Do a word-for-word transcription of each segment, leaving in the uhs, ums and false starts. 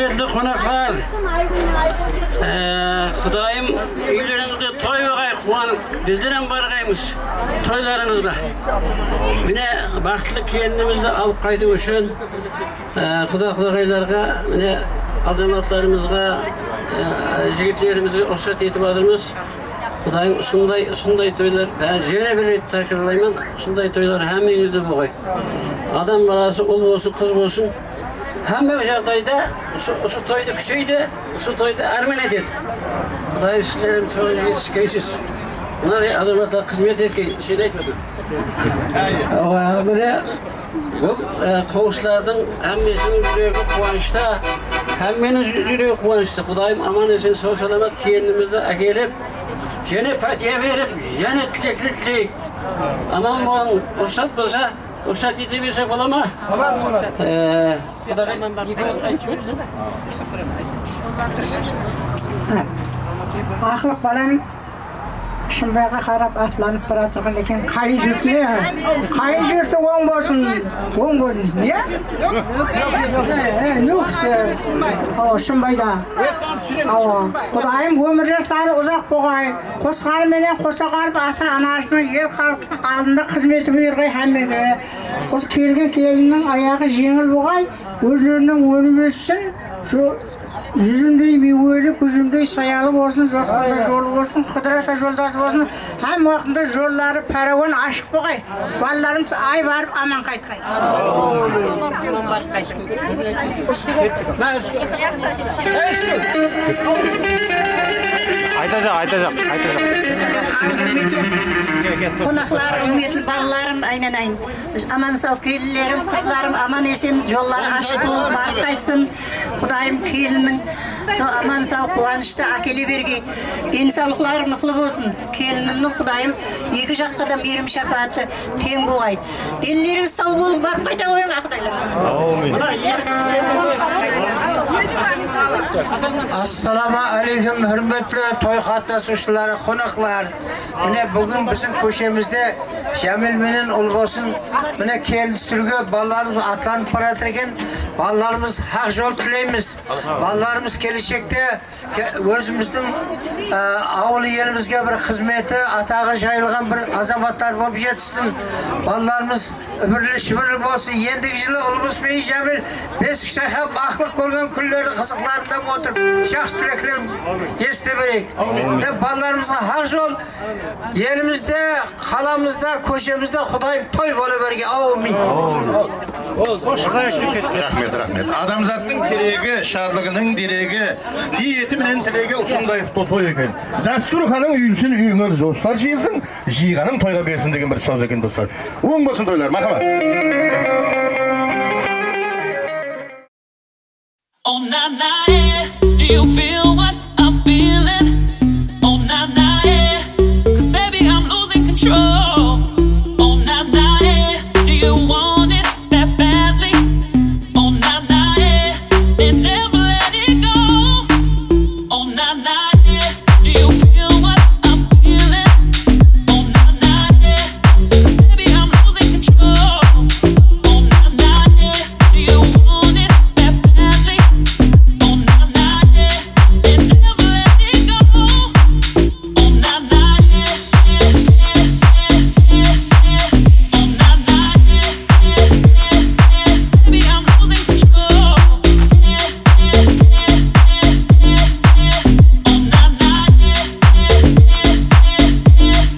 Húrmetli qonaqlar, e, Qudayım úylerińizde toy bolǵay, quwanıp, bizler hám barǵaymız toylarıńızǵa. Mine, baxıtlı kelinimizdi alıp qaytıw ushın, e, quda-qudaǵaylarǵa, mine, azamatlarımızǵa, e, jigitlerimizge ruxsat etip atırmız. Qudayım usınday, usınday toylar, bári, jáne bir ret tákirarlayman, usınday toylar hámmeńizde bolǵay. Adam balası, ul bolsın, qız bolsın, hámme jaǵdayda usı, usı toydı kúsheydi, usı toydı ármen etedi. Qudayım sizler hám soǵan jetiskeysiz. Mınaday azamatlar xızmet etken, sen aytpadıń. Awa, mine, bul, e, qawısılardıń hámmesiniń júregi quwanıshta, hámmeniń jú-, júregi quwanıshta. Qudayım aman-esen, saw-salamat kelinimizdi ákelip, jáne pátiya berip, jáne tilekler tileyik. Aman bolıń, ruxsat bolsa, ruxsat ete bersek bola ma? Aman boladı. E, Quday, eki aytshı. Aqlıq balam Shımbayǵa qarap atlanıp baratırǵan eken. Qayın jurtı ne? Qayın jurtı oń bolsın. Oń bolsın. Ne? E, e, Nuh, e, awa, Shımbayda. Awa. Qudayım ómir jasları uzaq bolǵay. Qosqanı menen qosa qalıp ata-anasınıń, el-xalıqtıń aldında xızmeti buyırǵay hámmege. Usı kelgen kelinniń ayaǵı jeńil bolǵay. Ózleriniń ónip óssin. Shu júzimdey miyweli, gúzimdey sayalı bolsın, josqında jolı bolsın, Qıdır ata joldası bolsın, hám waqtında jolları párawan ashıq bolǵay. Balalarımız ay barıp aman qaytqay. Aytajaq, aytajaq, aytajaq. Qonaqlar, húrmetli balalarım, aynanayın. Aman saw kelinlerim, qızlarım aman-esen, jolları ashıq bolıp barıp qaytsın. Qudayım kelinniń so aman saw quwanıshta ákele bergey. Densawlıqları mıqlı bolsın. Kelinimniń Qudayım eki jaqqa da miyrim-shapaatı teń bolǵay. Denleri saw bolıp barıp qayta qoyıń, aqıdaylar. Áwmin. Assalawma áleykum, húrmetli toy qatnasıwshıları, qonaqlar. Mine, búgin biziń kóshemizde Jámil menen Ulbosın, mine, kelin túsiriwge balalarımız atlanıp baratır eken. Balalarımız haq jol tileymiz. Balalarımız keleshekte ke-, ózimizdiń, e, awıl elimizge bir xızmeti, ataǵı jayılǵan bir azamatlar bolıp jetissin. Balalarımız úbirli-shúbirli bolsın. Endigi jılı Ulbos penen Jámil besik shayqap, aqlıq kórgen kúnleri qızıqlarında otırıp, jaqsı tilekler esite bereyik. Dep, balalarımızǵa haq jol, elimizde, qalamızda, kóshemizde Qudayım toy bola bergey. Áwmin. Raxmet, raxmet. Adamzattıń tiregi, sharlıǵınıń diregi, niyeti menen tilegi usınday to-, toy eken. Dasturxanıń úyilsin, úyińe dostlar jıyılsın, jıyǵanıń toyǵa bersin degen bir sóz eken, dostlar. Oń bolsın toylar, marhamat. Oh na na, yeah, do you feel what I'm feeling? Oh na na, yeah, 'cause baby, I'm losing control. Oh na na, yeah, do you want it that badly? Oh na na, yeah, then never let it go. Oh na na, yeah, do you feel what I'm feeling? Oh na na, yeah, 'cause baby, I'm losing control. Oh na na, yeah, do you want it that badly? Oh na na, yeah, then never let it go. Oh na na, yeah, yeah, yeah, yeah, yeah. Oh na na, yeah, yeah, yeah, yeah, yeah. Baby, I'm losing control. Yeah, yeah, yeah, yeah, yeah, yeah. Oh na na, yeah, yeah, yeah, yeah, yeah.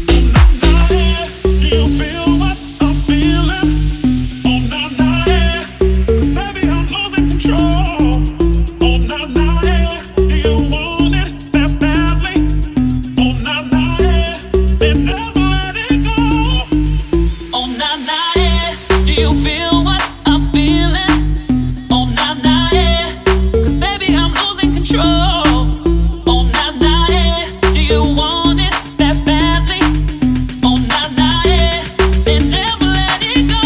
Oh na na, yeah. Do you feel what I'm feeling? Oh na na, yeah. 'Cause baby, I'm losing control. Oh na na, yeah. Do you want it that badly? Oh na na, yeah. Then never let it go. Oh na na, yeah. Do you feel what I'm feeling? Oh na na, yeah. 'Cause baby, I'm losing control. Oh na na, yeah. Do you want it that badly? Oh na na, yeah. Then never let it go.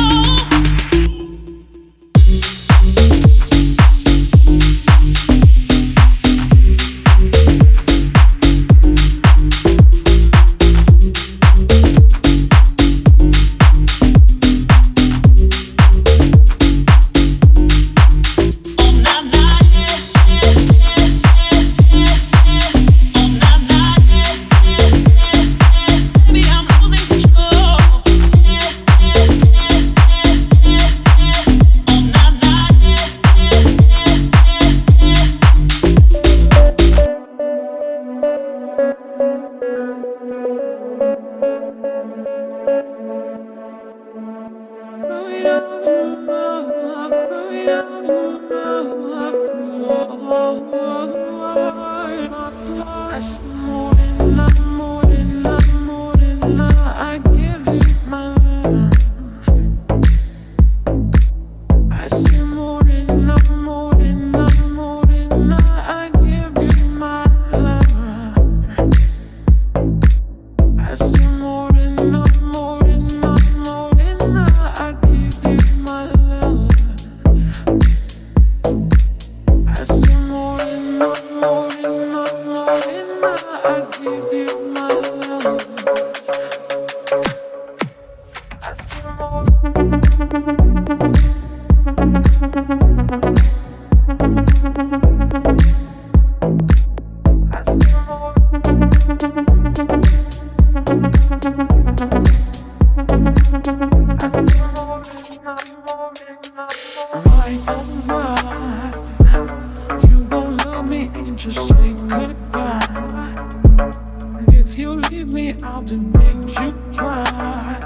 I give you my love. I say morena, morena, morena, I give you my love. I say morena, morena, morena, I give you my love. I say morena, morena, morena, I give you my love. Alright, alright. You gon' love me and just say goodbye. If you leave me, I'll be make you cry.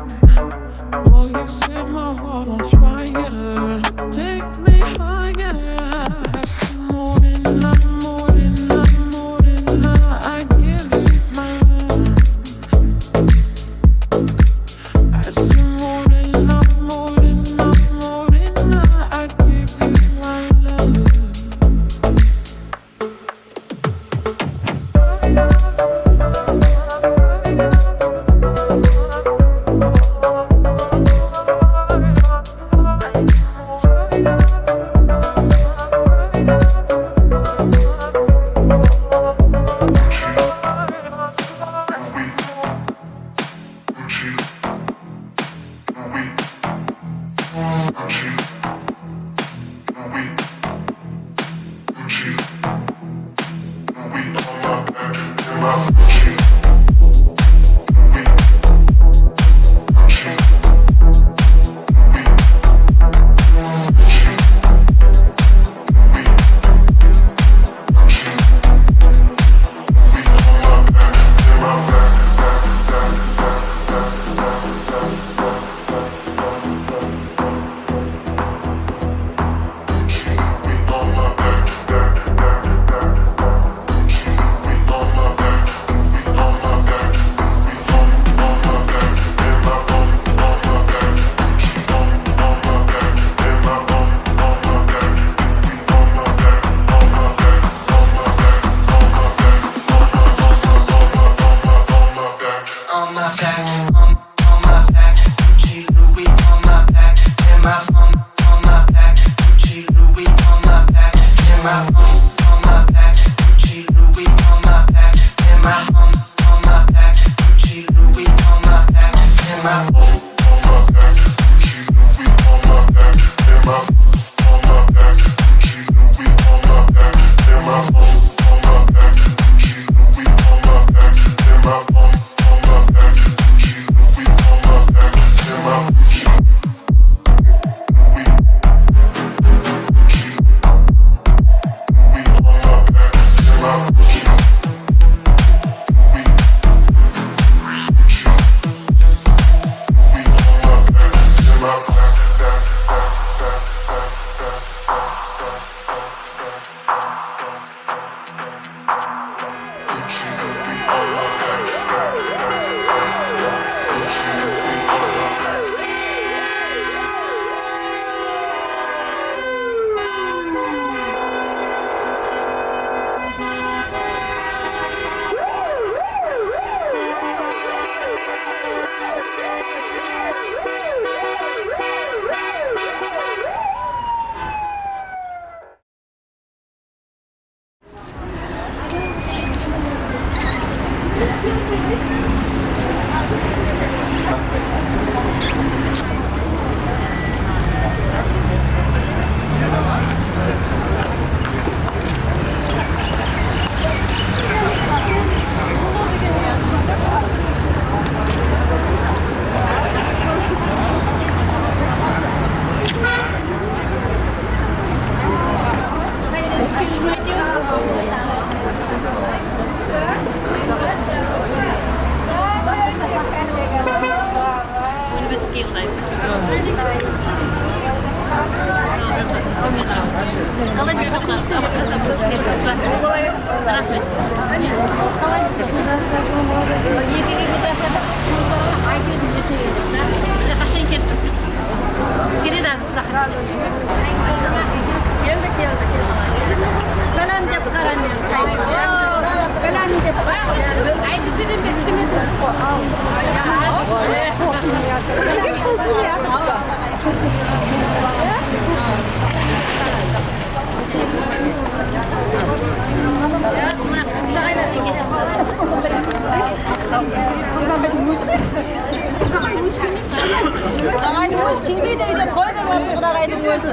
Boy, you set my heart on fire. Take me higher. Morena, morena, morena, I give you my love. I say morena, morena, morena, I give you my love. On my back, on, on my back, Gucci, Louis on my back, and my on, on my back, Gucci, Louis on my back, and my on, on my back, Gucci, Louis on my back, and my on, on my back, Gucci, Louis on my back, and my on, on my back, Gucci, Louis on my back, and my Qalay bir soqırsız? Raxmet. Qalay bir soqırsız? Eki kebek ashadıq. Aytıp edi, erte keldik. Bize qashan kelip turıpsız? Keledi házir, Quda qálese. Keldi, keldi, keldi. Bilen dep qaraman, qaytın. Bilen dep qaraman. Ay, bize de bermedi. Aǵaydıń ózi kelmeydi, úyde qoy berip atır, Qudaǵaydıń ózi.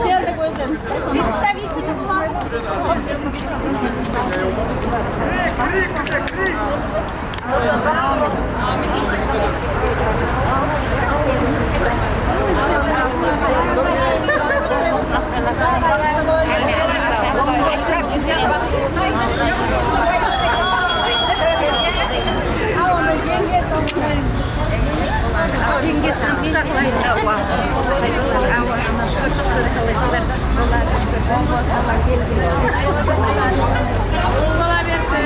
Keldik ózimiz. Jengesi, awa. Qalaysızlar? Awa. Qalaysızlar? Bola bersin.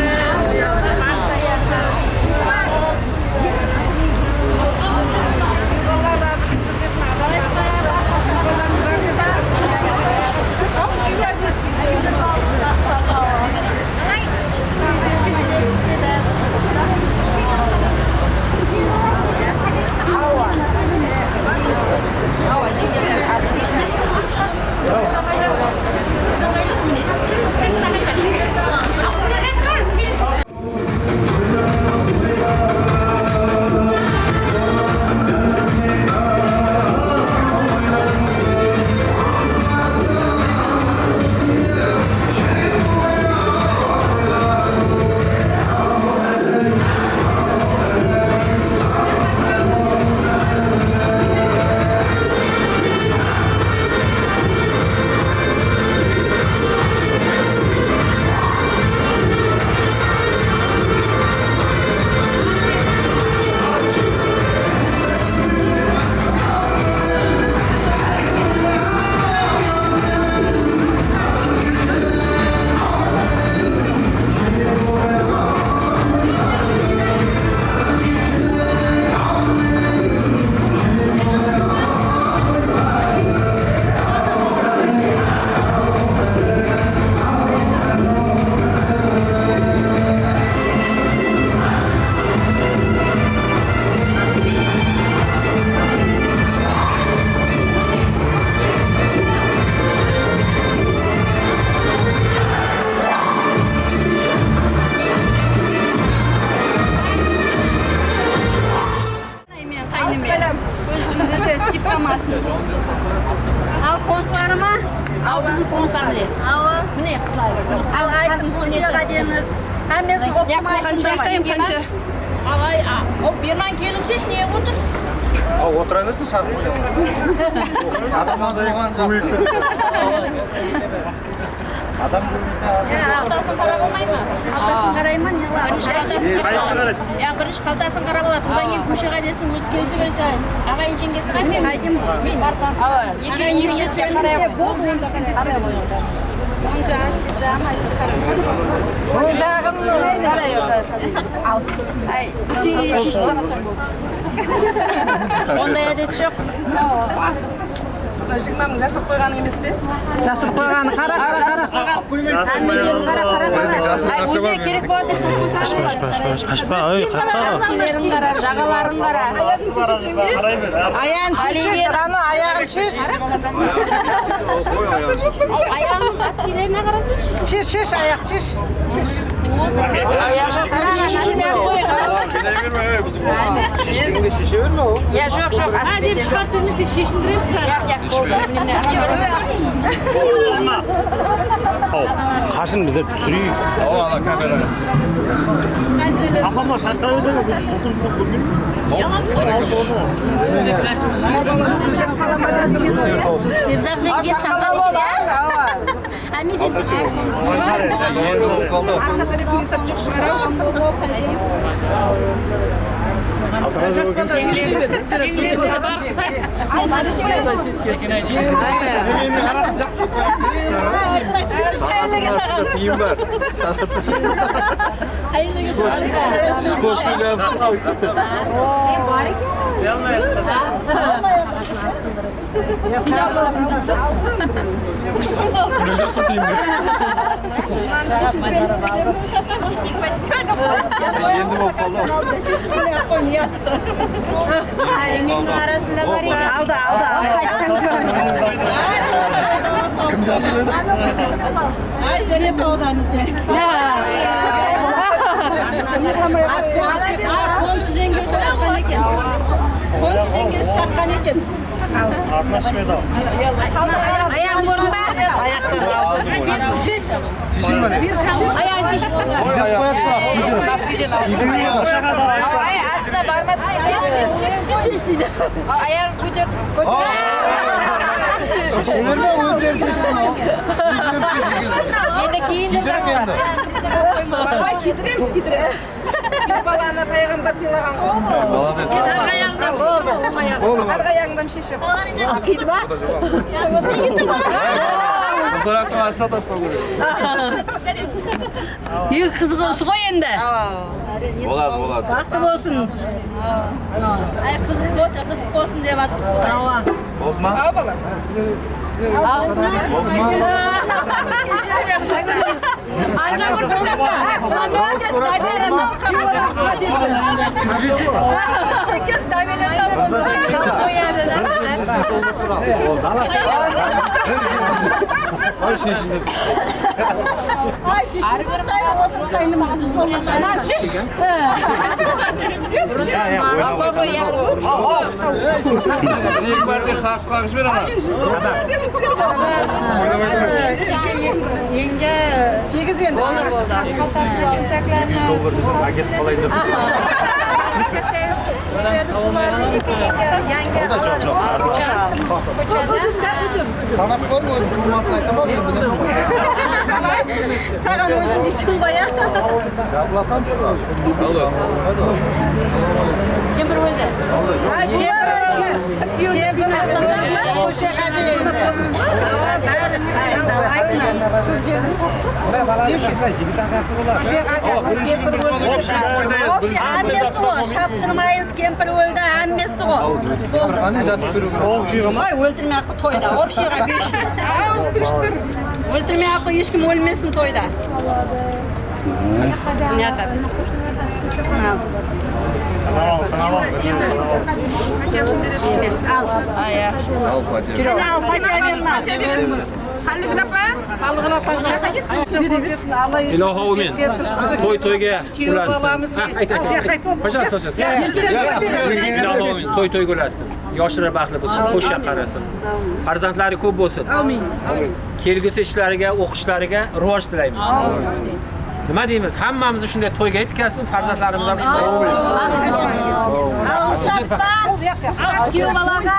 Men qáynemen. Óziniń ózi stipkamasın. Al, qońsılarıma. Al, biziń qońsılar mine. Awa. Mine, qızlar. Al, aytıń, qońsılarıma. Hámmesin optım aytıń, davay. Qansha? Al, ay, a, o, berman kelinshe, ne otırsız? A, otıra bersin, shaqırıp qoyaman. Adamımız bolǵanı jaqsı. Adam kóbinese azır. Qaltasın qarap almay ma? Qaltasın qarayman, ya. Birinshi qaltasın qarap al. Qaysı qaraydı? Ya, birinshi qaltasın qarap aladı. Odan keyin kóshe qádesin ózi kelse birinshi aǵayin jeńgesi qayda? Qayda? Men. Bar, bar. Awa, eki, eki júzge qarayman. Boldı, onda qarayman. Onca ash, jam, aytın qarayman. Oń jaǵın qarayman. Ay, Húseyin eshitip salasań boldı. Onday ádet joq. Mına jignań jasırıp qoyǵanı emes pe? Jasırıp qoyǵanı, qara, qara, qara. Jasırıp qoyǵanı. Ay, ózine kerek boladı dep satıp qoysań. Ashpa, ashpa, ashpa, ashpa, oy, qaraqqa. Násiyelerim qara, jaǵaların qara. Ayaǵın shesh, anı, ayaǵın shesh. Ayaǵınıń násiyelerin qarasayshı. Shesh, shesh, ayaq, shesh. Sheshe berme, ey, biziń. Sheshe berme, ol. Ya, joq, joq, astı dep shıǵarıp bermesek, sheshindiremiz saǵan. Yaq, yaq, boldı. Aw, qashın bizler túsireyik. Awa, ana kamera. Apamlar shatta ózi, jıltır-jıltır kórmedim. Yalamız ǵoy. Sebzak jeńge shatta eken, ya? Awa. Arqa tárepke esap joq shıǵar. Tiyim bar. Skotch penen jabıstırıp alıp ketti. Endi bolıp qaldı. Ayınıń arasında bar eken. Aldı, aldı, aldı. Kim jazdı? Ay, jáne tawdan eken. Qonıs jeńge shaqqan eken. Qonıs jeńge shaqqan eken. Atına shıp edi-aw. Ayaǵın burın ba? Ayaqta qaldı. Shish. Shesheyin be ne? Ayaǵın shish. Qoyasız ba? Ay, astına barma. Shish, shish, shish, shish deydi. Ayaǵın kóter. Shesheler me, ózleri sheshsin al. Ózleri sheshsin. Endi keyin de kiydiremen endi. Kiydiremiz, kiydiremiz. Balanı payǵambar sıylaǵan. Molodec. Arǵa ayaǵıńnan boldı. Arǵa ayaǵıńnan sheshe. Al, kiydi ma? Buzaraqtıń astına taslaw kerek. Eń qızıǵı usı ǵoy endi. Boladı, boladı. Baxtı bolsın. Ay, qızıq boldı, qızıq bolsın dep atırmız ǵoy. Awa. Boldı ma? Awa, bala. Boldı ma? Ay, sheshe. Mınan shish. Ya, ya, oynap atırman. Eń bárde qaqıp-qaqıp jiber ana. Oynap atırman. Yenge, boldı, boldı. Júz dollar desem, áketip qalayın dep. Ol da joq, joq. Sanap kór, ózi qılmasın, aytaman, men bilemen. Saǵan ózim deyseń ǵoy, ya. Jartılasam, soǵan. Kempir óldi. Ol da joq. Kempir óldi. Kempir óldi. Óshe qáte endi. Awa, bári aytın. Mına balalar jigit aǵası bolar. Óshe qáte. Óshe qáte. Óshe qáte. Shaptırmayız, kempir óldi, hámmesi ǵo. Boldı. Qáne jatıp tur. Oy, óltirmey-aq toyda, obshiyǵa bes júz. Aw, tınısh tur. Óltirmey-aq qoy, hesh kim ólmesin toyda. Al. Al, al. Emes, al. Al, Pátiya. Al, Pátiya bersin. Xanlıgül apa. Xanlıgül apa. Iloho, áwmin. Toy toyǵa ulasın. Ha, ayt, ayt, ayt. Пожалуйста, пожалуйста. Iloho, áwmin. Toy toyǵa ulasın. Yoshları baxtlı bolsın, xoshsha qarasın. Farzandlari kóp bolsın. Áwmin. Kelgusi ishlariga, oqishlariga rivoj tilaymiz. Nima deymiz? Hammamiz shunday toyga yetkazsin, farzandlarimiz ham shunday. Al, Musabba. Al, kúyew balaǵa.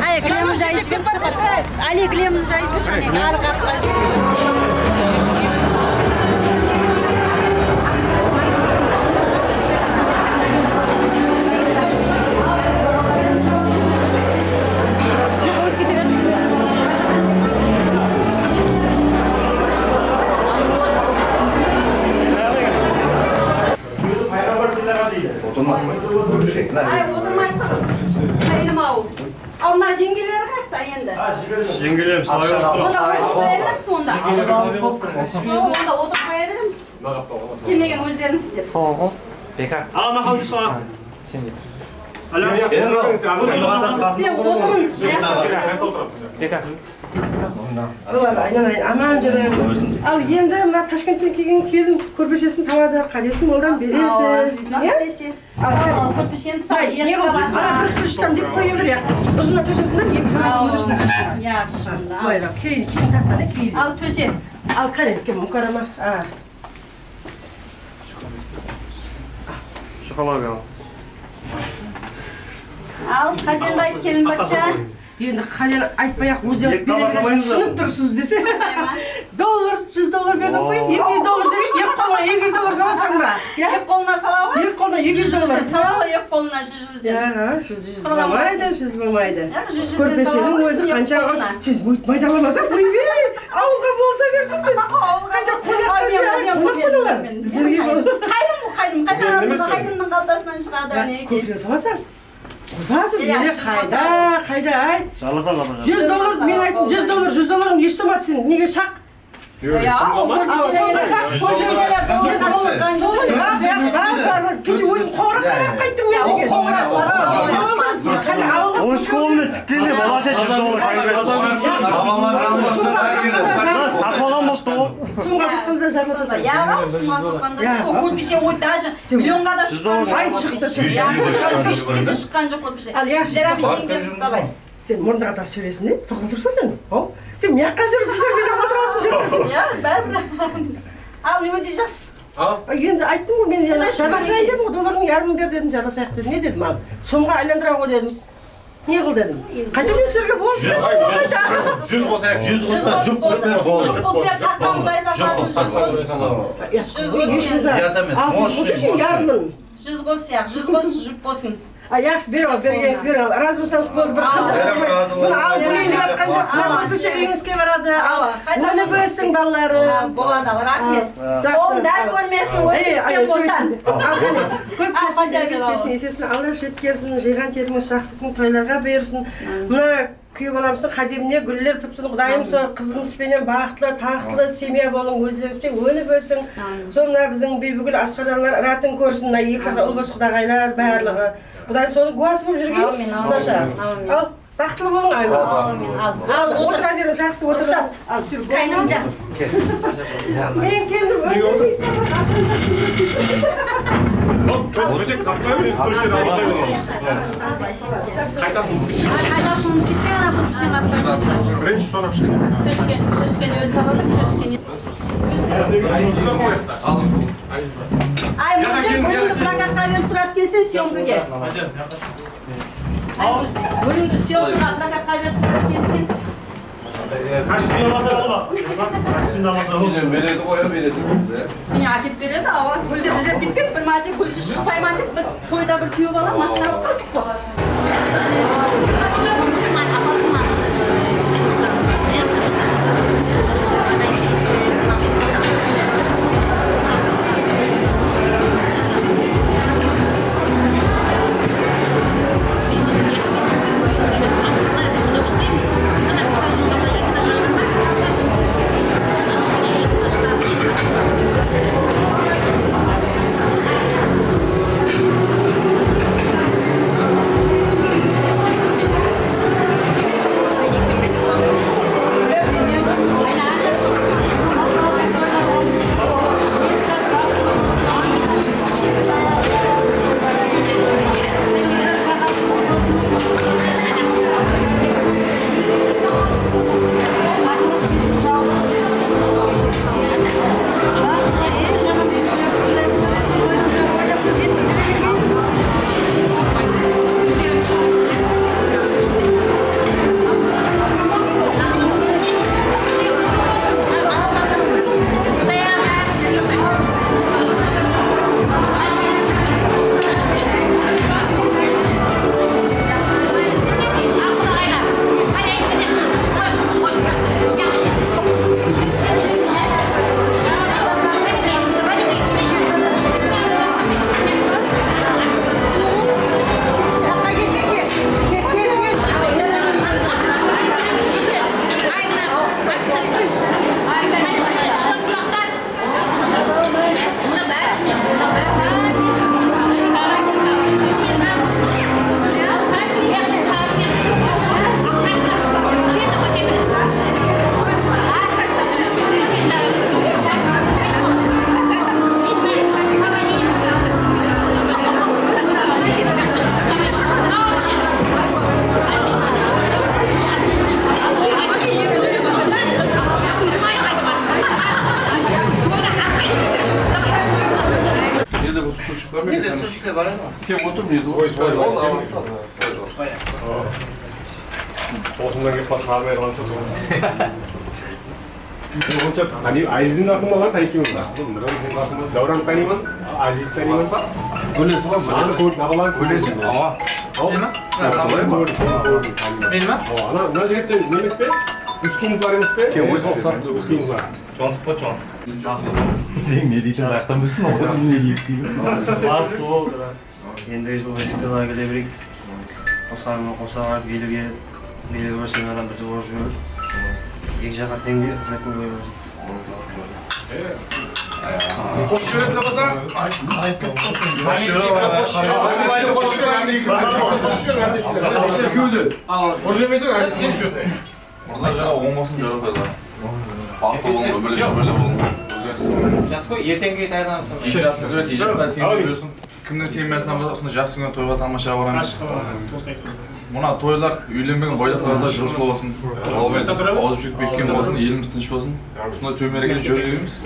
Ay, gilemni jayıp jibershi. Ali, gilemni jayıp jibershi, áne, arı qatqa. Payǵambar sıylaǵan deydi. Otırma. Ay, otırmay tur. Qaydım-aw. Al, mına jeńgeleri qayaqta endi? Jeńgelerimiz sılay otır. Onda otırıp qoya beremiz onda. Onda otırıp qoya beremiz. Kelmegen ózlerińiz dep. Sol ǵo. Beka. Al, ana qaldı soǵan. Sen de. Alo. Sen otırıń. Beka. Boladı, aylanayın, aman júriń. Al, endi mına Tashkentten kelgen kelin kórpesesin saladı, qádesin moldan beresiz, deyseń, ya? Al, kórpesheni sal, eki qaba. Ana, bir sırttan dep qoya ber, ya. Uzına tósesin de, eki qaba. Yaqshı. Bılay, keyin, keyin tasla da, keyin. Al, tóse. Al, qáne, kim, Mukarrama. A. Shuqalar al. Al, qádendi ayt, kelin bachcha. Endi qáne aytpay-aq, ózińiz bere beresiz, túsinip tursız dese. Dollar, júz dollar berdim ǵoy, eki júz dollar demey, eki qolına eki júz dollar salasań ba? Ya? Eki qolına sala ǵoy. Eki qolına eki júz dollar. Sala ǵoy, eki qolına júz, júz dep. Ya, júz, júz bolmaydı, júz bolmaydı. Kórpesheniń ózi qansha, sen óytip maydalamasań, óytpey, awılǵa bolsa bersin sen. Awılǵa qayta qonaqqa júrip, qonaq bolar. Bizlerge qaydım, qaydım, qaydım, qaydımnıń qaltasınan shıǵadı, minekey. Kópirip salasań. Qosasız, ya, ene, qayda, qayda, ayt. Júz dollar, men ayttım, júz dollar, júz dollarıń esh soma, sen nege shaq? Sumka ma? Sumka shaq. Bar, bar, bar. Keche ózim qońırat qılıp qayttım men degen. Qońırat. Bolmaz. Qáne, awılǵa. Onısh qolına tikkende bala eken, júz dollar. Satın alam boptı ǵoy. Sumka shaqtan da jarlasasań. Ya, sumka shaqtan da, sol kórpeshe, oy, даже millionǵa da shıqqan joq. Ay, shıqtı, shıqtı. Júz dollar shıqqan joq kórpeshe. Al, yaqshı. Jaradı, jeńgemiz, davay. Sen murındaǵa tas sóylesin de, toqta tursa sen. Haw, sen mıyaqqa júrip, bizler menen otırıp atırıń. Ya, báribir. Al, ne deyjaqsız? Al. Endi ayttım ǵoy, men jana jarasayın dedim ǵoy, dollardıń yarımın ber dedim, jarasayıq dedim. Ne dedim, al? Somǵa aylandıra ǵoy dedim. Ne qıl dedim? Qayta men sizlerge bolısın dedim ǵoy, qayta. Júz qosayıq. Júz qossa, jup boldı. Jup boldı. Júz qossa, jup boldı. Júz qossa. Altı júz bolsa, yarımın. Júz qosayıq, júz qos, jup bolsın. A, yaqshı, ber al, bergenińiz, ber al. Razı bolsańız, boldı, bir qızıq. Buni alıp óleyin dep atqan joq. Mına kórpeshe úyińizge baradı. Awa, qaytasın. Ónip óssiń, balalarım. Boladı, al, raxmet. Jaqsı. Qolın dárip ólmesin, ósip ketken bolsa. Al, qáne, kóp nárse ketpesin, esesin Alla jetkersin, jıyǵan terińiz jaqsı kún toylarǵa buyırsın. Mına kúyew balamızdıń qádemine gúller pıtsın, Qudayım, sol qızıńız benen baxıtlı, taxtlı semya bolıń, ózlerińizde ónip ósiń. Sol mına biziń Biybigúl Asqarjanlar ıratın kórsin, mına eki jaqta ul-bos qudaǵaylar barlıǵı. Qudayım, sonıń gúwası bolıp júrgeymiz, qudasha. Al, baxıtlı bolıń, Aymar. Al, otıra beriń, jaqsı, otır. Al, júr, qaynımjan. Men keldim, ótpeydi. Tósek qapqay beresiz, tósek qapqay beresiz. Qaytasın. Qaytasın, ketken adam bir kishini qapqay. Birinshi sonap shıqtı. Tósken, tósken ózi sabadı, tósken. Aziz bar ǵoy. Aziz bar. Ay, mına búgingi prokatqa berip turadı ekenseń, syomkaǵa. Al. Búgingi syomkaǵa prokatqa berip turadı ekenseń. Kostyumdı almasa bola. Kostyumdı almasa bola. Beredi ǵoy, beredi. Mine, ákep beredi, awa. Gúldi izlep ketken, bir márte gúlsiz shıqpayman dep, bir toyda bir kúyew bala masqara qılıp qaldı ǵoy. Endi bul stulshikler bar ma? Endi stulshikler bar edi. Kel, otur, men stulshikler bar. Ol, ol, ol. Swoya. Osınnan kelip basqa arnayı qılamız. Onsha tanıy-, Azizdi tanısıń ba, tanıy ekenbiz ba? Dáwrandı tanıyman, Azizdi tanıyman. Gúlesi ǵoy, Gúlesi. Gúlesi. Awa. Awa. Meni ma? Meni ma? Awa, ana, mına jigit sen nemes pe? Úskinlikler emes pe? Ke, óz uqsap, úskinlikler. Jontıp pa, jontıp. Sen ne deytin, jaqtan bilsin, ol ne deytin. Bastı boldı. Endigi jıl Moskvaǵa kele bereyik. Qosarman, qosa barıp, eliwge, eliwge barsam, adam bir jıl orıp júrip, eki jaqqa teń de xızmetin qoya bersin. Qosıp jiberemiz, qosa. Qosıp jiberemiz. Mırza, jaǵa oń bolsın, jaraqlaylar. Baxıtlı bolıń, ómirde shóberli bolıń. Jas ǵoy, erteńge tayarlanıp. Jasıńız benen tiyjekten tiyinbey júrsin. Kimniń semyasınan bolsa usınday jaqsı kúnge toyǵa tamashaǵa baramız. Mına toylar úylenbegen boylaqlarda jurıslı bolsın. Awızıp jetpey ketken bolsın, elimiz tınısh bolsın. Usınday toy merekede júre beremiz.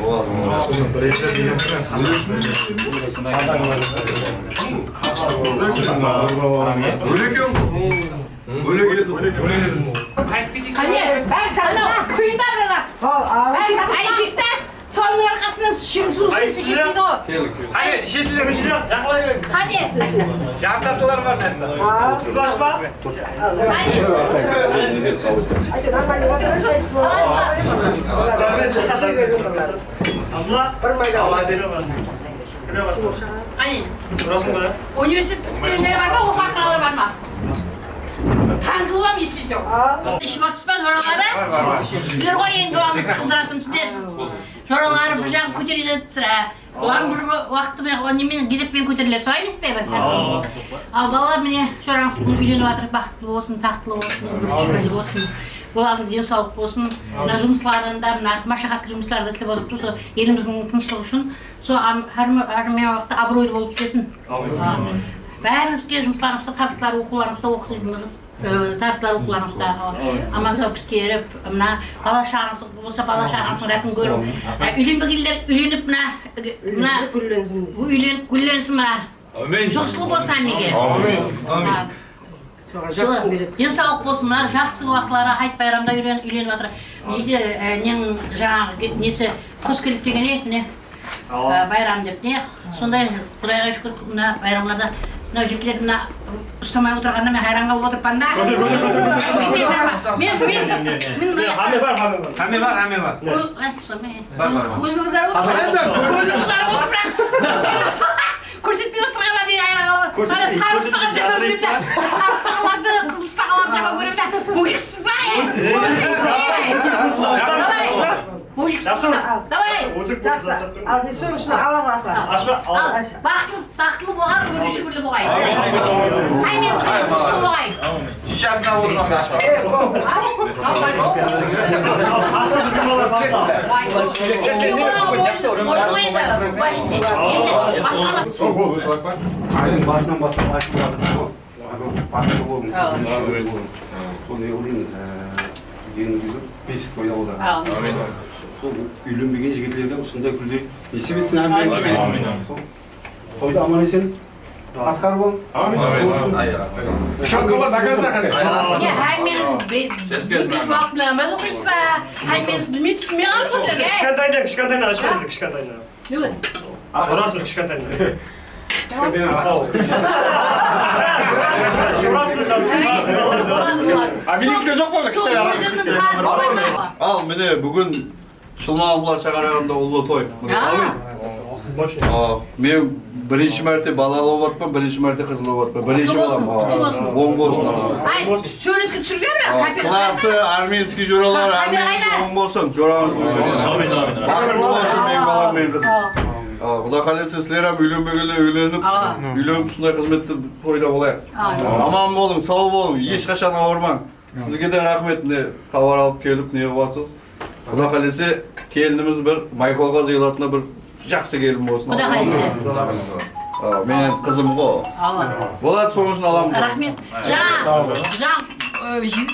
Bólek edi, bólek edi. Qáne, bári jaǵına quyın da bir. Bári jaǵına ayshek ta. Sonıń arqasınan sheń suw isesin deydi ǵoy. Qáne, ishetiler, ishetiler. Qáne. Jarısatınlar bar mına jaqta. Siz bas pa? Qáne. Qáne. Universitet pitkergenler bar ma, oqıwatqanlar bar ma? Tańǵılam eshkese. Iship atırsız ba, joralar? Sizler ǵoy endi oǵan qızdıratın sizlersiz. Joralar bir jaǵın kóteredi sirá. Olar bir waqıttı menen, o nemen gezek penen kóteriledi, solay emes pe bir? Al balalar, mine, jorańız búgin úylenip atır, baxıtlı bolsın, taxtlı bolsın, ómiri shúberli bolsın. Olardıń densawlıq bolsın. Mına jumıslarında, mına mashaqatlı jumıslardı islep otırıptı, sol elimizdiń tınıshlıǵı ushın. Sol armiya waqıtta abıroylı bolıp islesin. Bárińizge jumıslarıńızda tabıslar, oqıwlarıńızda, oqıtıwıńız, tabıslar, oqıwlarıńızda aman-saw pitkerip, mına bala-shaǵańız bolsa, bala-shaǵańızdıń rátin kórip, úylenbegenler úylenip, mına, mına úylenip gúllensin, mına. Juǵıslı bolsın hámmege. Sol densawlıq bolsın, mına jaqsı waqıtları, hayt bayramda úylenip atır. Nege, neń jańaǵı nesi, qoskelek degen edi, mine. Bayram dep, ne, sonday, Qudayǵa shúkir, mına bayramlarda mına jigitlerdi mına ustamay otırǵanına men hayran qalıp otırıppan da. Men, men, men, men, hámme bar, hámme bar. Hámme bar, hámme bar. Kózińiz arıp otır, kózińiz arıp otır, biraq kórsetpey otırǵanına men hayran qalaman. Mana sarı ustaǵan jaman kórem da, sarı ustaǵanlardı, qızıl ustaǵanlardı jaman kórem da. Mújiksiz ba, e? Mújiksiz ba, e? Davay. Mújiksiz ba? Davay. Jaqsı. Al, ne soń shını ala, apa. Al. Baxıtlı, baxıtlı bolǵan, ómiri shúberli bolǵay. Hámmemiz mújikli bolǵay. Shishasın alıp otırman, ashpa. Aydıń basınan baslap ashıp atırman ǵoy. Başqa bolıń, sonday qılıń, e, denińizdi besik payda bolsın. Sol úylenbegen jigitlerge usınday gúldi nesip etsin, ámin. Sol toydı aman-esen atqarıp alıń. Amin. Sol ushın. Shaqırma, до конца qáne. Sizge hámmeńiz be-, be-, bes waqıt namaz oqıysız ba? Hámmeńiz bilmey túsinbey qalıpsız. Kishkentaydan, kishkentaydan ashıp beremiz, kishkentaydan. Jurasız kishkentaydan. Jurasız. A, miliciya joq pa? Sol ózimniń tasım bar ma? Al, mine, búgin Shılmaǵan bular shańaraǵında ullı toy. A, men birinshi márte balalı bolıp atpan, birinshi márte qızlı bolıp atpan. Birinshi balam. Qutlı bolsın. Oń bolsın. Ay, súwretke túsirdiler me? Klası, armiyskiy joralar, armiyskiy, oń bolsın. Jorańız úylensin. Amin, amin, amin. Baxıtlı bolsın meniń balam, meniń qızım. Quda qálese, sizler hám úylenbegenler úylenip, úylenip, usınday xızmette toyda bolayıq. Amin. Aman bolıń, saw bolıń, hesh qashan awırmań. Sizge de raxmet, mine, tovar alıp kelip, ne qılıp atırsız. Quda qálese, kelinimiz bir Maykolǵa jıyılatınday bir jaqsı kelin bolsın. Quda qálese. A, meniń qızım ǵo. Awa. Boladı, sonıń ushın alamız. Raxmet. Jańa, jańa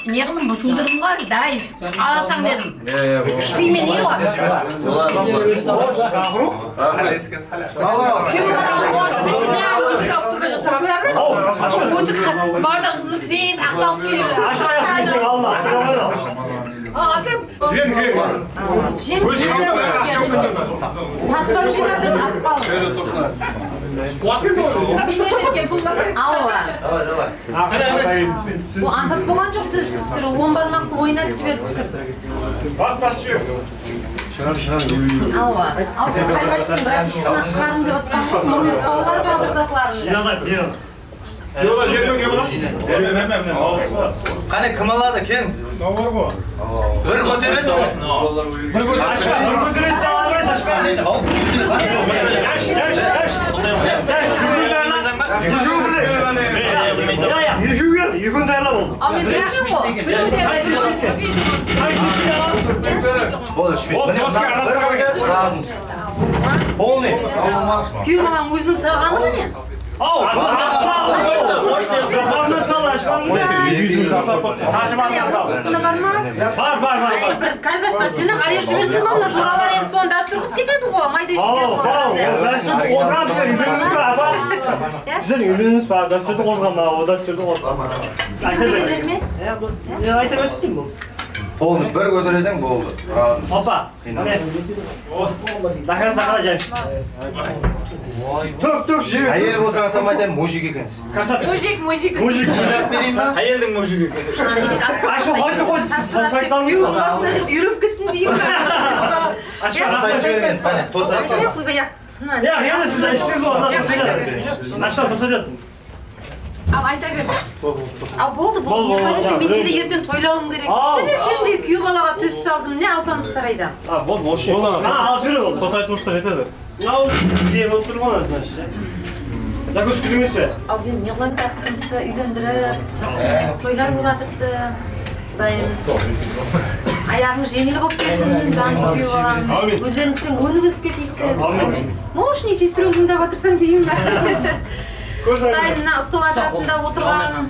Ne qıldım, bu juwdırdım ǵoy, day, alasań dedim. Ishpeymen, ey, ǵoy. Kúyewim adam bar, men de ótip alıp turǵan joqsaman, báribir. Ótip, barda qızdı tileyim, aqtalıp keledi. Ashpa, ashpa, Allah. Al, al sen. Jiberiń, jiberiń. Satpap júrip atır, satıp al. Awa. Bul ańsat bolǵan joq, tórtip pisiriw, on barmaqtı oynatıp jiberip pisirdi. Bas, bas, jiber. Awa. Aw, siz kalbashtıń bratishkasına shıǵarıń dep atqan ǵoy, murınlıq balalar ma, bir zatlarıńdı. Jıynadı, jıynadı. Yola, jerme, yola. Qáne, kim aladı, kim? Bir kóteresiz. Bir kóteresiz. Ashpa, bir kóteresiz, alamayız, ashpa. Jámshit, jámshit, jámshit. Jámshit, ekewin tayarla. Ekewin tayarla boldı. Al, men bir ashpa. Qaysı ishpeysiz? Qaysı ishpeysiz? Ol ishpeydi. Ol doska arasına qoydı. Razımız. Polnıy. Kúyew balań óziniń saǵanı ne? Aw, aslı, aslı, aslı. Joqarınan sal, ashpa. Bar, bar, bar, bar. Bir kalbashtan seni ayırıp jibersem, mına joralar endi sonı dástúr qılıp ketedi ǵoy, mayda. Aw, aw, dástúrdi qozǵan, bizler úylenemiz be, apa? Bizler úylenemiz be, dástúrdi qozǵan ba, o dástúrdi qozǵan. Ayta ber. Úylendiler me? Ya, bu, ya, ayta bersin bul. Polnıy, bir kótereseń, boldı. Razı. Opa. Qıynalma. Dákasa qara jay. Tök, tök, jebe. Áyel bolsa, asam aytayın, mujik ekensiz. Mujik, mujik. Mujik. Jıynap bereyin ba? Áyeldiń mujigi. Ashpa, qoydı, qoydı, siz sawsa aytpańız. Kúyewiń qasında júrip, úyrenip ketsin deyin ba? Ashpa, sawsa aytıp jibermeń, qáne, tosa. Qoybayaq. Ya, endi siz ishtińiz ǵoy, mına tosa aytadı. Ashpa, tosa aytadı. Al, ayta ber. Al, boldı, boldı. Boldı, boldı. Men de erteń toylawım kerek. Jáne sen de kúyew balaǵa tós saldım, ne, Alpamıs sarayda. A, boldı, boldı. Ha, al, júre, boldı. Tosa aytıp tursa jetedi. Mınaw sizge bolıp tur ǵoy, значит. Zakúski emes pe? Al, men ne qılayın, qızımızdı úylendirip, jaqsı toylar bolıp atırıptı. Qudayım, ayaǵıń jeńil bolıp kelsin, janım kúyew balam. Ámin. Ózlerińizden ónip ósip keteysiz. Ámin. Moshniy sestreni tıńdap atırsań deymen. Qudayım, mına stol atrapında otırǵan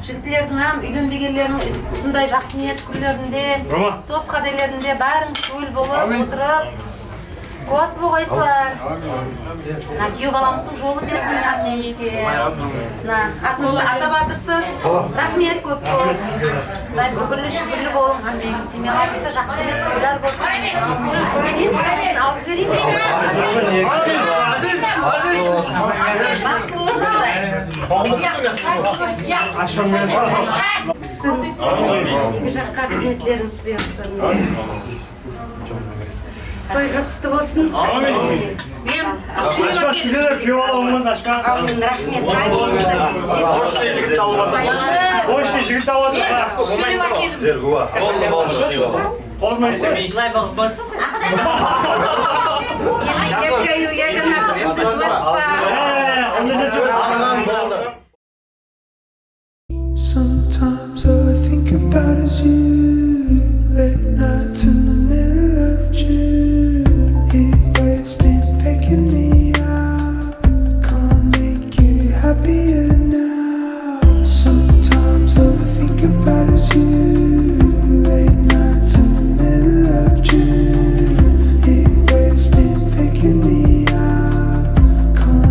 jigitlerdiń hám úylenbegenlerdiń usınday jaqsı niyet kúnlerinde, dos qádelerinde bárińiz tógel bolıp otırıp, kúwası bolıp qoyasızlar. Mına kúyew balamızdıń jolın bersin hámmeńizge. Mına atımızdı atap atırsız. Raxmet kóp kóp. Qudayım, úgirli-shúgirli bolıń hámmeńiz. Semyalarıńızda jaqsı niyet toylar bolsın. Endi sizdiń ushın alıp jibereyinbe? Baxıtlı bolsın, Qudayım. Sizdiń bir jaqqa xızmetlerińiz bersin. Toy jabısıqlı bolsın. Ámin. Ashpa, sizler de kúyew alıńız, ashpa. Ámin, raxmet. Boshlı jigit tawıp atır. Boshlı jigit tawıp atır. Boldı, boldı. Boldı ma, ishte? Bılay baǵıp bolsın. Endi erkew, erkew qızımdı qılıp pa? Há, onda zat joq. Boldı. Sometimes all I think about is you. Late nights in the middle of June. Heat waves been faking me out. Can't make you happier now. Sometimes all I think about is you. Late nights in the middle of June. Heat waves been faking me out. Can't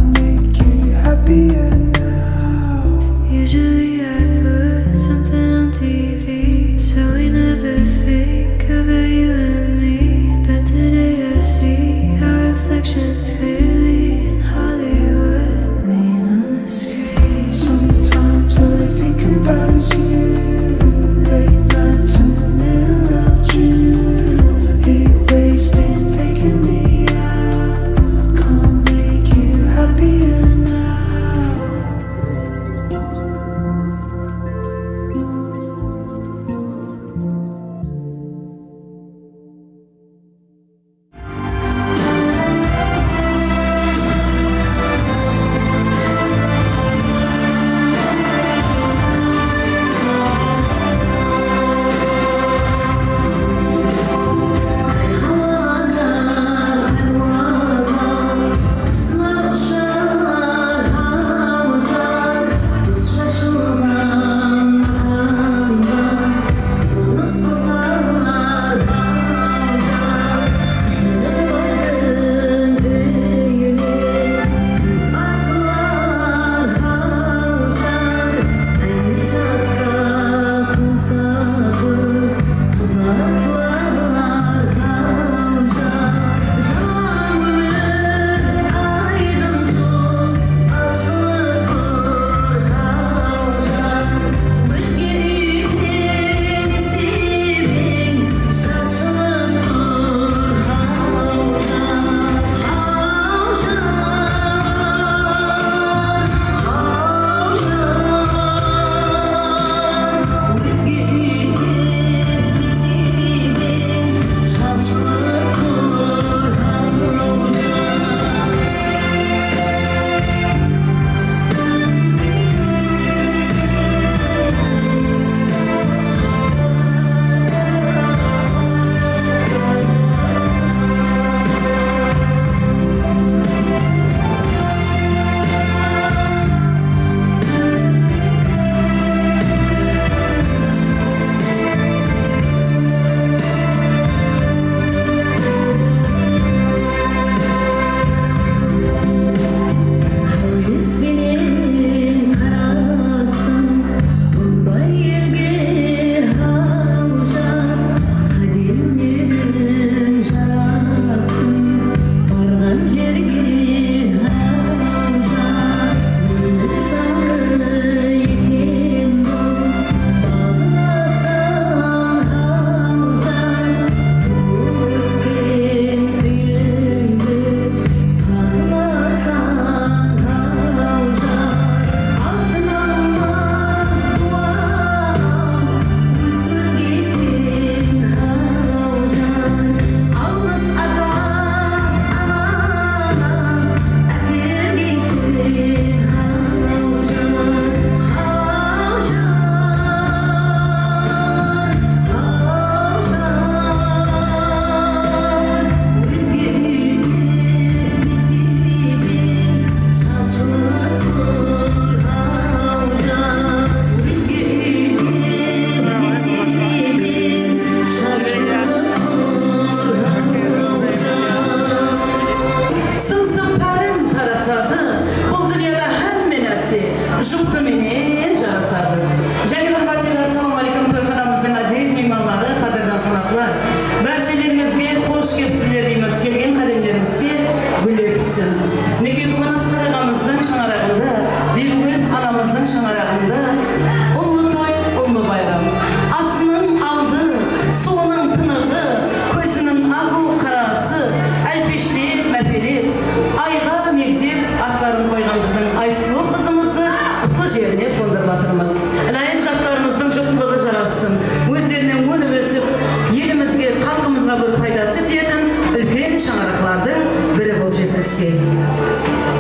paydası tiyetin úlken shańaraqlardıń biri bolıp jetilisken.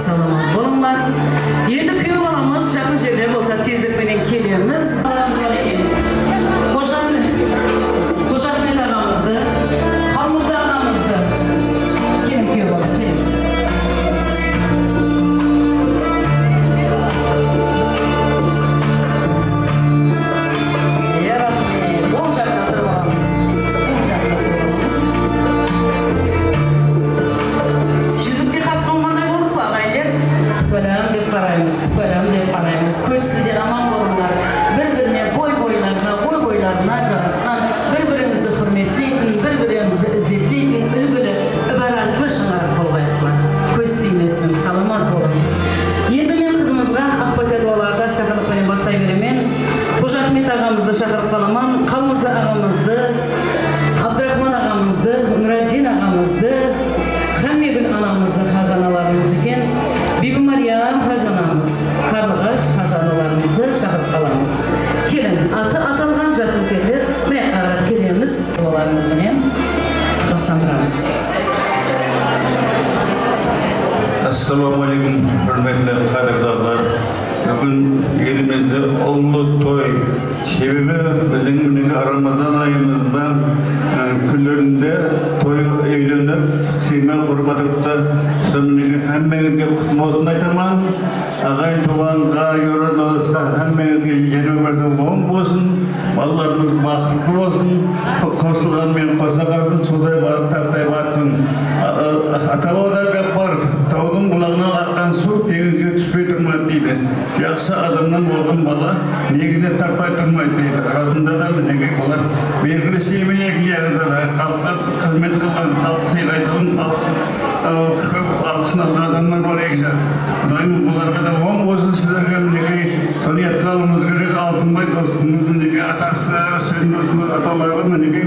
Salamat bolıńlar. Endi kúyew balamız jaqın jerler bolsa tezlik penen kelemiz. Balamız bar eken. Xosh Ahmet, Xosh Ahmet aǵamızdı, Xalmurza aǵamızdı. Keliń, kúyew bala, keliń. Raxmet. Oń jaqqa turıp alamız. Oń jaqqa turıp alamız. Júzikte qas qonǵanday boldıq pa, aǵayinler? Túpalám dep qaraymız, túpalám dep qaraymız. Kóz sizde, aman bolıńlar. Bir-birine boy-boylarına, boy-boylarına jarasqan, bir-birińizdi húrmetleytin, bir-birińizdi izzetleytin úlgili, ibaratlı shańaraq bolǵaysızlar. Kóz tiymesin, salamat bolıń. Endi men qızımızǵa aq pátiyatlılardı saqlıq penen baslay beremen. Xosh Ahmet aǵamızdı shaqırıp qalaman, Xalmurza aǵamızdı, Abduraxman aǵamızdı, Nuraddin aǵamızdı, Hámmegúl anamızdı, hájanalarımız eken, Biybimaryam hájanamız, Qarlıǵash hájanalarımızdı shaqırıp qalamız. Keliń, atı atalǵan jas úlkenler, mına jaqqa qarap kelemiz. Dualarımız benen baslandıramız. Assalawma aleykum, húrmetli qádirdaǵılar. Búgin elimizde ullı toy. Sebebi biziń minekey Ramazan ayımızda, e, kúnlerinde toy úylenip, sıyman qurıp atırıptı. Sol minekey hámmeńizge qutlı bolsın aytaman. Aǵayin tuwǵanǵa, joralasqa, hámmeńizge jigirma birde oń bolsın. Balalarımız baxıtlı bolsın. Qo-, qosılǵan menen qosa qarsın, suwday batıp, tastay batsın. A-, a-, Atabawda gáp bar, tawdıń bulaǵınan aqqan suw teńizge túspey turmaydı deydi. Jaqsı adamnan bolǵan bala negizinen tartpay turmaydı deydi. Rasında da, minekey, bular belgili sheme eki jaǵında da, xalıqqa xızmet qılǵan, xalıqtı sıylaytuǵın, xalıqtı, ı, kóp alǵısın alǵan adamlar bar eki jaq. Qudayım bularǵa da oń bolsın, sizlerge, minekey, sonı yadqa alıwımız kerek, Altınbay dostımız, minekey, atası, Húseyin dostımız, ataları, minekey,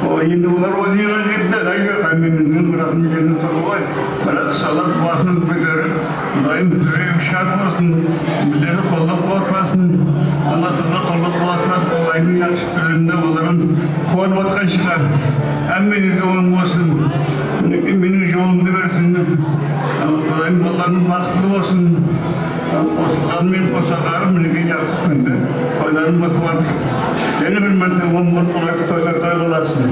o, endi bular o dúnyaǵa kettiler, áytewir, hámmemizdiń bıraǵın jerinde tur ǵoy. Biraq, inshaallah, basın kóterip, Qudayım júregi shad bolsın, bizlerdi qollap-quwatlasın. Alla taala qollap-quwatlap, Qudayımnıń yaqshı kúnlerinde olarım quwanıp atqan shıǵar. Hámmeńizge oń bolsın. Minekey, meniń jolımdı bersin. Qudayım balalarım baxıtlı bolsın. Qosılǵanı menen qosa qarıp, minekey, jaqsı kúnde toyların baslap atır. Jáne bir márte oń bolıp, qolaylı toylar toyǵalasın.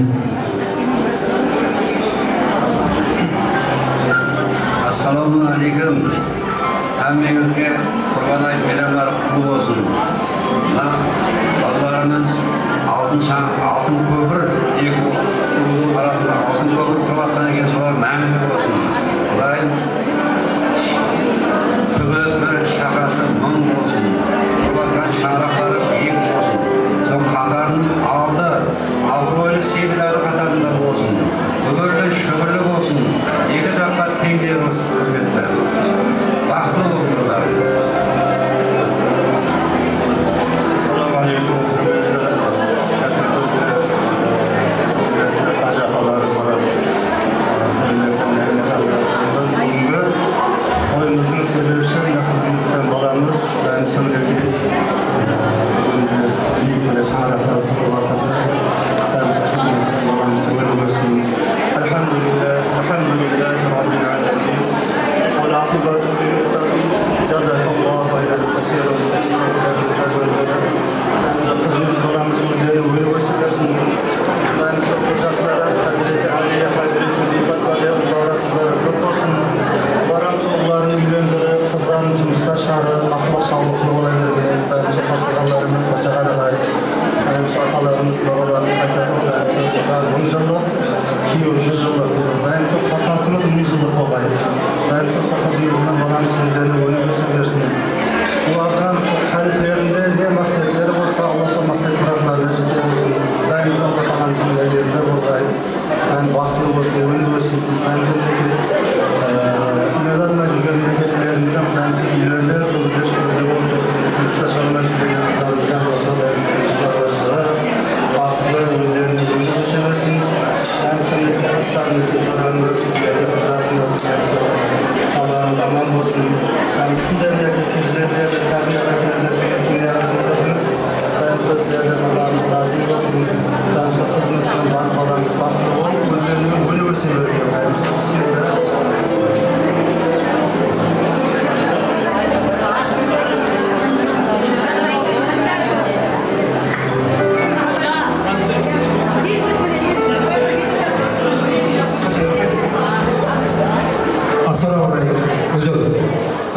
Assalawma aleykum. Hámmeńizge Qurban ayt meyramları qutlı bolsın. Mına balalarımız altın shań-, altın kópir, eki urıwdıń arasında altın kópir qurıp atqan eken, solar máńgi bolsın. Qudayım túbi bir, shaqası mıń bolsın. Qurıp atqan shańaraqları biyik bolsın. Sol qatarınıń aldı Abıroylı sıylılardıń qatarında bolsın. Gúbirli, shúgirli bolsın. Eki jaqqa teńdey qılsın xızmetti. Baxıtlı bolıńızlar. Assalawma aleykum, húrmetli Ashurkókte, húrmetli háji apalarım, húrmetli hámmelerimiz. Búgingi toyımızdıń sebepshi mına qızımız benen balamız. Qudayım sol eki, e, búgin biyik mine shańaraqlar qurılıp atır. Qudayım sol qızımız benen balamız ónip óssin. Alhamdulillah, alhamdulillahi rabbil alamin. Wal aqibatu lil muttaqin. Jazakallahu xayran kasiran. Qudayım sol qızımız, balamız ózleri ónip óse bersin. Qudayım sol jasları Házireti Aliya, Házireti Ziyfat Baliya, ulları, qızları kóp bolsın. Balamız Qızların úylendirip, qızların turmısqa shıǵarıp, baxıtlı, sawlıqlı bola bergin. Qudayım sol qosılǵanları menen qosa qarǵay. Qudayım sol atalarımız, babalarımız aytadı, Qudayım sol qızlar mıń jıllıq, kúyew júz jıllıq deydi. Qudayım sol qatnasıńız mıń jıllıq bolǵay. Qudayım sol qızımız benen balamız ózlerine ónip óse bersin. Bulardan sol qáliplerinde ne maqsetleri bolsa, Alla sol maqset muratlarına jete bersin. Qudayım sol ata-anamızdıń názerinde bolǵay. Hám baxıtlı bolsın, ónip óssin. Hám sizlerge, e, úylenip almay júrgen nekelerimizden, Qudayım sol úylerinde, ózinde, shúkirde bolıp, turmısqa shıǵarmay júrgen qızlarımızdan bolsa da, qızlarımızǵa baxıtlı, ózlerine ónip óse bersin. Hám sizlerge aslarımızdı, joramızdı, sizlerge qurdasımız, Allańız aman bolsın. Hám usınday mine perzentlerdi, tárbiyalap keldi, dúnyaǵa keltirdińiz. Qudayım sol sizlerden Allańız razı bolsın. Qudayım sol qızıńız benen balamız baxıtlı bolıp, ózlerine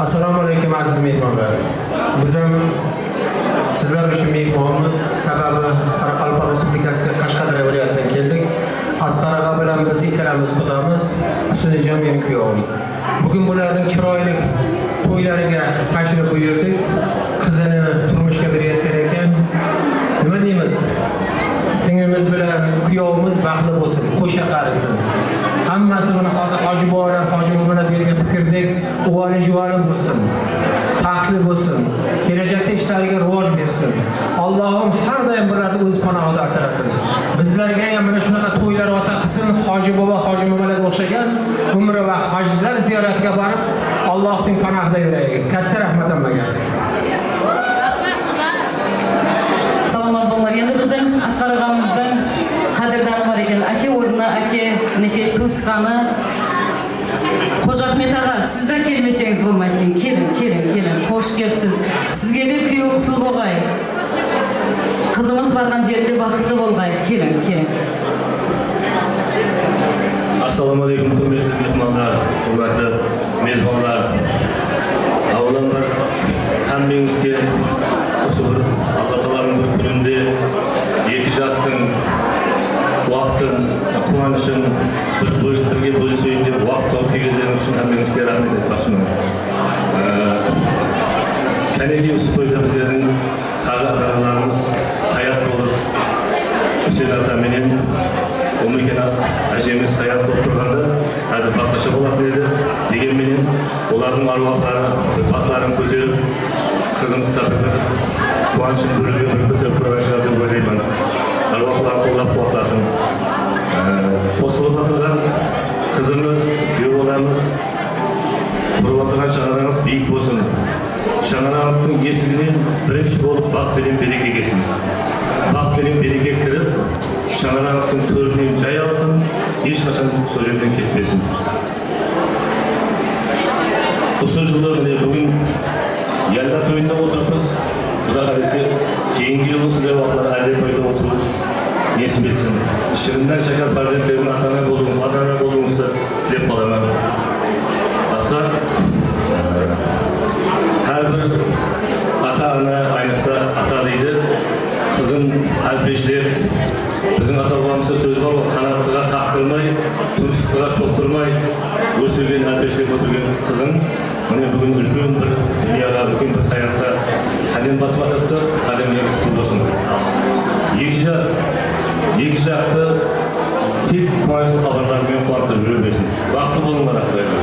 Assalamu aleykum, aziz mehmonlar. Biz ham sizlar uchun mehmonmiz, sababi Qoraqalpaq Respublikasiga Qashqadaryo viloyatidan keldik. Asqar og'a bilan biz ikkalamiz qudamiz, Husnijon meniń kúyovim. Búgin bulardıń chiroyli to'ylariga tashrif buyurdik. Qizini turmushga berayotgan ekan. Nima deymiz? Singlimiz bilan kúyovimiz baxtli bo'lsin, qo'sha qarisin. Hammasi buni hozir hoji buvalar, hoji momalar bergan fikrdek, uvali juvali bo'lsin, baxtli bo'lsin, kelajakda ishlariga rivoj bersin. Allohim har doim bularni o'z panohida asrasin. Bizlarga ham mana shunaqa to'ylar ato qilsin, hoji bova, hoji momalarga o'xshagan umra va hajlar ziyoratiga borib, Allohning panohida yuraylik. Katta rahmat hammaga. Salamat bolıńlar. Endi biziń Asqar aǵamızdıń qádirdanı bar eken. Áke ornına áke, minekey, tuwısqanı. Xojaxmet aǵa, siz de kelmeseńiz bolmaydı eken. Keliń, keliń, keliń. Xosh kelipsiz. Sizge de kúyew qutlı bolǵay. Qızımız barǵan jerinde baxıtlı bolǵay. Keliń, keliń. Assalawma aleykum, húrmetli mehmanlar, húrmetli mezbanlar. Awallambar, hámmeńizge usı bir Alla taaladıń bir kúninde eki jastıń waqtın, quwanıshın bir ból-, birge bóliseyin dep waqıt tawıp kelgenlerińiz ushın hámmeńizge raxmet aytpaqshıman. Ee, kánekey usı toyda bizlerdiń Házir ata-analarımız hayat bolıp, Húseyin ata menen Umeken ájemiz hayat bolıp turǵanda, házir basqasha bolatın edi. Degen menen, olardıń árwaqları basların kóterip, qızımızǵa bir, bir quwanıshın bóliwge bir kóterip qoyǵan shıǵar dep oylayman. Árwaqları qollap-quwatlasın. Ee, qosılıp atırǵan qızımız, kúyew balamız, turıp atırǵan shańaraǵıńız biyik bolsın. Shańaraǵıńızdıń esiginen birinshi bolıp baxt penen bereke kelsin. Baxt penen bereke kirip, shańaraǵıńızdıń tórinen jay alsın, hesh qashan sol jerden ketpesin. Usı jılı, mine, búgin yalda toyında otırıppız. Quda qálese, keyingi jılı usınday waqıtlarda álle toyda otırıw nesip etsin. Shırınnan sháker párzentlerdiń ata-ana bolıwın, ata-ana bolıwıńızdı tilep qalaman. Asqar, hár bir ata-ana aynasa ata deydi. Qızın álpeshlep, biziń ata-babamızda sóz bar ǵoy, qanatlıǵa qaqtırmay, tumsıqlıǵa shoqtırmay ósirgen, álpeshlep ótirgen qızıń Mine, búgin úlken bir dúnyaǵa, úlken bir hayatqa qádem basıp atırıptı, qádemleri qutlı bolsın. Eki jas, eki jaqtı tek quwanıshlı xabarlar menen quwanıp júre bersin. Baxıtlı bolıńlar, aqıbetli.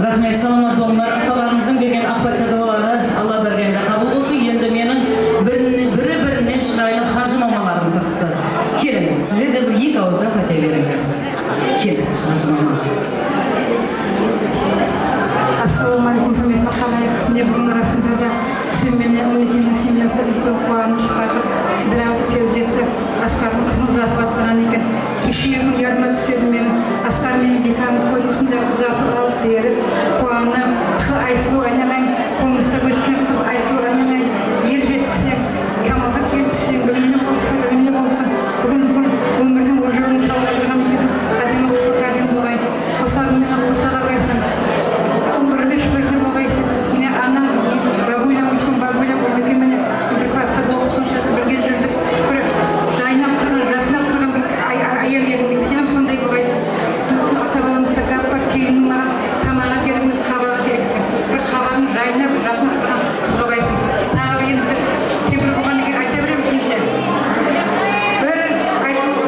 Raxmet, salamat bolıńlar. Atalarımızdıń bergen aq pata duwaları Alla bárkende qabıl bolsın. Endi meniń birine, biri-birinen shıraylı hajı mamalarım turıptı. Keliń, sizler de bir eki awızdan pata berińler. Kel, Nazım aman. Assalawma aleykum, húrmetli xalayıq. Mine, búgin rasında da Húseyin menen Umekeniń semyasında úlken quwanısh, baxıt, bir aldı perzentti Asqardıń qızın uzatıp atırǵan eken. Keshegi kún yadıma túsedi meniń Asqar menen Biykanıń toyın usınday uzatıp alıp berip, quwanıp, qız Aysuluw aynanayın, qońsıda ósken qız Aysuluw aynanayın, er jetkiseń, kamalǵa kelipseń, bilimli bolsın, ilimli bolsın. Búgin, búgin ómirdiń óz jolın tawıp atırǵan ekenseń. Qádemi qutlı qádem bolǵay. Qosaǵıń menen qosaq alǵaysań. Úmirde shúbirde bolǵaysıń. Mine, anań, ne, babuylem, úlken babuylem Úmeke menen bir klassta oqıp, sonsha birge júrdik. Bir jaynap turǵan, jasnap turǵan bir ay-, ay-, ayal ediń. Sen hám sonday bolǵaysıń. Ata-babamızda gáp bar, keliniń maǵan tamaǵı kerek emes, qabaǵı kerek eken. Bir qabaǵıń jaynap, jasnap turǵan qız bolǵaysıń. Taǵı endi bir kempir bolǵannan keyin ayta beremiz, jiynshá. Bir, Aysuluw,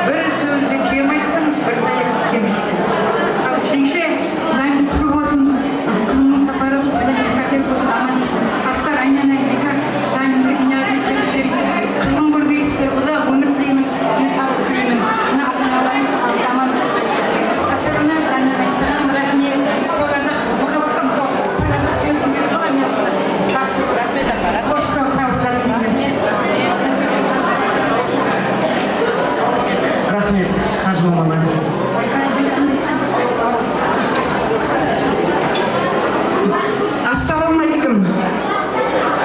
bir sózdi kem aytsań, bir tayaqtı kem jeyseń. Al, jiynshá, Qudayım qutlı bolsın. Qızımnıń saparı, Qudayım qátel bolsın, aman. Asqar, aynanayın, Biyka, Qudayım dúnyaǵa kelip beriń. Qızǵın kórgeysizler, uzaq ómir tileymen, densawlıq tileymen. Mına, ata-analarıń aman. Asqar, aynanayın, saǵan raxmet. Toylarda qız, muhabbatqa muhabbat. Toylarda kelin berip qoyǵan men. Raxmet, aǵa, raxmet. Xosh, sawıqpasızlar, deymen. Raxmet, hajı mamalar. Assalawma aleykum,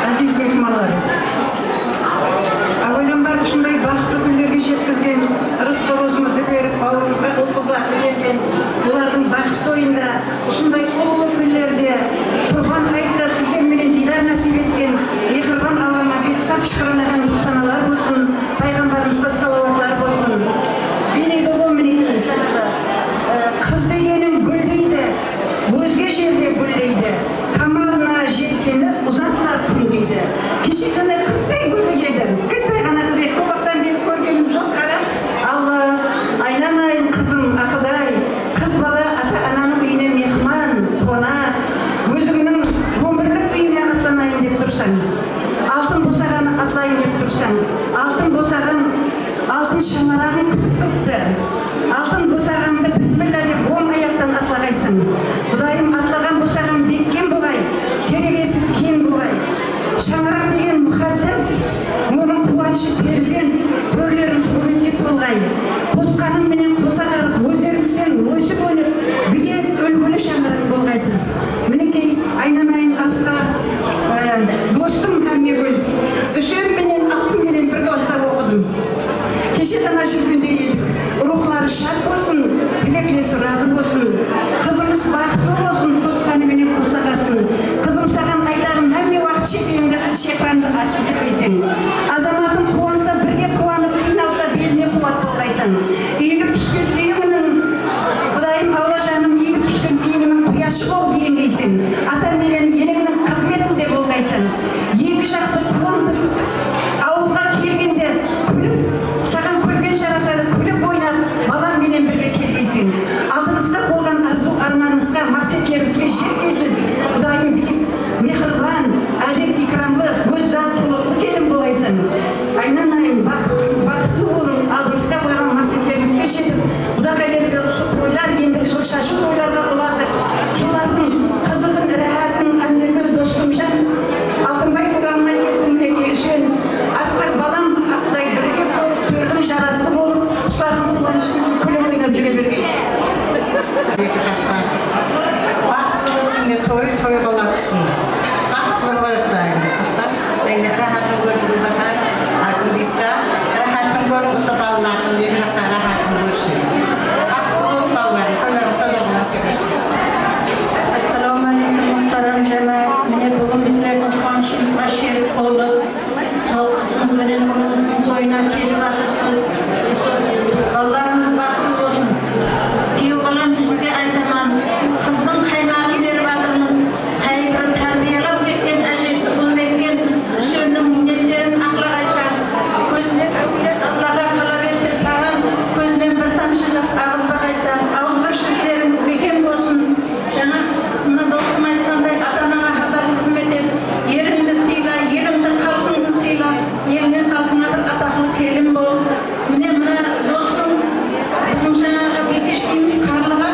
áziz mehmanlar. Áwelem bar, usınday baxıtlı kúnlerge jetkizgen, ırıs-tawızımızdı berip, bawırımızǵa ul-qızlardı bergen, olardıń baxıt toyında usınday ullı kún Qudayım atlaǵan bosaǵan bekkem bolǵay, kerek esik keń bolǵay. Shańaraq degen muqaddes, onıń quwanıshı perzent, tórlerińiz bólekke tolǵay. Qosqanıń menen qosa ǵarıp, ózlerińizden ósip-ónip, biye úlgili shańaraq bolǵaysız. Minekey, aynanayın Asqar, e, dostım Hámmegúl, Úsen menen Altın menen bir klassta oqıdım. Keshe tańa júrgendey edik. Ruwxları shad bolsın, tileklesi razı bolsın. Qızımız baxıtlı bolsın, qosqanı menen qosa ǵarsın. Qızım, saǵan aytarım, hámme waqıt shekenińdi, shekrandı ashıp júrgeyseń. Azamatıń quwansa, birge quwanıp, qıynalsa, beline quwat bolǵaysań. Iyilip túsken iyiniń, Qudayım Alla janım, iyilip túsken iyiniń quyashı bolıp eńgeyseń. Atań menen eneńniń xızmetinde bolǵaysań. Eki jaqtı quwantıp, awılǵa kelgende kúlip, saǵan kúlgen jarasadı, kúlip oynap, balań menen birge kelgeyseń. Aldıńızǵa qoyǵan arzıw-ármanıńızǵa, maqsetlerińizge jetkeysіз. Qudayım biyik, mehriban, ádep-ikramlı, gózzal, qulıqlı kelin bolaysań. Aynanayın, baxıt-, baxıtlı bolıń, aldıńızǵa qoyǵan maqsetlerińizge jetip, Quda qálese usı toylar, endigi jıl shashıw toylarǵa ulasıp, solardıń qızıǵın, ráhátın Ámmegúl, Dostımjan, Altınbay, Quranbay, Erkin, Minekey, Úsen, Asqar balam, Aqtay birge bolıp, tórdiń jarasıǵı bolıp, usılardıń quwanıshı menen kúlip oynap júre bergey. Eki jaqta baxıtlı bolsın, mine, toy toyǵa ulasın. Baxıtlı bolıp, Qudayım. Asqar, mine, ráhátın kóriń, Gúlbahar, Akınbiyka, ráhátın kóriń, usı balalardıń eki jaqta ráhátın kórsin. Baxıtlı bolıp, balalarım, toylarıńız toylarǵa nasip etsin. Assalawma áleykum, muhtaram jámáát. Mine, búgin bizlerdiń quwanıshımızǵa sherik bolıp, sol qızımız benen ulıwımızdıń toyına kelip atırsız. Balalarıńız baxıtlı bolsın. Kúyew balam, sizge aytaman, qızdıń qaymaǵın berip atırmız. Qáybir tárbiyalap ketken ájesi bul meken Úsenniń miynetlerin aqlaǵaysań. Kózine áwlet Allaǵa qala berse saǵan, kózinen bir tamshı jas aǵızbaǵaysań. Awızbirshilikterińiz bekem bolsın. Jańa mına dostım aytqanday, ata-anaǵa hadar xızmet et. Erińdi sıyla, elińdi, xalqıńdı sıyla. Elińe, xalqıńa bir ataqlı kelin bol. Mine, mına dostım, biziń jańaǵı Biykesh deymiz, Qarlıǵa.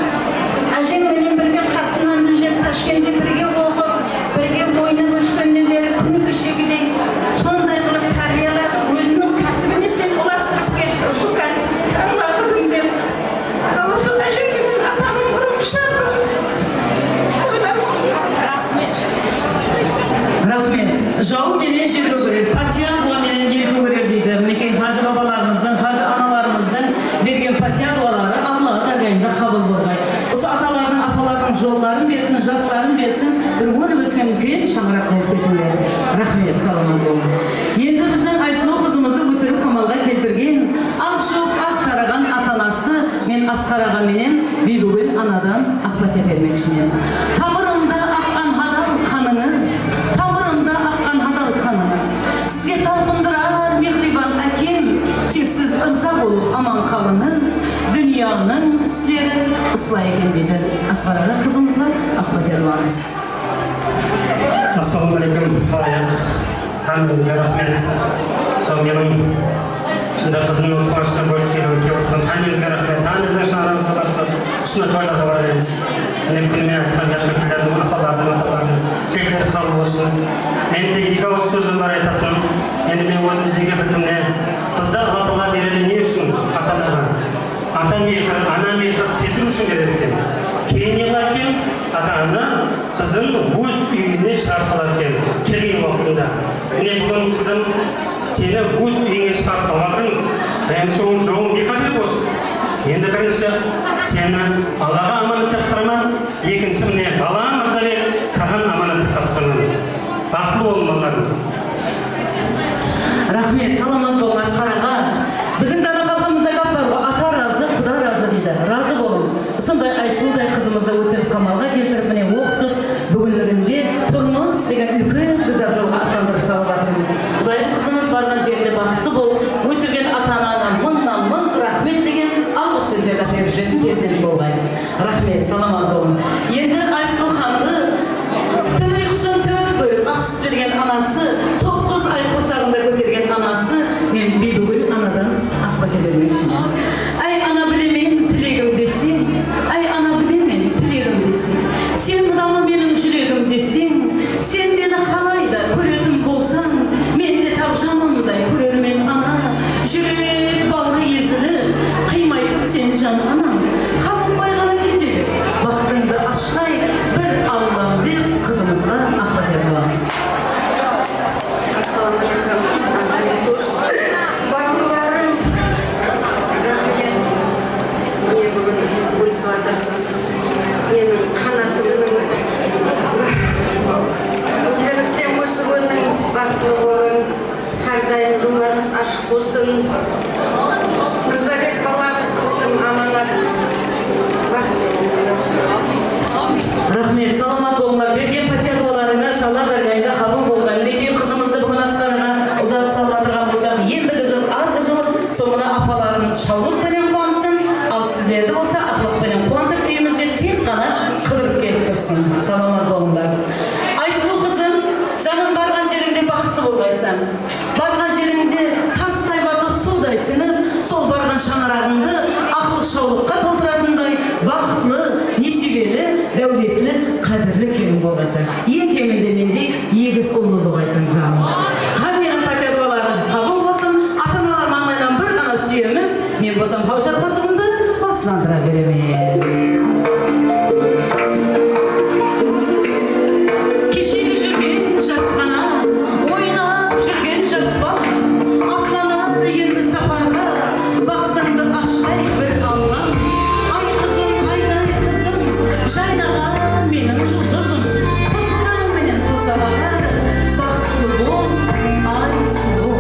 Ájeń menen birge qattı nandı jep, Tashkentte birge oqıp, birge oynap óskennen beri kúni keshegidey sonday qılıp tárbiyaladı. Óziniń kásibine sen ulastırıp ket, usı kásip tańla, qızım, dep. Usı ájeń menen atanıń ruwxı shad bolsın. Toylar bolsın. Raxmet. Jaw menen jer kógerer, pátiya duwa menen el kógerer deydi. Minekey, hajı babalarımızdıń, hajı analarımızdıń bergen pátiya duwaları Allaǵa dárgayında qabıl bolǵay. Usı atalardıń, apalardıń jolların bersin, jasların bersin, bir ónip ósken úlken shańaraq bolıp ketińler. Raxmet, salamat bolıń. Endi biziń Aysulıw qızımızdı ósirip kamalǵa keltirgen aq jup, aq taraǵan ata-anası, men Asqar aǵa menen Biybigúl anadan aq pátiya bermekshimen. Tamırımda aqqan hadal qanıńız, tamırımda aqqan hadal qanıńız. Sizge talpındırar mehriban ákem, tek siz ırza bolıp aman qalıńız. Dúnyanıń isleri usılay eken, deydi. Asqar aǵa, qızımızǵa aq pátiya duwańız. Assalawma áleykum, xalayıq. Hámmeńizge raxmet. Sol meniń usınday qızımnıń quwanıshına bólip keliwine kelip otırǵan hámmeńizge raxmet. Hámmeńizdiń shańaraǵıńızǵa basıp, usınday toylarǵa barayız. Mine, kúnime aytqan jashkólterlerdiń, apalardıń, atalardıń tilekleri qabıl bolsın. Men tek eki awız sózim bar aytatın. Endi men ózim izlegen bilimde, qızdı Alla taala beredi ne ushın? Ata-anaǵa. Ata mehir, ana mehir sezdiw ushın beredi eken. Keyin ne qıladı eken? Ata-ana qızın óz úyine shıǵarıp saladı eken, kelgen waqtında. Mine, búgin qızım, seni óz úyińe shıǵarıp salıp atırmız. Endi sonıń jolı ne qáder bolsın? Endi birinshi seni Allaǵa amanat tapsıraman, ekinshi, mine, balam Mirzabek, saǵan amanat tapsıraman. Baxıtlı bolıń, balalarım. Raxmet, salamat bolıń, Asqar aǵa. Biziń dana xalqımızda gáp bar ǵoy, ata razı, quda razı deydi. Razı bolıń. Usınday Aysulıwday qızımızdı ósirip kamalǵa keltirip, mine, oqıtıp, búginliginde turmıs degen úlken gúzar jolǵa atlandırıp salıp atırmız. Qudayım, qızıńız barǵan jerinde baxıtlı bolıp, ósirgen ata-anańa mıńnan mıń raxmet degen alǵıs sózlerdi áperip júretin perzent bolǵay. Raxmet, salamat bolıń. Endi Aysulıw xandı tún uyqısın tórt bólip aq sút bergen anası, toǵız ay qursaǵında kótergen anası, men Biybigúl anadan aq pátiya bermekshimen. Áy ana, bilemen tilegim deseń, áy ana, bilemen tilegim Búgin bólisip atırsız. Meniń qanatımnıń ózgeristen ósiwiniń, baxıtlı bolıń. Hár dayım jollarıńız ashıq bolsın. Mırzabek balam, qızım Amanat. Baxıtlı bolıńlar. Raxmet, salamat bolıńlar. Bergen pátiyatuwalarıńız Alla dárgahında qabıl bolǵan. Minekey, qızımızdı búgin asqarına uzatıp salıp atırǵan bolsaq, endigi jıl, arǵı jıl sońına apaların shawlıq penen quwantsın, al sizlerdi bolsa aqlıq penen quwantıp, úyimizge tek ǵana qıdırıp kelip tursın. Salamat bolıńlar. Aysulıw qızım, janım, barǵan jerińde baxıtlı bolǵaysań. Barǵan jerińde tastay batıp, suwday sińip, sol barǵan shańaraǵıńdı aqlıq-shawlıqqa toltıratınday baxıtlı, nesiybeli, dáwletli, qádirli kelin bolǵaysań. Eń keminde mendey egis ullı bolǵaysań, janım. Hámmeniń pátiyatuwaları qabıl bolsın. Ata-analar mańlayınan bir ǵana súyemiz. Men bolsam hawjat qosıǵımdı baslandıra beremen. Keshegi júrgen jas ǵana, oynap júrgen jas bala, atlanar endi saparǵa, baxtıńdı ashqay bir Allam. Ay qızım, ayday qızım, jaynaǵan meniń juldızım, qosıqlar menen qosa aqadı, baxıtlı bol, Aysulıw.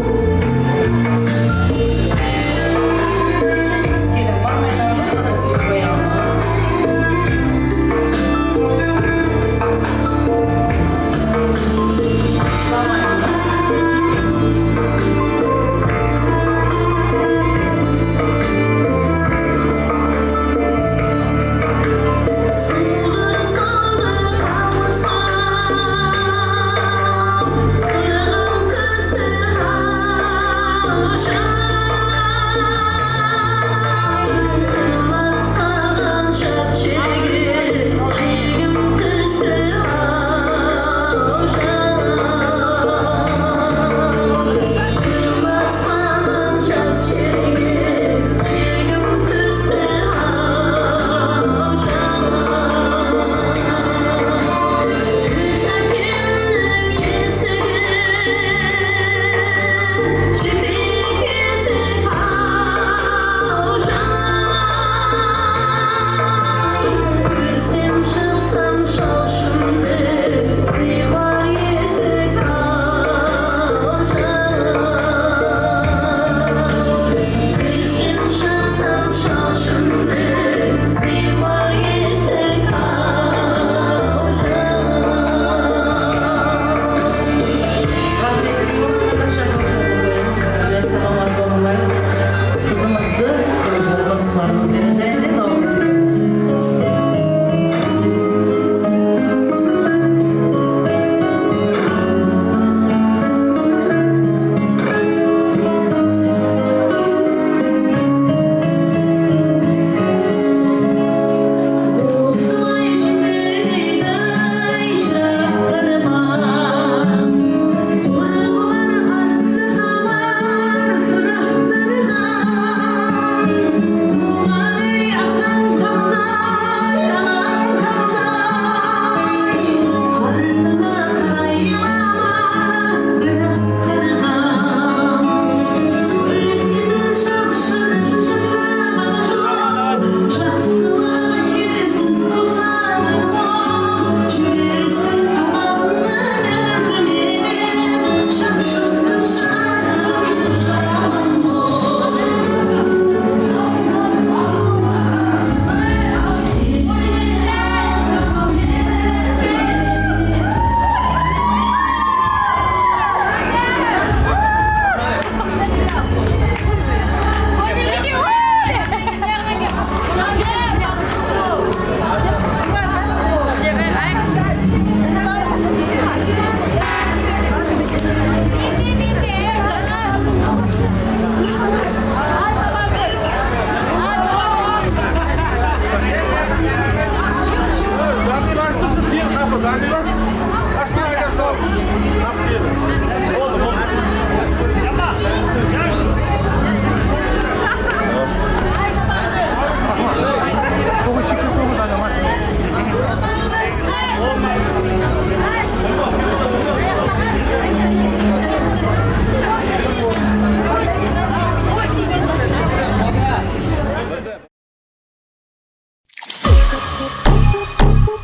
Raxmet, Timur, qızıq shaqırıw boldı. Raxmet, salamat bolıńlar. Qızımızdı qosıqlarımız benen jáne de dawam etemiz.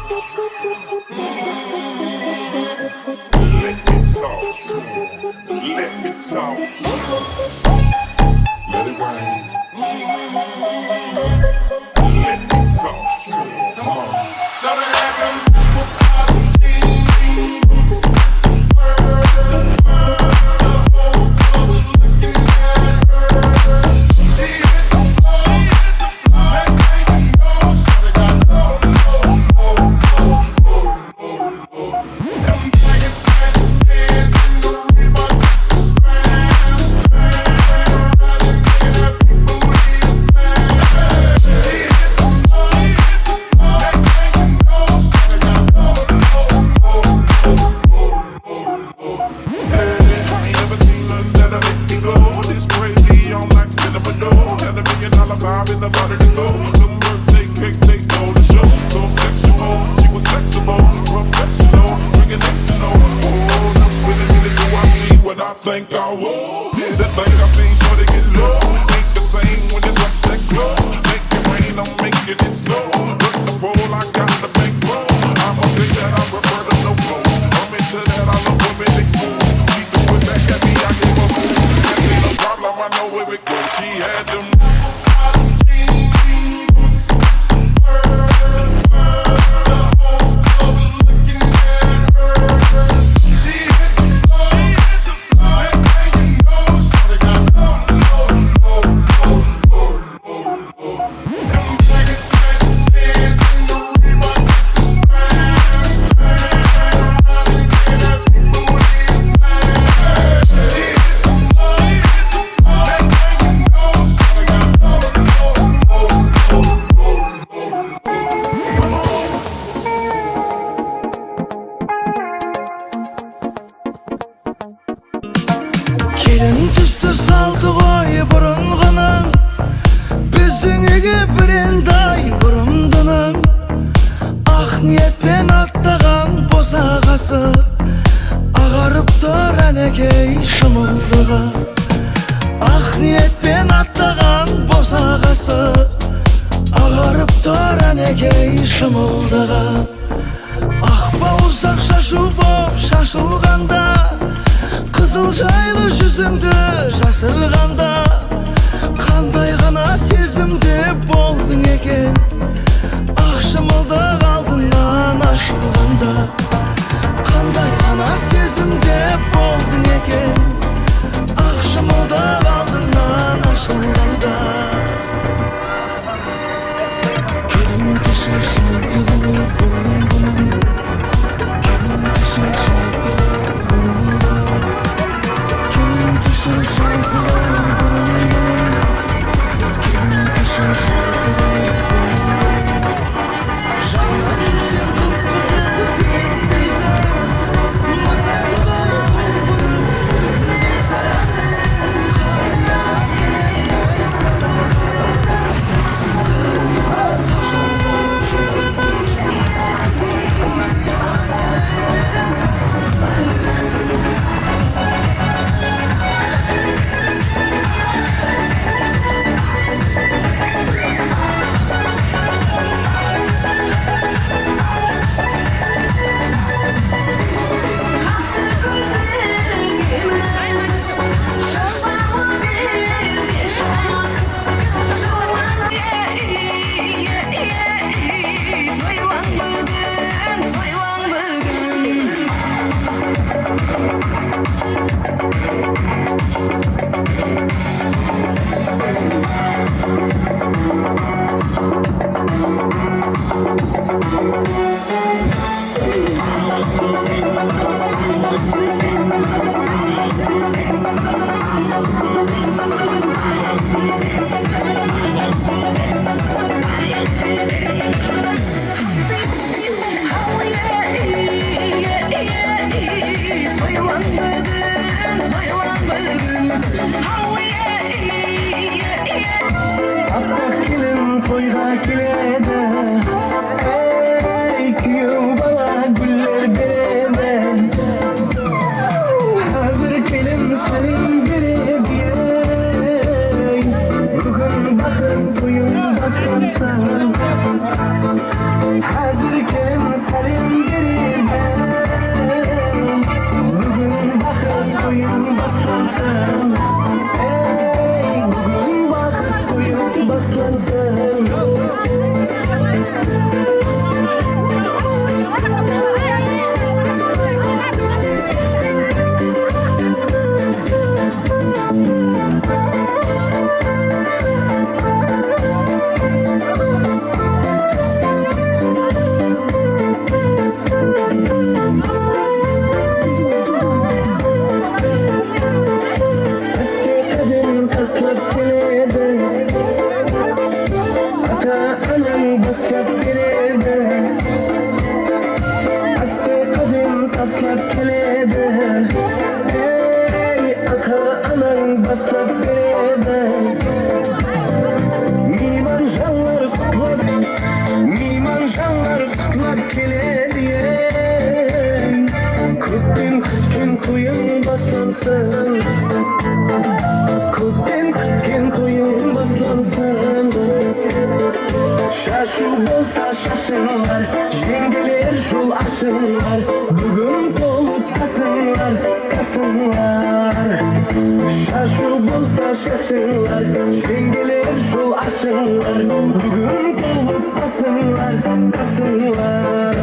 Let me talk to him. Let me talk to him. Let it rain. Let me talk to him. Come on. So they had them people cotton jeans, boots, the whole club was looking at her. She hit the floor. Hey, I ain't never seen nothing that'll make me go this crazy. I'm like spinning my dough. Had a million dollar vibe in the body to go. Them birthday cakes, they stole the show. So sexual, she was flexible, professional, bringing X and O. Oh, now wait a minute, do I see what I think I will? Yeah, that thing I seen, shorty get low. Ain't the same when it's up that glow. Make it rain, I'm making it snow. Break the pole, I got the bankroll. I'ma say that I prefer the no clothes. I'm into that, I love women exposed. She threw it back at me, I gave her boom. That ain't a problem, I know where it goes. She had them. Kelin tústi saldı ǵoy burınǵınıń, bizdiń úyge birende-ay burındınıń. Aq niyetpen atlaǵan bosaǵası, aǵarıp tur ánekey shımıldıǵı. Aq niyetpen atlaǵan bosaǵası, aǵarıp tur ánekey shımıldıǵı. Aq bawırsaq shashıw bolıp shashılǵanda, qızıl jaylı júzińdi jasırǵanda, qanday ǵana sezimde boldıń eken, aq shımıldıq aldınan ashılǵanda. Qanday ǵana sezimde boldıń eken, aq shımıldıq aldınan ashılǵanda. Kelin túsi saldı ǵoy burınǵınıń. Kelin túsi saldı ǵoy burınǵınıń. Kelin túsi saldı ǵoy burınǵınıń. Kelin túsi saldı ǵoy burınǵınıń. Jaynap júrseń qıp-qızıl gúlimdeyseń, mazarlıǵa qul bolıp gúlimdeyseń. Qariyana senen berip Appaq kelin toyǵa keledi, ey, kúyew bala gúller beredi. Házir kelin sálem beredi, ey, búgin baxıt toyıń baslansa. Házir kelin beredi. Áste qádem taslap keledi. Ey, ata-anań baslap beredi. Miyman janlar qutlap, miyman janlar qutlap keledi. Ey, kópten kútken toyıń baslansın. Kópten kútken toyıń baslansın. Shashıw bolsa shashıńlar, jeńgeler jol ashıńlar. Búgin tolıp tasıńlar, tasıńlar. Shashıw bolsa shashıńlar, jeńgeler jol ashıńlar. Búgin tolıp tasıńlar, tasıńlar.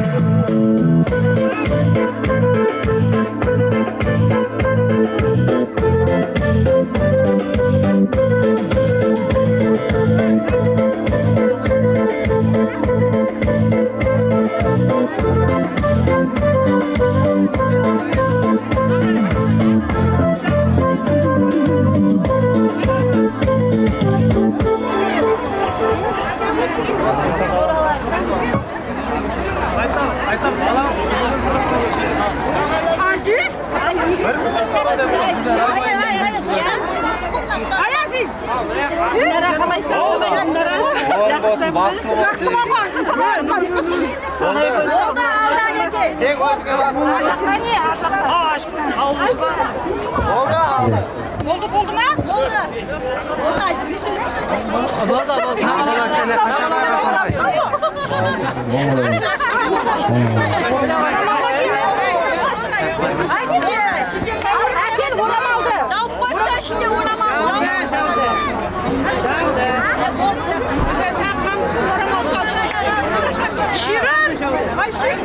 Aziz? Ay, Aziz! Oń bolsın, baxıtlı bolsın. Jaqsı ma, baxıtsız ma? Boldı, aldı, Aneke. Sen ózińe baq. Boldı, aldı. Boldı, boldı ma? Boldı. Boldı, Aziz, sen óziń. Boldı, boldı. Ákel oramaldı. Jawıp qoyıptı, ishinde oramal. Shirin. Ay, Shirin.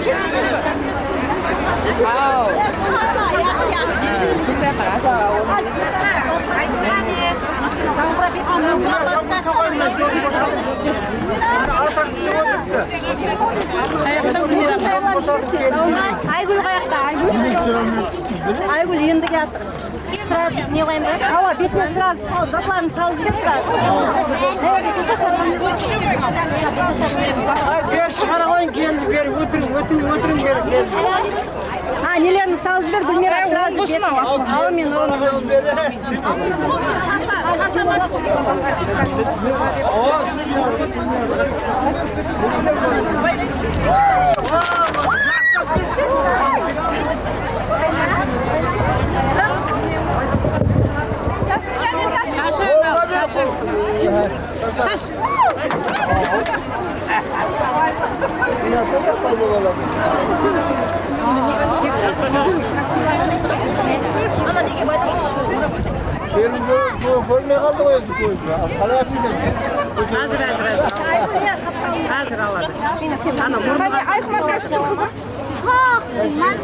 Aygúl qayaqta, Aygúl? Aygúl endi kiyatır. Srazı ne qoyayın ba? Awa, betine srazı sal-, zatların salıp jiber srazı. Ay, beri shıǵara qoyıń, keldi, beri ótiriń, ótiriń, ótiriń, beri keldi. Ha, nelerin salıp jiber, Gúlmira, srazı bet. Al, men onı. Kelin kó-, kórmey qaldı ǵoy, endi kóyip. Qalay ápkeledim? Házir, házir, házir. Házir aladı. Ana, murmıǵa. Ayqmar, qızım. Toq, man.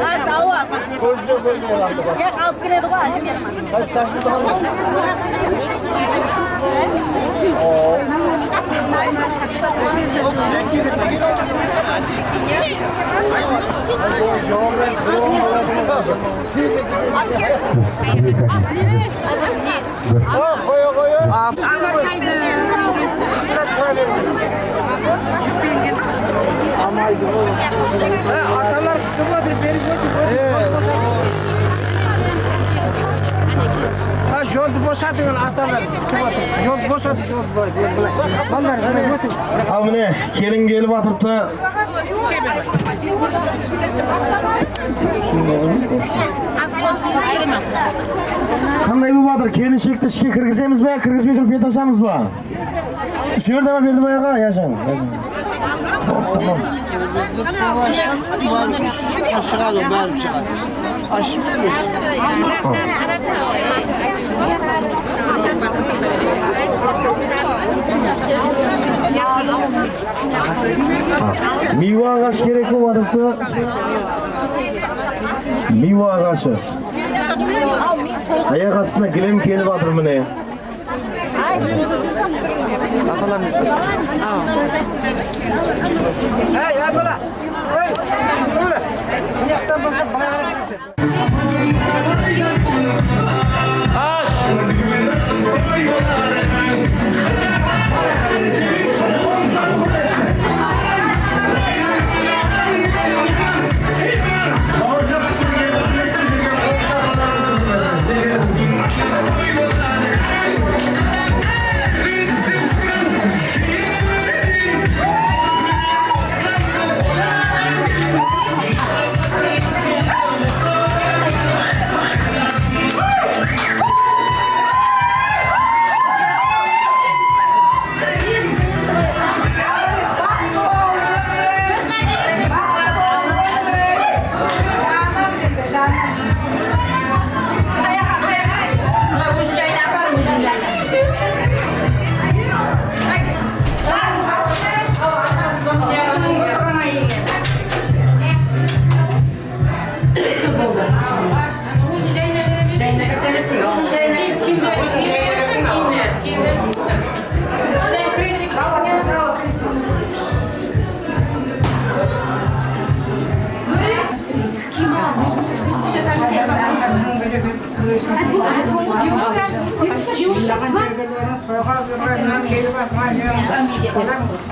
Házir, awa. Kózde kórmey qaldı ǵoy. Alıp kiredi ǵoy, házir. Qoya, qoya. Atalar kútip otır, berip otır. Ha, joldı bosatıń, atalar kútip otır. Joldı bosatıń, joldı bosatıń. Ballar, mine, ótiń. Al, mine, kelin kelip atırıptı. Qanday bolıp atır? Kelinshekti ishke kirgizemiz be, kirgizbey turıp bet ashamız ba? Usı jerde ma, Berdibaev aǵa? Yajań, yajań. Tamam. Shıǵadı, bári shıǵadı. Ashıp. Miywa aǵashı kerek bolıp atırıptı. Miywa aǵashı. Ayaq astına gilem kelip atır, mine. Atalar ne? Ey, bala. Ey, bala. Tash!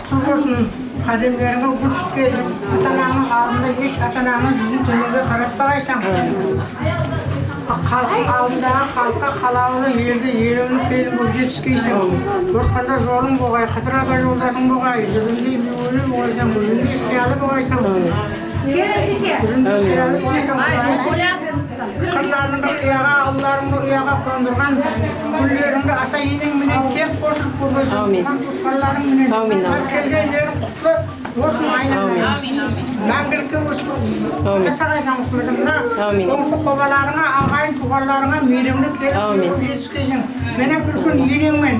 Qutlı bolsın, qádemlerińe gúl túsken, ata-anańnıń aldında hesh ata-anańnıń júzin tómenge qaratpaǵaysań. Xalıqtıń aldındaǵı xalıqqa qalawlı, elge elewli kelin bolıp jetiskeysiń. Jortqanda jolıń bolǵay, qıdırada joldasıń bolǵay, júzindey miyweli bolǵaysań, gúzindey qıyalı bolǵaysań. Gúzindey qıyalı bolǵaysań. Qırlarıńdı qıyaǵa, awıllarıńdı uyaǵa qondırǵan kúnlerińdi ata-eneń menen teń qosılıp kórgesin. Ámin. Tuwǵan-tuwısqanlarıń menen. Ámin, ámin. Kelgenleriń qutlı bolsın, aynalayın. Ámin. Máńgilikke ósip jasaǵaysań usınday. Ámin. Qońsı qobalarıńa, aǵayin-tuwǵanlarıńa miyrimli kelin bolıp jetiskeysiń. Men hám úlken eneńmen.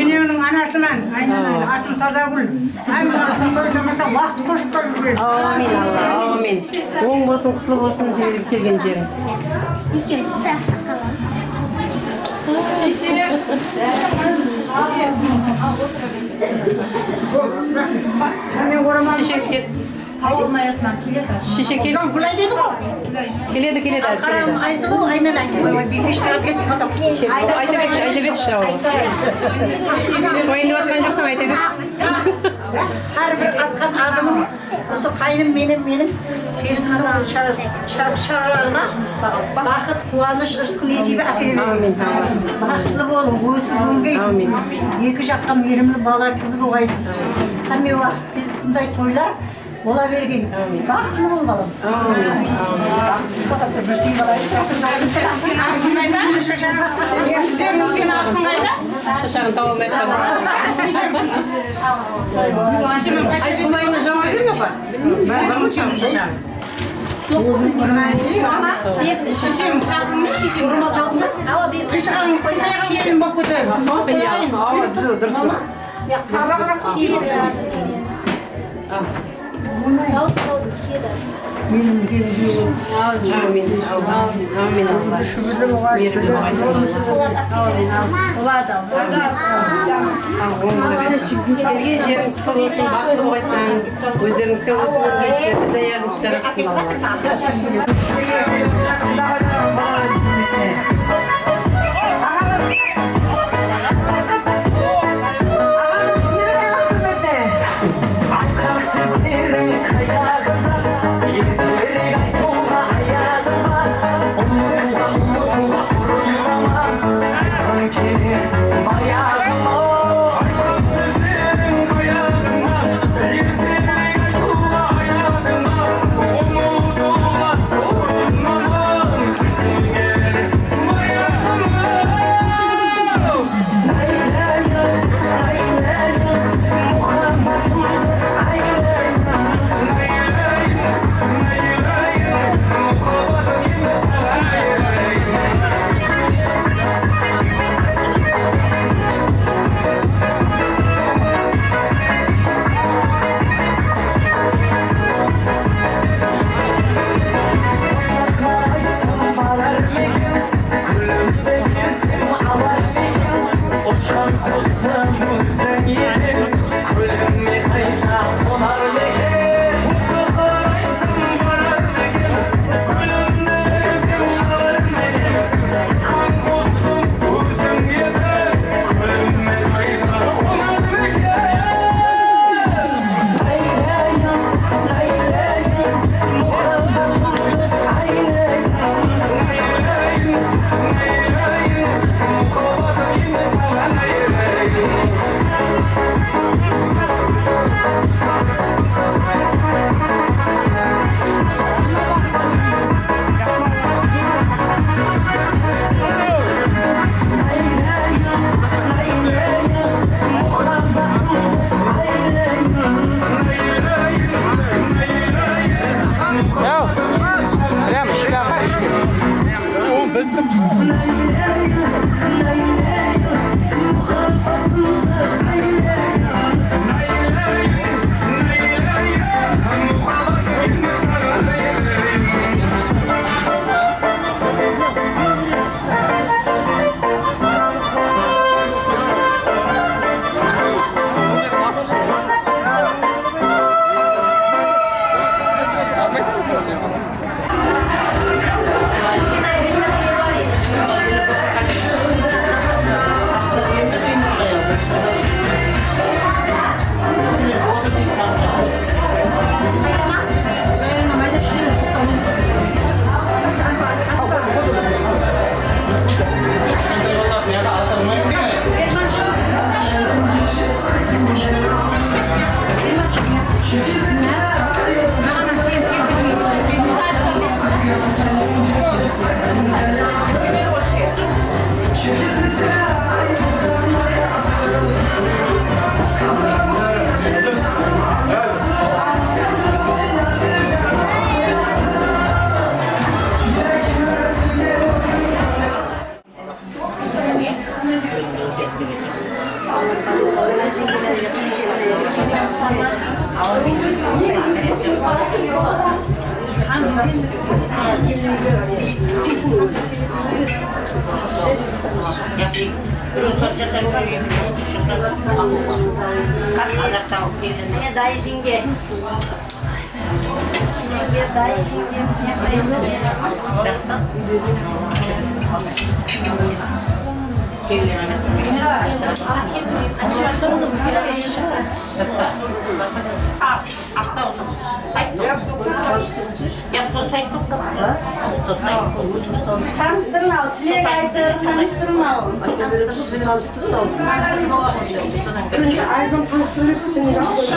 Enewiniń anasıman, aynalayın, atım Tazagúl. Hámme waqıtın toylamasa, waqıt qoshıp qoyıp júrgen. Ámin, Alla, ámin. Oń bolsın, qutlı bolsın, kelgen jeriń. Ekewimiz saqlap qalamız. Sheshe ket. Tawa almay atırman, keledi. Sheshe ket. Gúlay dedi ǵoy. Keledi, keledi, házir keledi. Aysulıw, aynalayın. Oy, oy, biykesh, turıp ketip qaldı. Ayta ber, ayta ber, shıraw. Qoyın dep atqan joqsań, ayta ber. Hár bir atqan adımıń usı qáynim menen meniń kelin qızımnıń sha-, sha-, shańaraǵına baxıt, quwanısh, ırısqı, nesiybe ákele bersin. Ámin, ámin. Baxıtlı bolıń, ósip óngeysiz. Ámin. Eki jaqqa miyrimli bala, qız bolǵaysız. Hámme waqıt usınday toylar bola bergey. Ámin. Baxıtlı bol, balam. Ámin. Ámin. Bir sıyıp alayıq. Shashaǵın tawıp atqan. Ay, sulayına jawa berme apa? Sheshem, shaqırıń, sheshem. Qıyshıǵań, qıyshıǵań kelin bolıp ketedi. Awa, durıs, durıs. Ámin, ámin, ámin, ámin, Alla. Kelgen jeriń qutlı bolsın, baxıtlı bolǵaysań. Ózlerińizde ósip óngeysiz, biz ayaǵıńız jarasın, Alla. Aytqan sózleriń qayaǵında, erterek aytıwǵa ayaǵıń bar. Umıtıwǵa, umıtıwǵa urınma, qaytqıń keler bayaǵıma. Aytqan sózleriń qayaǵında, erterek aytıwǵa ayaǵıń bar. Umıtıwǵa urınma, qaytqıń keler bayaǵıma. Ushqan qussam óziń eken, kólinmey qayta qonar ma eken? Qoshaqlar aytsam barar ma eken, kólimdi berseń alar ma eken? Ushqan qussam óziń eken, kólinmey qayta qonar ma eken? Mine, dayı jeńge. Jeńge, dayı jeńge. Aqtaw jumıs. Ayt, tost. Ya, tost ayt, tost. Tanıstırıń al, tilek aytıp, tanıstırıń al. Birinshi aydın tanıstırıp, sen jaqsı.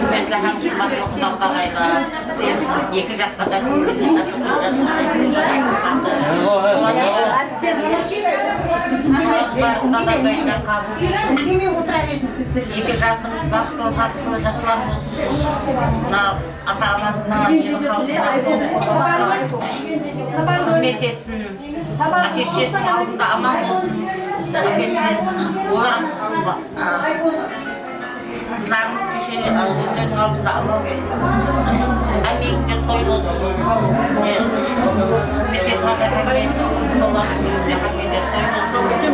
Húrmetli hám qıymatlı qonaq aǵaylar, eki jaqqa da kómekten tasıp, eki jasımız baxıtlı, baxıtlı jaslar bolsın. Mına ata-anasına, eli xalqına, xızmet etsin. Áke-shesiniń aldında aman bolsın. Áke-shesiniń, olar, a, qızlarımız sheshe, a, ózleriniń aldında aman bolsın. Hámmege toy bolsın. E, xızmet etip atır, hámme, olar, hámmege toy bolsın.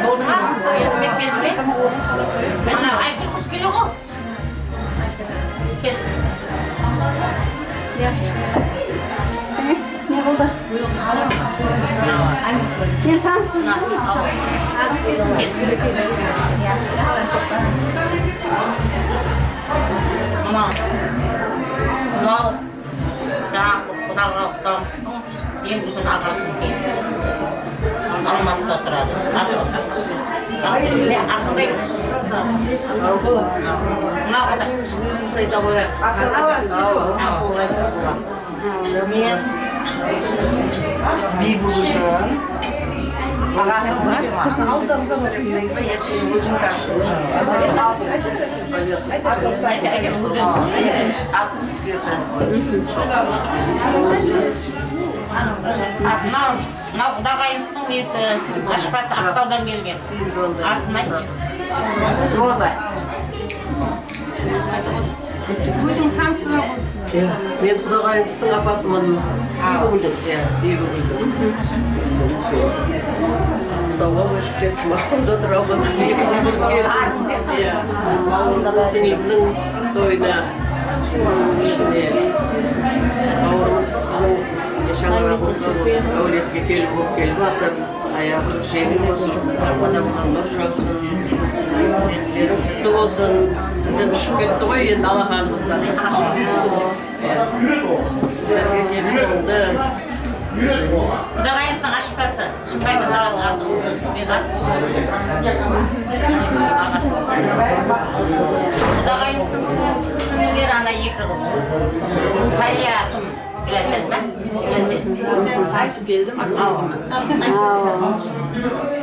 Boldı ma? Toy etmek keldi me? Ana, Aytırqız kele ǵo. Kes. Ya. Ne boldı? Men tanıstırdım. Mınaw. Mınaw. Jańa qudaǵa qudamızdıń. Endi sen aǵasın kel. Almatıda turadı. Atın. Atın ne? Atın ne? Mına qada. Ózimiz ayta qoyayıq. Atın. Atın. Men Biybigúldiń aǵası. Ózim tanıstım. Atım Sveta. Mınaw, mınaw qudaǵayıńızdıń nesi, ashpazı Aqtawdan kelgen. Atın ayt. Roza. Óziń tanıstırıń. Iya, men qudaǵayıńızdıń apasıman. Biybigúldiń. Iya, Biybigúldiń. Aqtawǵa kóship ketip, Aqtawda turaman. Iya, bawırımnıń, sińlimniń toyına. Bawırımız siziń shańaraǵıńızǵa bolsın, áwliyetke kelin bolıp kelip atır. Ayaǵı jeńil bolsın, adamǵa nur jawsın, eri qutlı bolsın. Bizden ushıp ketti ǵoy endi alaxanımızdan. Qusımız. Sizlerge kelip qondı. Qudaǵayıńızdıń ashpazı. Shımbay Qaralıǵandıń úlkesi, men atı. Qudaǵayıńızdıń siń-, sińlileri ana eki qız. Sálya atım. Bilesiz ba? Bilesiz. Aytıp keldim. Awa. Awa.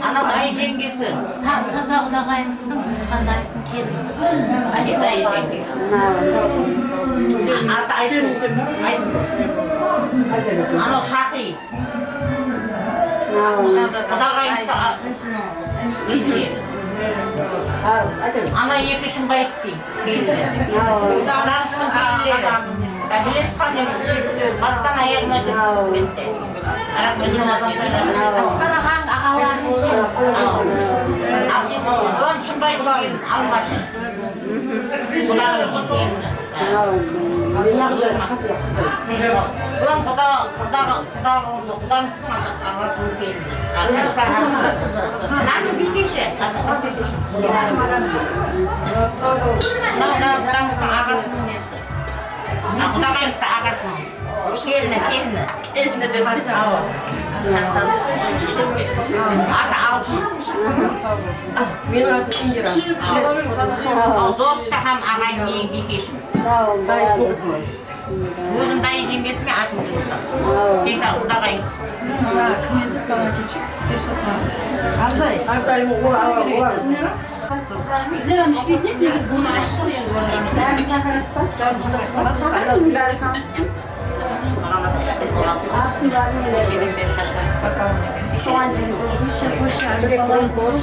Ana dayı jeńgesi. Ha, taza qudaǵayıńızdıń tuwısqan dayısınıń kelini. Aysuwa. Atı Aysun. Aysun. Anaw Shaqıy. Qudaǵayıńızdı a-, ana eki Shımbayskiy. Qudaǵısınıń keyinleri. Ya, bilesiz ǵoy, bastan ayaǵına kirip ketti. Asqar aǵań aǵalarınıń keyini. Al, al, Shımbayskiy Almash. Qudaǵı kelini. Bular quda, quda, quda boldı, qudamızdıń aǵasınıń kelini. Aǵası, aǵası. Atı Biykeshi. Mına, mına qudamızdıń aǵasınıń nesi? Qudaǵayımızdıń aǵasınıń kelini, kelini. Endi dep. Awa. Atı Altın. Meniń atım Indira. Al, dosı hám aǵayin Biykeshi. Dayısınıń qızıman. Ózim dayı jeńgesimen, atım Indira. Tiykarǵı qudaǵayımız. Abzay, abzayım, o, awa, o. Bizler hám ishpeydi, nege bunı ashshıq endi oradan. Bárin taqırasız ba? Bárin taqırasız ba? Bári tanısın. Soǵan júrip, Bahadır, Bahadır,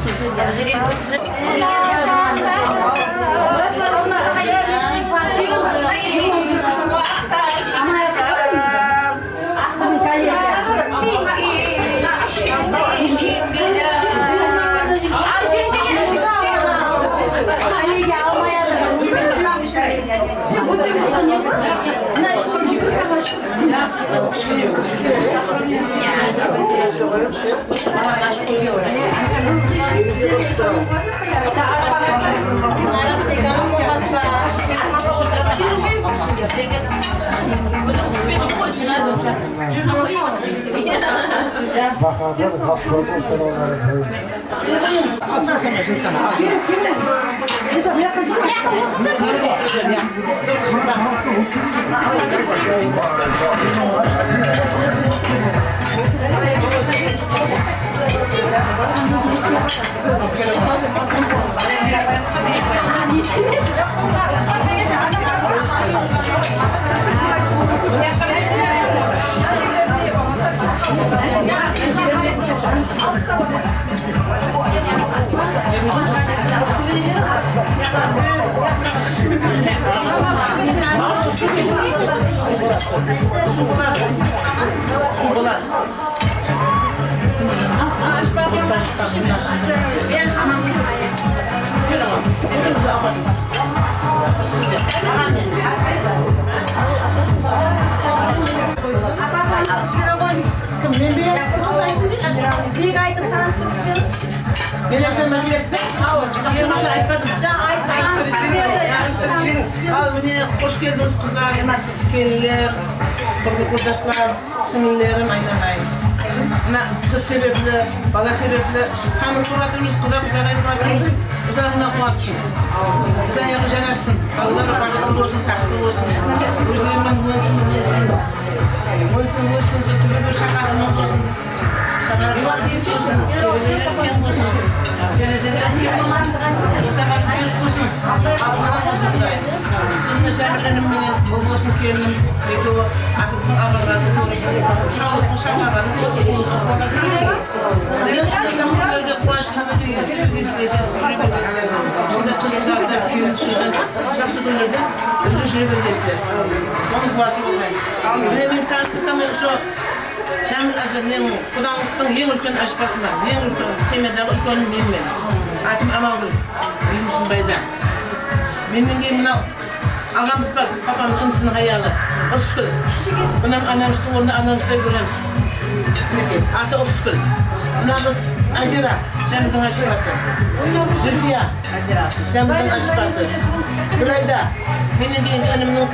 Kim, men be? Sizge aytıp tanıstırıp jiberiń. Men aytaman, men aytaman. Al, mine, xosh keldińiz, qızlar, kelinler, qurlı-qurdaslar, sińillerim, aynanayın. Mına qız sebepli, bala sebepli, hámme kórip atırmız, quda-quda aytıp atırmız. Uzaǵına quwat ushın. Biz ayaǵı janassın, balalar baxıtlı bolsın, taxtlı bolsın. Ózlerinen ónsin, ónsin. Ónsin, ónsin, túrli bir shaqası mol bolsın. Shańaraqları biyik bolsın, terezeleri keń bolsın, terezeleri keń bolsın, bosagası berk bolsın, altınnan bolsın, Qudayım. Sonday jábir inim menen ul bolsın, kelinim, ekewi aqırqtıń amanatın kórip, shawlıqtıń shapaǵının kórip, quvlıqta quvana júredi. Sizlerden usınday jaqsı kúnlerde, quwanıshlı kúnlerde esip, esip, esip júre bersin. Usınday qızıqlarda, kewil sózden, jaqsı kúnlerde birge júre bergeysizler. Onıń gúwası bolǵaymız. Mine, men tanıttırsam, usı Jámil ájiniń, qudanıńızdıń eń úlken ájipasıman, eń úlken, semyadaǵı úlkeni menmen. Atım Amangúl, úyimizdiń bayda. Mennen keyin mınaw aǵamız bar, papamnıń inisiniń hayalı, Urısgúl. Mınaw anamızdıń ornında anamızday kóremiz. Minekey, atı Urısgúl. Mına qız Azira, Jámildiń ájipası. Zulfiya. Jámildiń ájipası. Gúlayda, mennen keyingi inimniń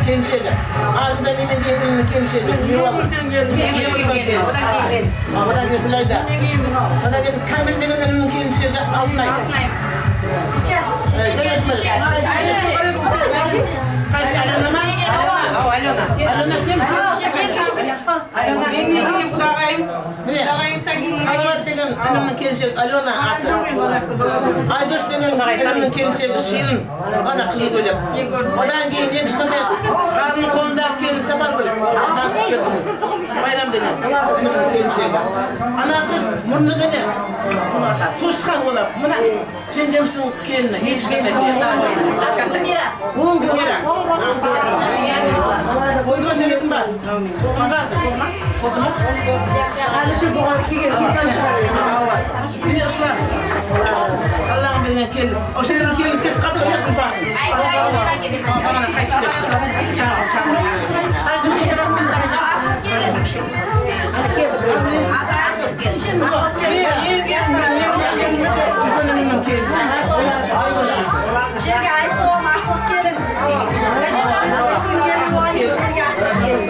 kelinshegi. Aldında mennen keyingi inimniń kelinshegi. Eń úlken kelin. Eń úlken kelin. Odan keyin Gúlayda. Odan keyin Kámil degen inimniń kelinshegi Altınay. Altınay. E, jáne kim? Qaysı, Alena ma? Alena kim? Mennen keyingi qudaǵayımız. Mine, Salawat degen inimniń kelinshegi Alyona atı. Aydos degen inimniń kelinshegi Shirin. Ana, qızıl kóylek. Odan keyin eń kishkentay, barınıń qolındaǵı kelin Sapargúl. Tanısıp kettim. Bayram degen inimniń kelinshegi. Ana qız murnı mine. Tuwısqan olar. Mına. Jeńgemizdiń kelini, eń kishkentay kelini. Gúlmira. Gúlmira. Gúlmira. Gúlmira. Qoldıma júretim bar. Qoldıma. Qoldıma. Qoldıma. Házirshe buǵan kelgen insan shıǵar. Awa. Mine usılar. Allaǵıń bergen kelin. Usı jerden kelin ketip qaldı, uyaq qız basın. Ay, ay, ay, ay, ay. Awa, baǵana qaytıp ketip. Bizlerge Aysuwam aqlıp kelin. Bizlerge aqlıp kelin.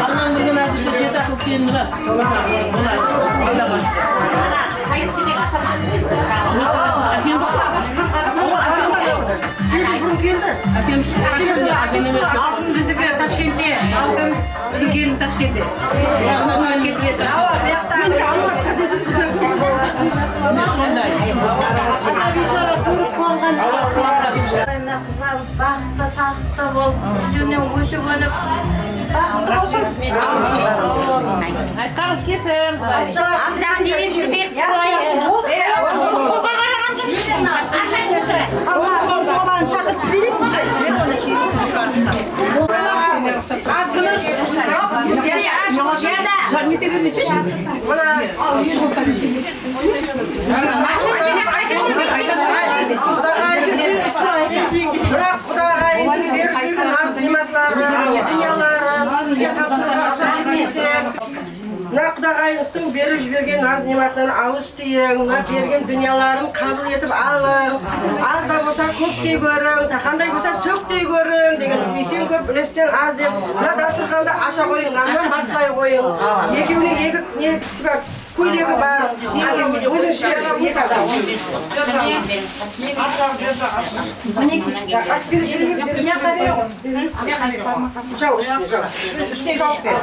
Allan bergen azı işte jeti aqlıp kelini bar. Boladı, boladı. Allahu ashkir. Ákemiz, ákemiz. Aldın biziki Tashkentte, aldın biziń kelin Tashkentte. Awa, buyaqta. Sonday. Qızlarımız baxıtlı, taxıtlı bolıp, ústewinen ósip-ónip, baxıtlı bolsın. Aytqanıńız kelsin. Abdan deyimizdi berip qoyayıq. Qolǵa qaraǵanda. Allahım, sobanı shaqırıp jibereyik. Atınısh. Mına. Qudaǵayıńdıń berip jibergen naz-nematları, dúnyaları sizge tapsırǵan ruxsat etpese, mına Qudaǵayıńızdıń berip jibergen naz-nematlarına awız tiyeń, mına bergen dúnyaların qabıl etip alıń. Az da bolsa kóptey kóriń, qanday bolsa sóktey kóriń degen, úyiseń kóp, úlesseń az dep, mına dasturxandı asha qoyıń, nannan baslay qoyıń. Ekewine eki ne kisi bar. Kóylegi bar. Óziń shiberip, eki adam. Ashıp berip júre ber. Jaw, jaw. Ústine jawıp ber.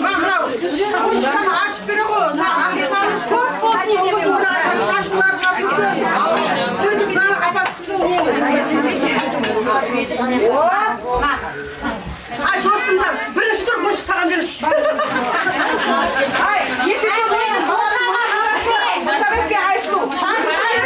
Mınaw, shıǵınshıqtan ashıp bere ǵo, mına aqıqlarımız kóp bolsın, bolmasın, mına shashıwlar shashılsın. Sóytip, mınanı apasız. Ay, dostımlar, birinshi turıp oyınshıq saǵan berip. Ay, eki turıp oyınshıq. Bizge Aysuw. Al, al, al.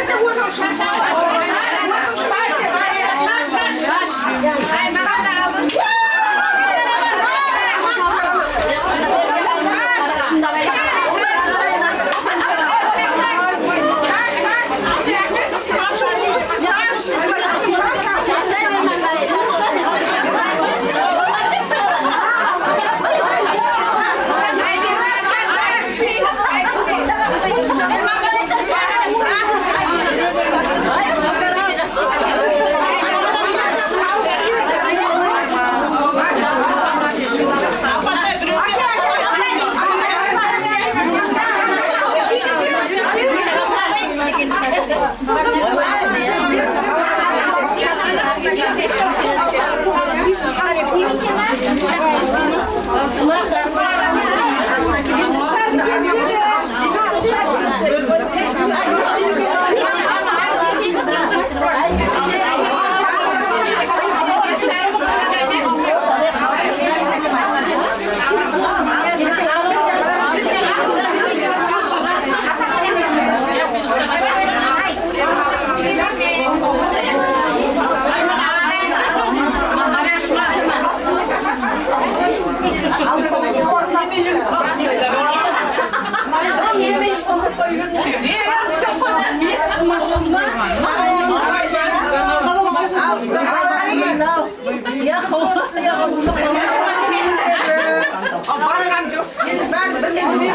Barǵan joq. Endi bári birge biledi.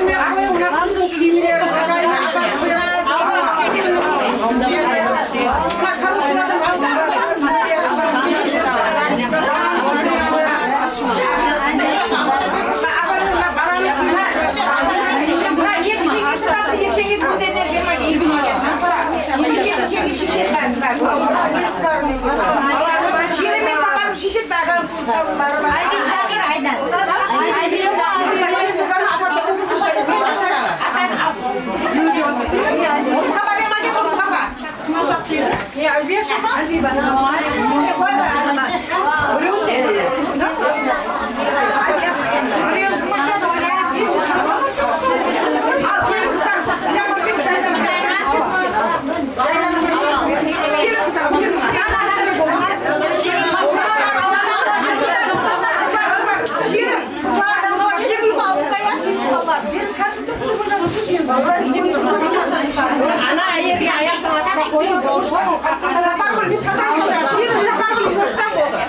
Bermey-aq qoyıń, mına qızdıń kiyimlerin jayına aparıp qoyıń. Mına koробkalardan alıp barıp. Aparıń, mına balanıń kiyimi. Mına eki jengesi, eki jengesi ózlerine bermey. Jerime saparıp sheshedi bári. Aybek shaqır, Aydar. Aybek shaqır. Ana, áyerge ayaqtıń astıma qoyıń, bawırsaq. Sapargúl, men shaqırıp, Sapargúl, Rustam boldı.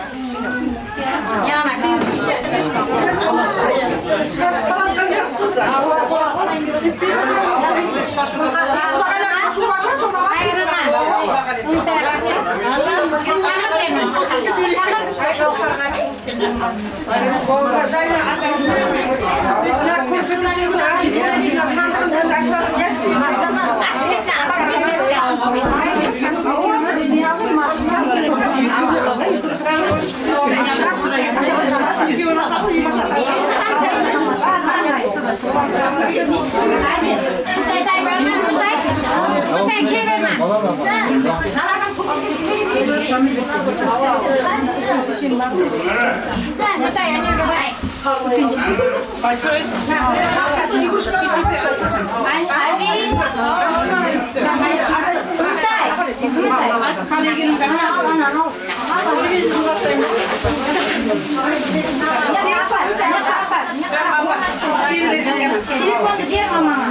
Telefondı ber mamaǵa.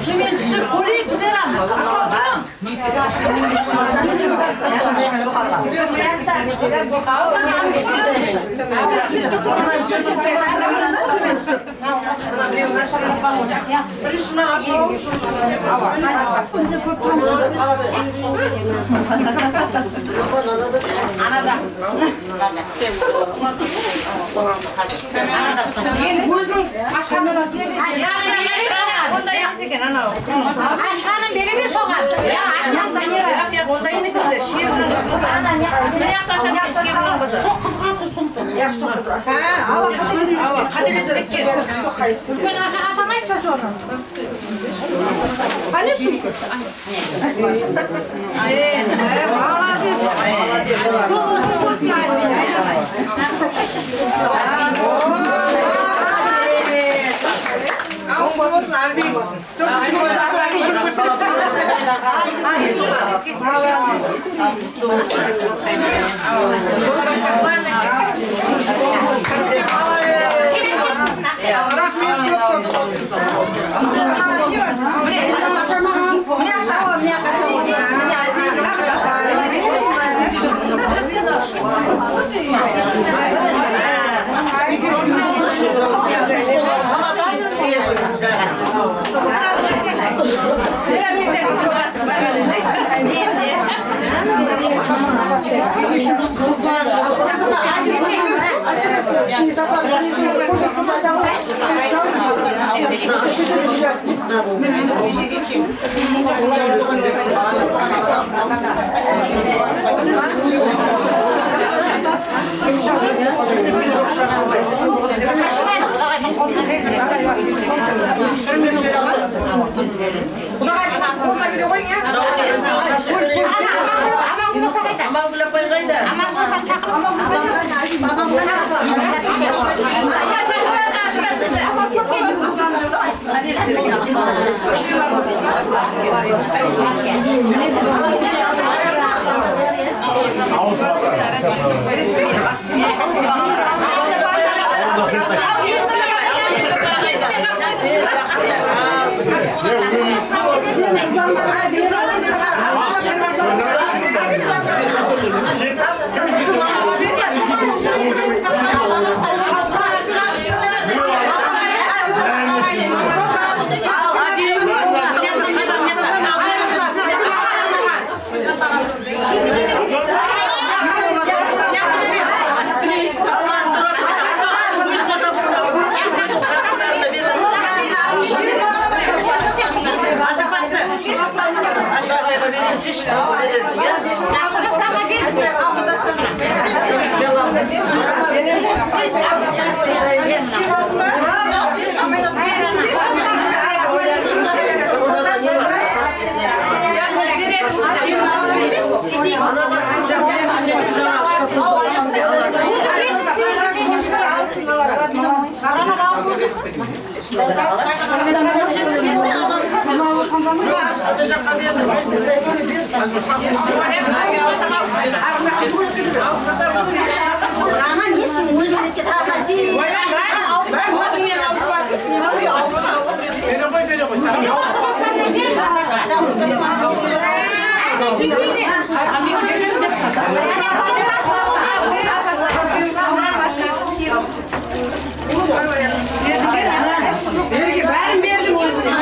Temen túsip kóreyik bizler hám. Ashqanın bere ber soǵan. Ya, ashqan da ne bar? Onda emes, onda shiyir. Mına jaqta ashaq shiyirdiń qızı. Sol qızǵa, sol sumka. Ha, awa, qátelesip ketken. Úlken ashaq asamaysız ba sonı? Qáne sumka? Berge, bárin berdim ózine.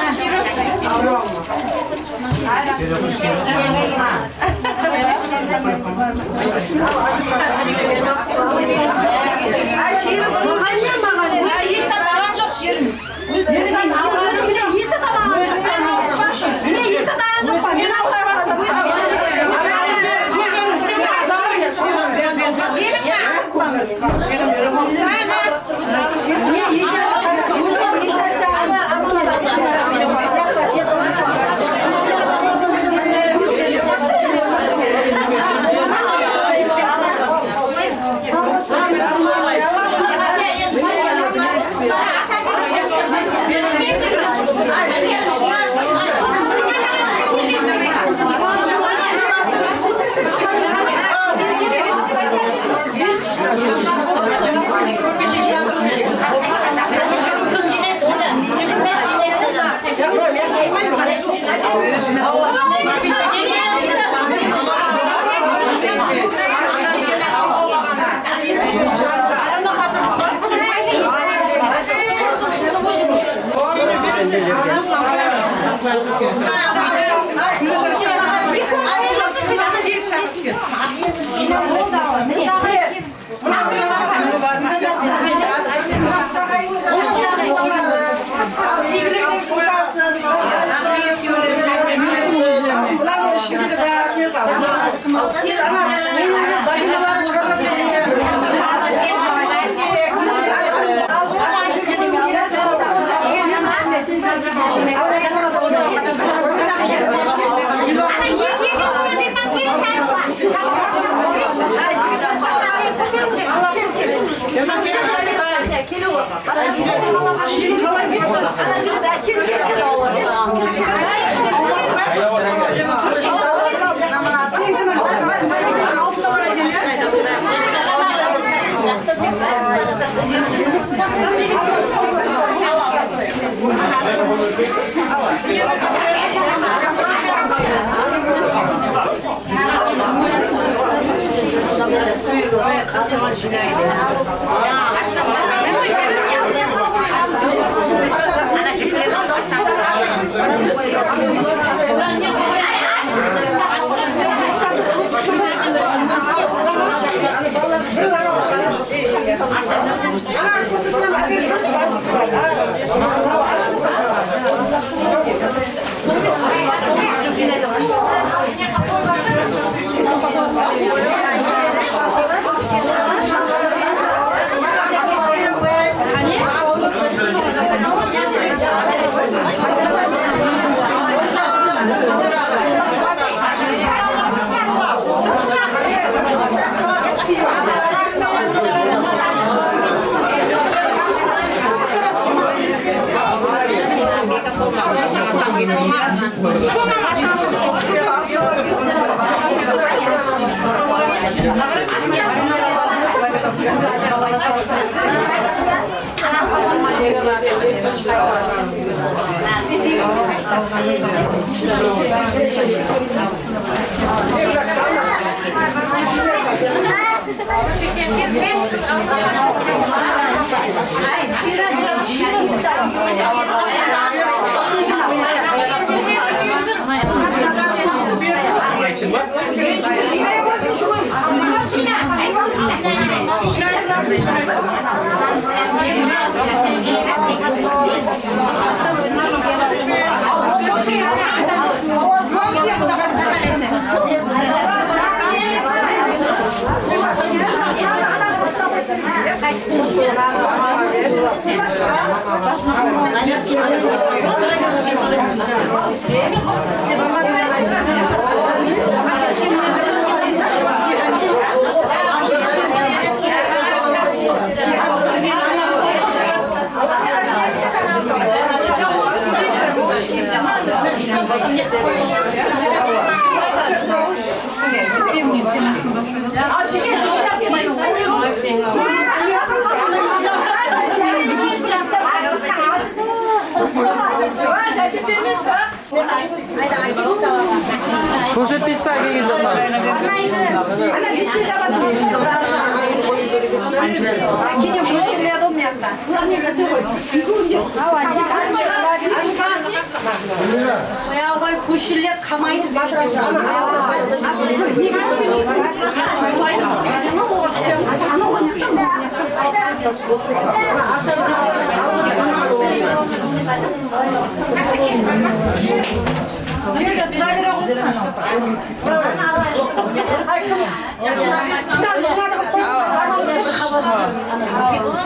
Kórsetpeysiz be, ákelgen zatlardı? Kóshirler qamaydı.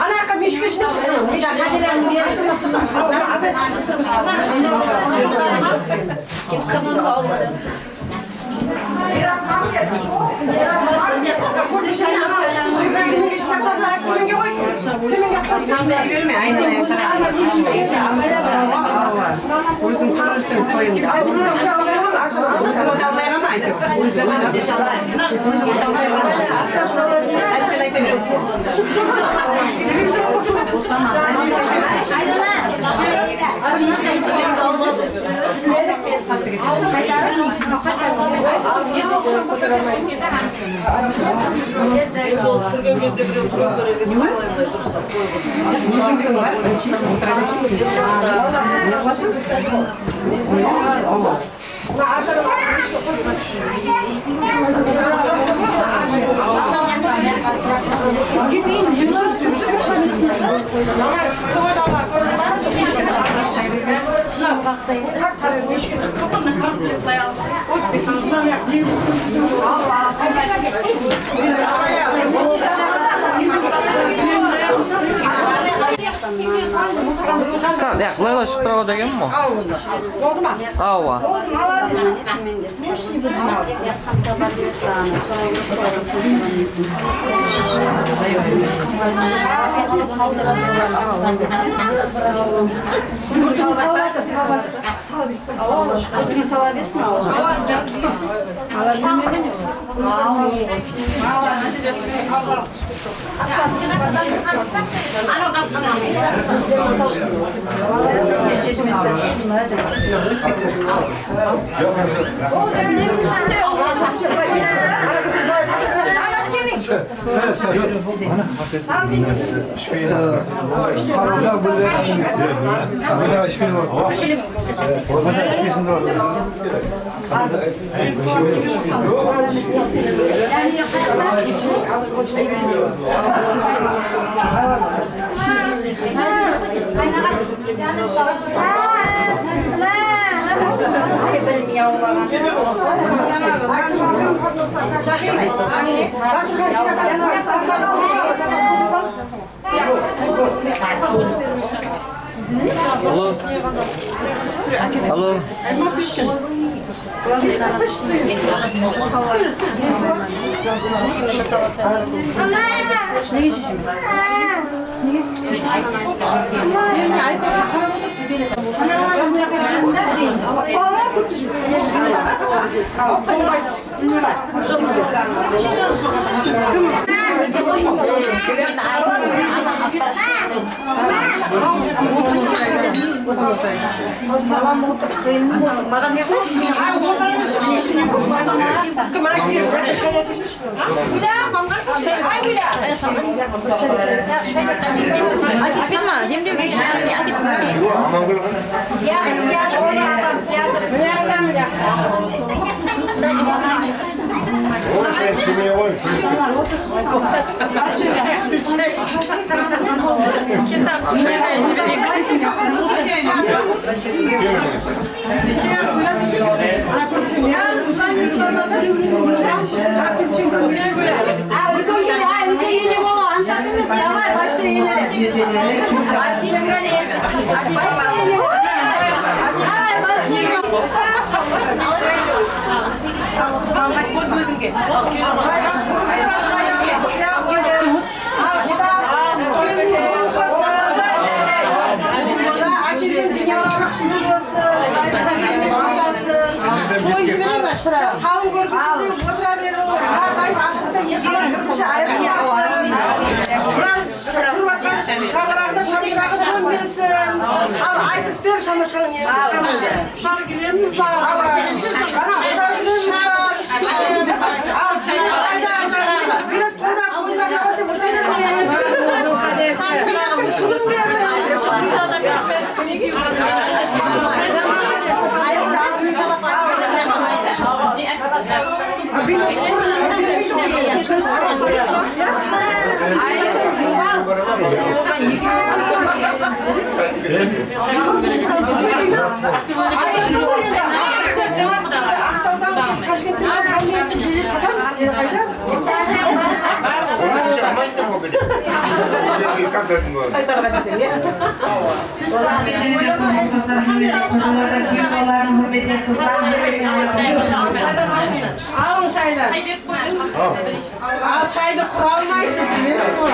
Ana, aka, mishka ishine. Sa-, ya, qılayla shıǵıp tura alады ekenmi? Boldı ma? Awa. Sala bersin, awa. Alo. Alo. Áketpedi ma? Demdewge áketpedi ma? Al, óz-ózińge. Al, bu da kelin bolsın. Ákelgen dúnyaları sulıw bolsın. Qaytqan kelin bolsın. Toy menen ashıra. Qalın kórpishi de otıra beriń. Hár dayım asılsa, eki qız bir kúshi ayırılmasın. Mına Turıp atqan shańaraǵında shamshıraǵı sónbesin. Al, aytıp ber, shamshıraǵıń ne? Ushar gúlemiz bar. Al, ana, ushar gúlemiz bar. Al, júrek qayda? Júrek qolda, qolda, qolda, qolda. Júrek shıǵıp ber. Alıń shaydı. Al, shaydı qura almaysız, bilesiz ǵoy.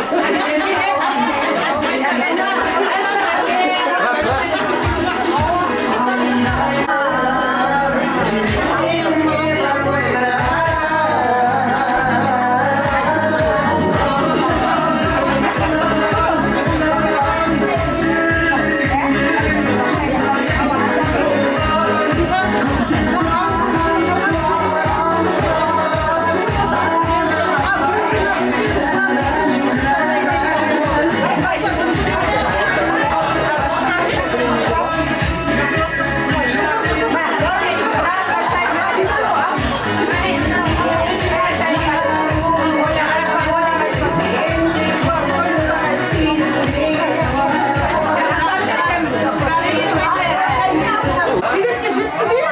Biletke jetti me?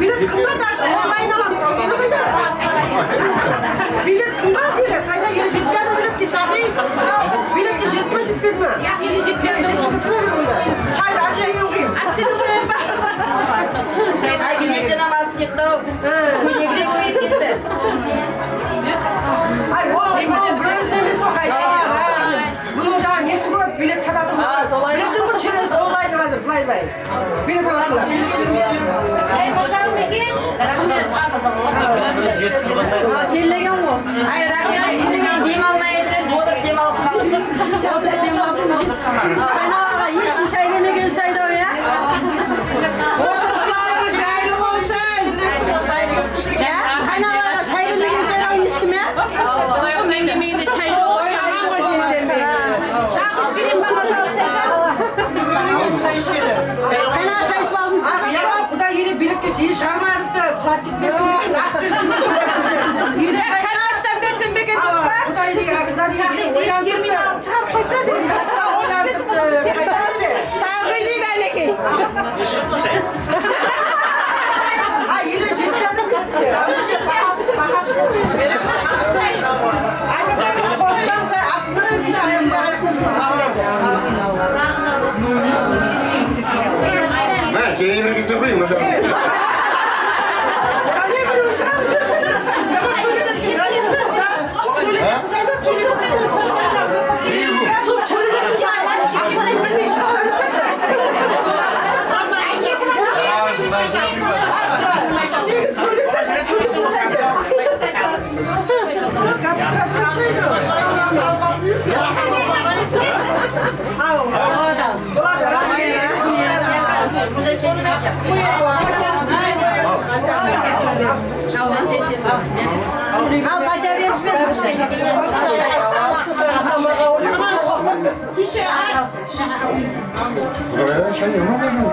Bilet qımbat, artıq onlayn alamız. Bilet qımbat, bilet. Qayda ele jetpedi biletke, Shaqi? Biletke jetti me, jetpedi me? Ele jetpedi. Ele jetpese, tura ber onda. Shaydı ásteyin quyıń. Ásteyin quyıń ba? Ay, biletten aması ketti-aw. Kóynegi de kóbeyip ketti. Ay, o, o, bir ózine emes, o qayda. Bunıń da nesi kóp, bilet satatuǵın. Aa, solay. Bilesiń ǵoy, через onlayn házir, bılay-bılay. Bilet alasızlar. Ay, qosarım eken. Kellegen ǵoy. Ay, raxmet, kúninen dem almay atır, otırıp dem alıp qaldı. Otırıp dem alıp qaldı. Qaynaǵaǵa eshkim shay bermegen saydaw, ya? Otırıslarıńız jaylı bolsın. Ya, qaynaǵaǵa shay bermegen saydaw eshkim, ya? Shaqırıp bereyim ba, mazalıq shaydı? Qaynaǵa shay iship aldıńız ba? Quday ele biletke jeri shıǵarmadıptı, plastik bersin, aq bersin. Qaynaǵa ashsam bersin beken. Quday ele, Quday ele oylandıptı. Terminal shıǵarıp qoysa, oylandıptı. Tawǵıy deydi, Álekey. Má, jáne bir kese qoyıń, máselen. Al, qayta berip jiber. Qudaylar shay aman bergen.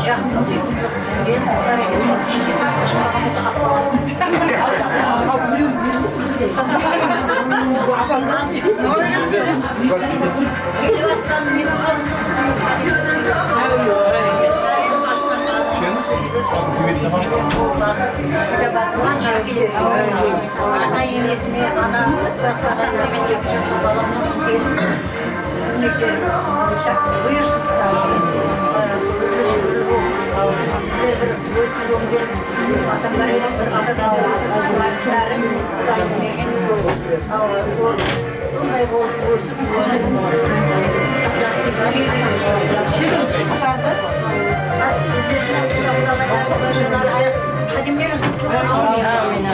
Jaqsı. Ana enesine, ana, ata enesine, ata enesine, xızmetler buyırsın. Bizler bir ósip-óngen adamlar edik, bir ata-babalarımız, Qudayım bergen jol. Sonday bolıp ósip, ónip,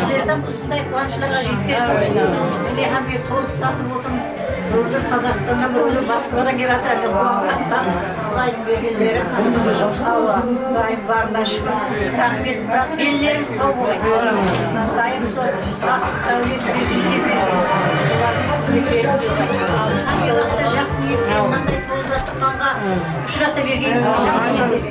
sizlerden usınday quwanıshlarǵa jetkersin. Mine, hámme qol ustasıp otırmız. Birewler Qazaqstannan, birewler Moskvadan kelip atır, endi quwanǵannan. Qudaydıń bergenleri, awa, Qudayım barına shúkir. Raxmet, biraq ellerimiz saw bolayıq. Qudayım sol baxıt, dáwlet bersin. Olardıń sizlerge berip, hámme waqıtta jaqsı niyetke, mınanday toylı dasturxanǵa ushırasa bergenińizge jaqsı niyet.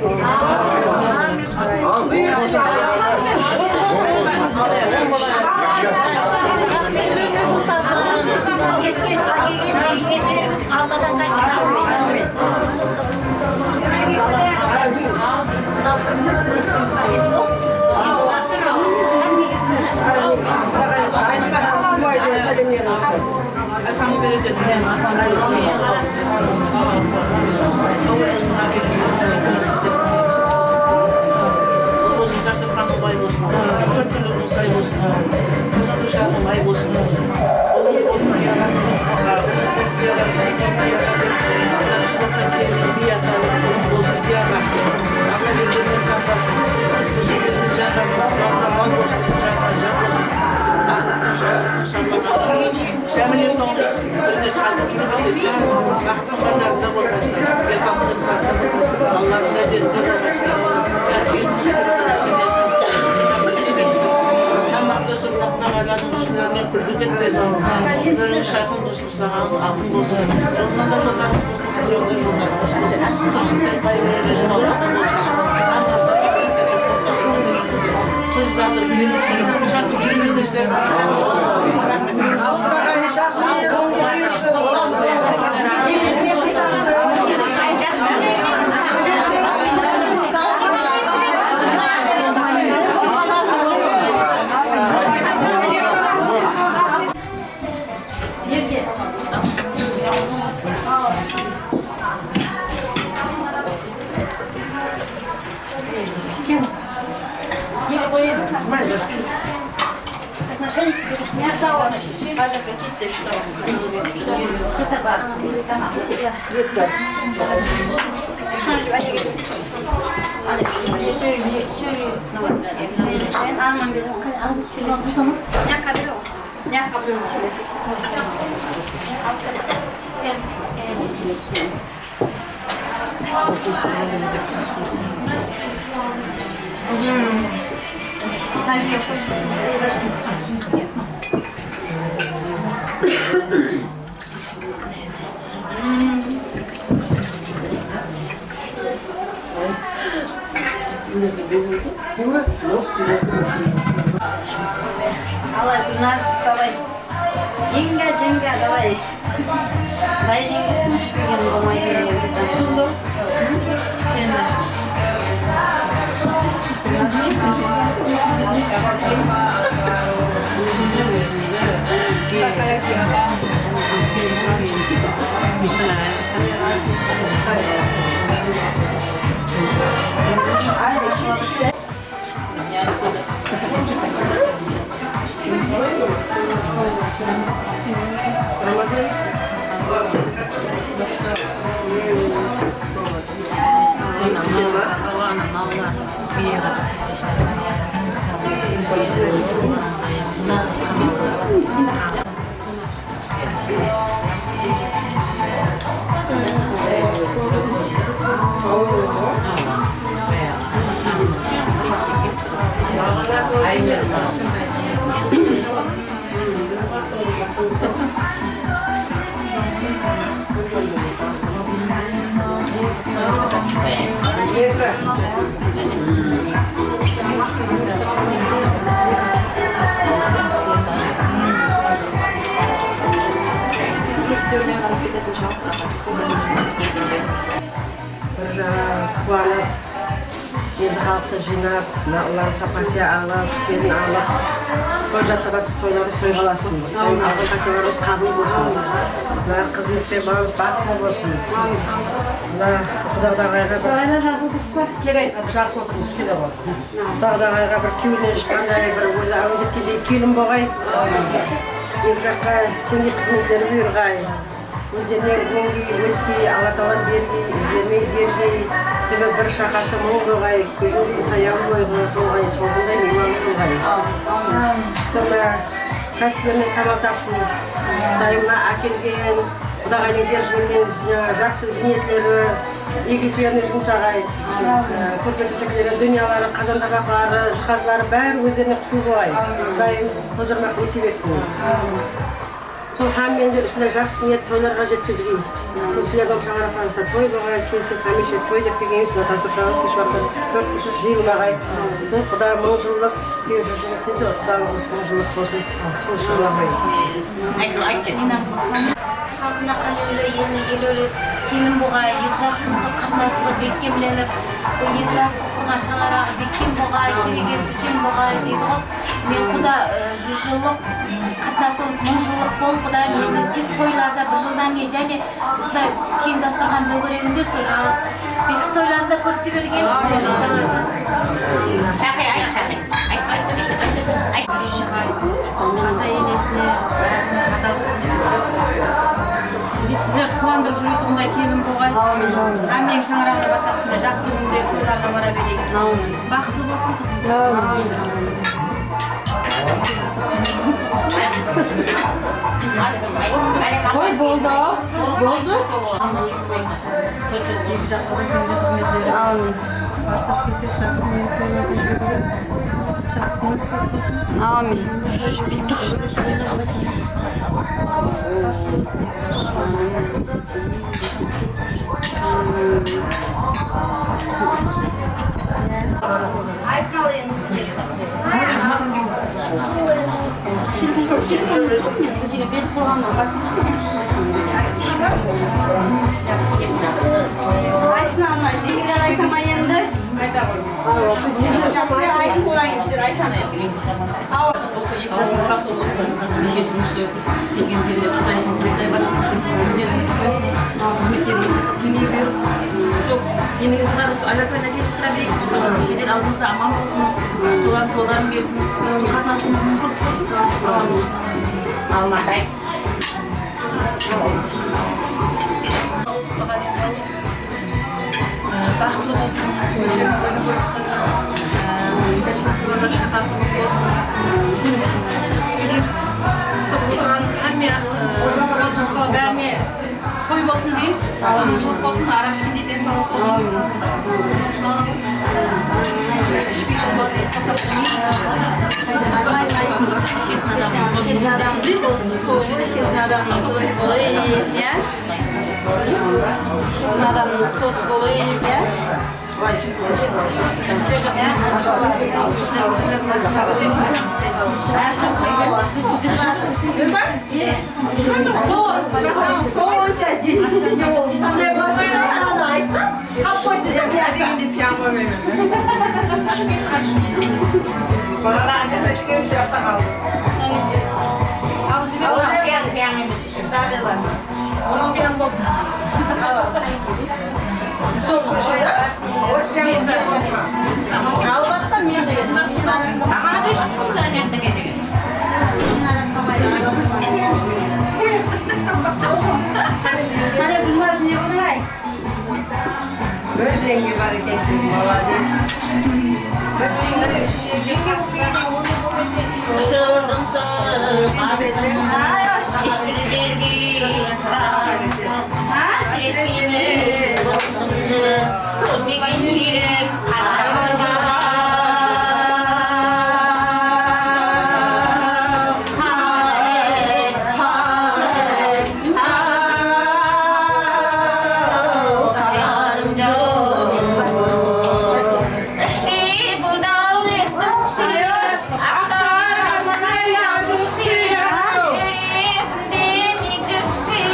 Etken, ákelgen ziynetlerińiz Alladan qaytsın. Atamız beredi, atamız. Bolsın, dasturxanı bay bolsın. Kóp túrli say bolsın. Qazanıw sháyarı bay bolsın. Ulıń qolın piyaǵa, qızıń qumaǵa, ulıń qolın piyaǵa, qızıń qolın piyaǵa dep, mına túsip atqan kelin biy atanıń ulıń bolsın piyaǵa. Alla bergenlerin tapasın. Kósirgesin, jańasın, malına mal qosılsın, janına jan qosılsın. Aqlıqtan sharlıqtan sharmaǵa. Jámile tońız birge shıǵadı, júrip ketesizler. Baxıtıńız bazarında bolǵaysızlar, er-xalqtıń bazarında bolǵaysızlar, balalardıń názerinde bolǵaysızlar. Tamaqta sırnaqtan aylanıp, júzlerinen kúlki ketpesin. Júzlerińiz shayxın bolsın, uslaǵanıńız altın bolsın. Joldan da jollarıńız bolsın, jolda jollarıńız bolsın. Tırıshlıqtan bay beredi, jawabıńızda bolsın. Qız uzatıp, kelin súrip, jatıp júre berińizler. Давай, Гүлназ, давай. Jenga, jenga, давай. Qıtay jengesin ishpegen bolmaydı. Sen de. Bir jaǵı quwanıp, Endi xalıqtı jıynap, mına ulardı sympatiya alıp, kelin alıp, toy jasap atır, toyları soyıp alasın. Alǵan pátiyarlarımız qabıl bolsın. Mına qızımız benen balamız baxıtlı bolsın. Mına Qudaǵıdaǵı ayǵa bir jaqsı otırmız kele ǵoy. Qudaǵıdaǵı ayǵa bir kewlinen shıqqanday, bir ózi áwez etkendey kelin boǵay. Eki jaqqa teńdey xızmetleri buyırǵay. Ózlerine óngey, óskey, Alla taala bergey, izlerine ergey, túbi bir shaqası mıń bolǵay, kózindey sayaw bolǵay, bolǵay, solǵınday miymanlı bolǵay. Sonda kásiplerinen kamal tapsın. Qudayım mına ákelgen, Qudaǵaydıń berip jibergen jańa jaqsı ziynetleri, igiliklerine jumsaǵay. Kórpektesekleri, dúnyaları, qazan-tabaqları, jihazları bári ózlerine qutul bolǵay. Qudayım tozdırmaq nesip etsin. Sol hámmeni de usınday jaqsı niyet toylarǵa jetkizgey. Sol sizlerdiń shańaraqlarıńızda toy bolǵay, kelsek hámiyshe toy dep kelgenbiz, mına dasturxanımız hesh waqıtta tórt jıyılmaǵay. Sol Quda mıń jıllıq, kúyewshilik jıllıq deydi ǵoy, Qudalıǵımız mıń jıllıq bolsın. Sol shıǵıla qoyayıq. Aytın, ayt, ayt. Xalqına qálewli, eline elewli kelin boǵay, eki jaqtıń sol qatnasıǵı bekkemlenip, bul eki jastıq qurǵan shańaraǵı bekkem boǵay, kelegesi keń boǵay deydi ǵoy. Men quda, e, júz jıllıq qatnasıǵımız mıń jıllıq bolıp, Qudayım endi tek toylarda bir jıldan keyin jáne usınday keń dasturxan dógereginde sol jańa besik toylarında kórkeze bergey sizlerdi jańa. Shaqay, ayt, shaqay. Ata-enesine, bárine adal xızmet etsin. Sizlerdi quwandırıp júretuǵınday kelin boǵay. Ámin. Hámmeniń shańaraǵına basaqsınday jaqsı kúnde toylarǵa bara bereyik. Ámin. Baxıtlı bolsın qızımız. Ámin. Qoy, boldı. Boldı. Eki jaqqa da kómekli xızmetleri. Ámin. Barsaq kelsek jaqsı niyetlerdi jaqsı kúnimiz kóp bolsın. Ámin. Aytın al endi. Aytsın, ana, jeńgeler ayta ma endi? Sizler aytıp qoyıń, sizler aytańız. Awa. Eki jasımız baxıtlı bolsın, bizlerdiń kelgen jerler Qudayım sızlayıp atsın, ózlerińiz bolsın, xızmetlerine teńley berip, sol endigi jılları sol aylantıp kelip tura bereyik, sol jaslı jeller aldımızda aman bolsın, solardıń jolların bersin, sol qatnasıǵımız mıńjıllıq bolsın. Almatay. Baxıtlı bolsın, ózleriniń kúni óssin, balalar shaqası kóp bolsın. Usı otırǵan hámme tuwǵan-tuwısqanlar bárine toy bolsın deymiz. Mıńjıllıq bolsın, araq ishkendey densawlıq bolsın. Sonshılalıq, ishpey tońbay qosap qoymayız. Ishетін adamnıń dosı bolayın, ya. Ishетін adamnıń dosı bolayın, ya. Sol, sol, sonca deydi. Qanday bolsa da aytsa, shıǵıp qoydı dep. Degende piyan qoymayman. Balalar aka-ata ishken, usı jaqta qaldı. Al, jiberiń. Piyan, piyan emes. Sol ushın da? Albatta, men de. Qáne, Gúlnaz, ne qılay? Bir jeńge bar ekensiz, molodec. Ushırdım sol qasımda, ishpirlerge qasım. Hásretpeymen dostımdı kórmegenshe qaraǵım joq. Hay, hay. Ish dep bul dáwlettiń súyir, aqtarıp mına yazıw súyir, júregimde miydi súyir.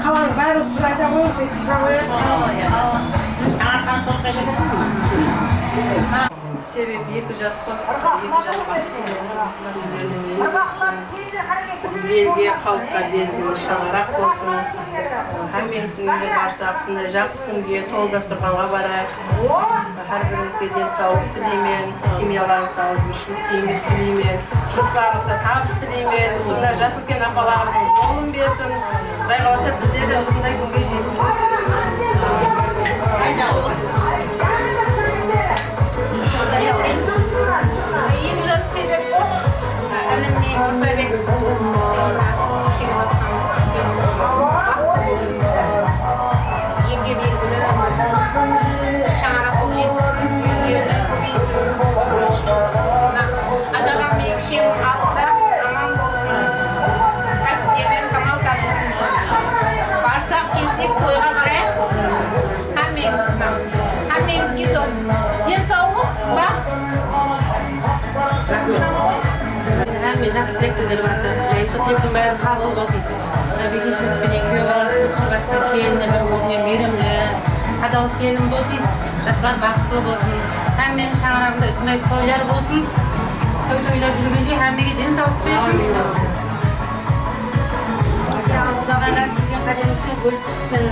Qalanıń bári usını ayta qoyıńız, eshit, jaǵıp qoyasız. Sebebi eki jas pa, eki jas pa. Elge, xalıqqa belgili shańaraq bolsın. Hámmeńizdiń úyine barsaq, usınday jaqsı kúnge, tolı dasturxanǵa barayıq. Hár birińizge densawlıq tileymen, semyalarıńızda awızbirshilік tileymen, jumıslarıńızda tabıs tileymen. Usınday jas úlken apalarımızdıń jolın bersin. Quday qalasa, bizler de usınday kúnge jetip Eki jas sebep bul, inim menen Mursabek. Elge belgili shańaraq bolıp jetissin, úylerden kóbeysin. Ájaǵam menen kishem aldında aman bolsın. Kásiplerden kamal tapsın. Barsaq, kelsek, toyǵa barayıq. Hámmeńiz, hámmeńizge zor densawlıq, baxıt. Hámme jaqsı tilekler berip atır. Jayımsız tilektiń bári qabıl bolsın. Mına biykesh penen kúyew balası, Surattıń kelini bir ózine miyrimli, qadalıp kelin bolsın. Jaslar baxıtlı bolsın. Hámmeniń shańaraǵında usınday toylar bolsın. Toy toylap júrgendey hámmege densawlıq bersin. Qudaǵa kelgen qádemińizge gúl pitsin.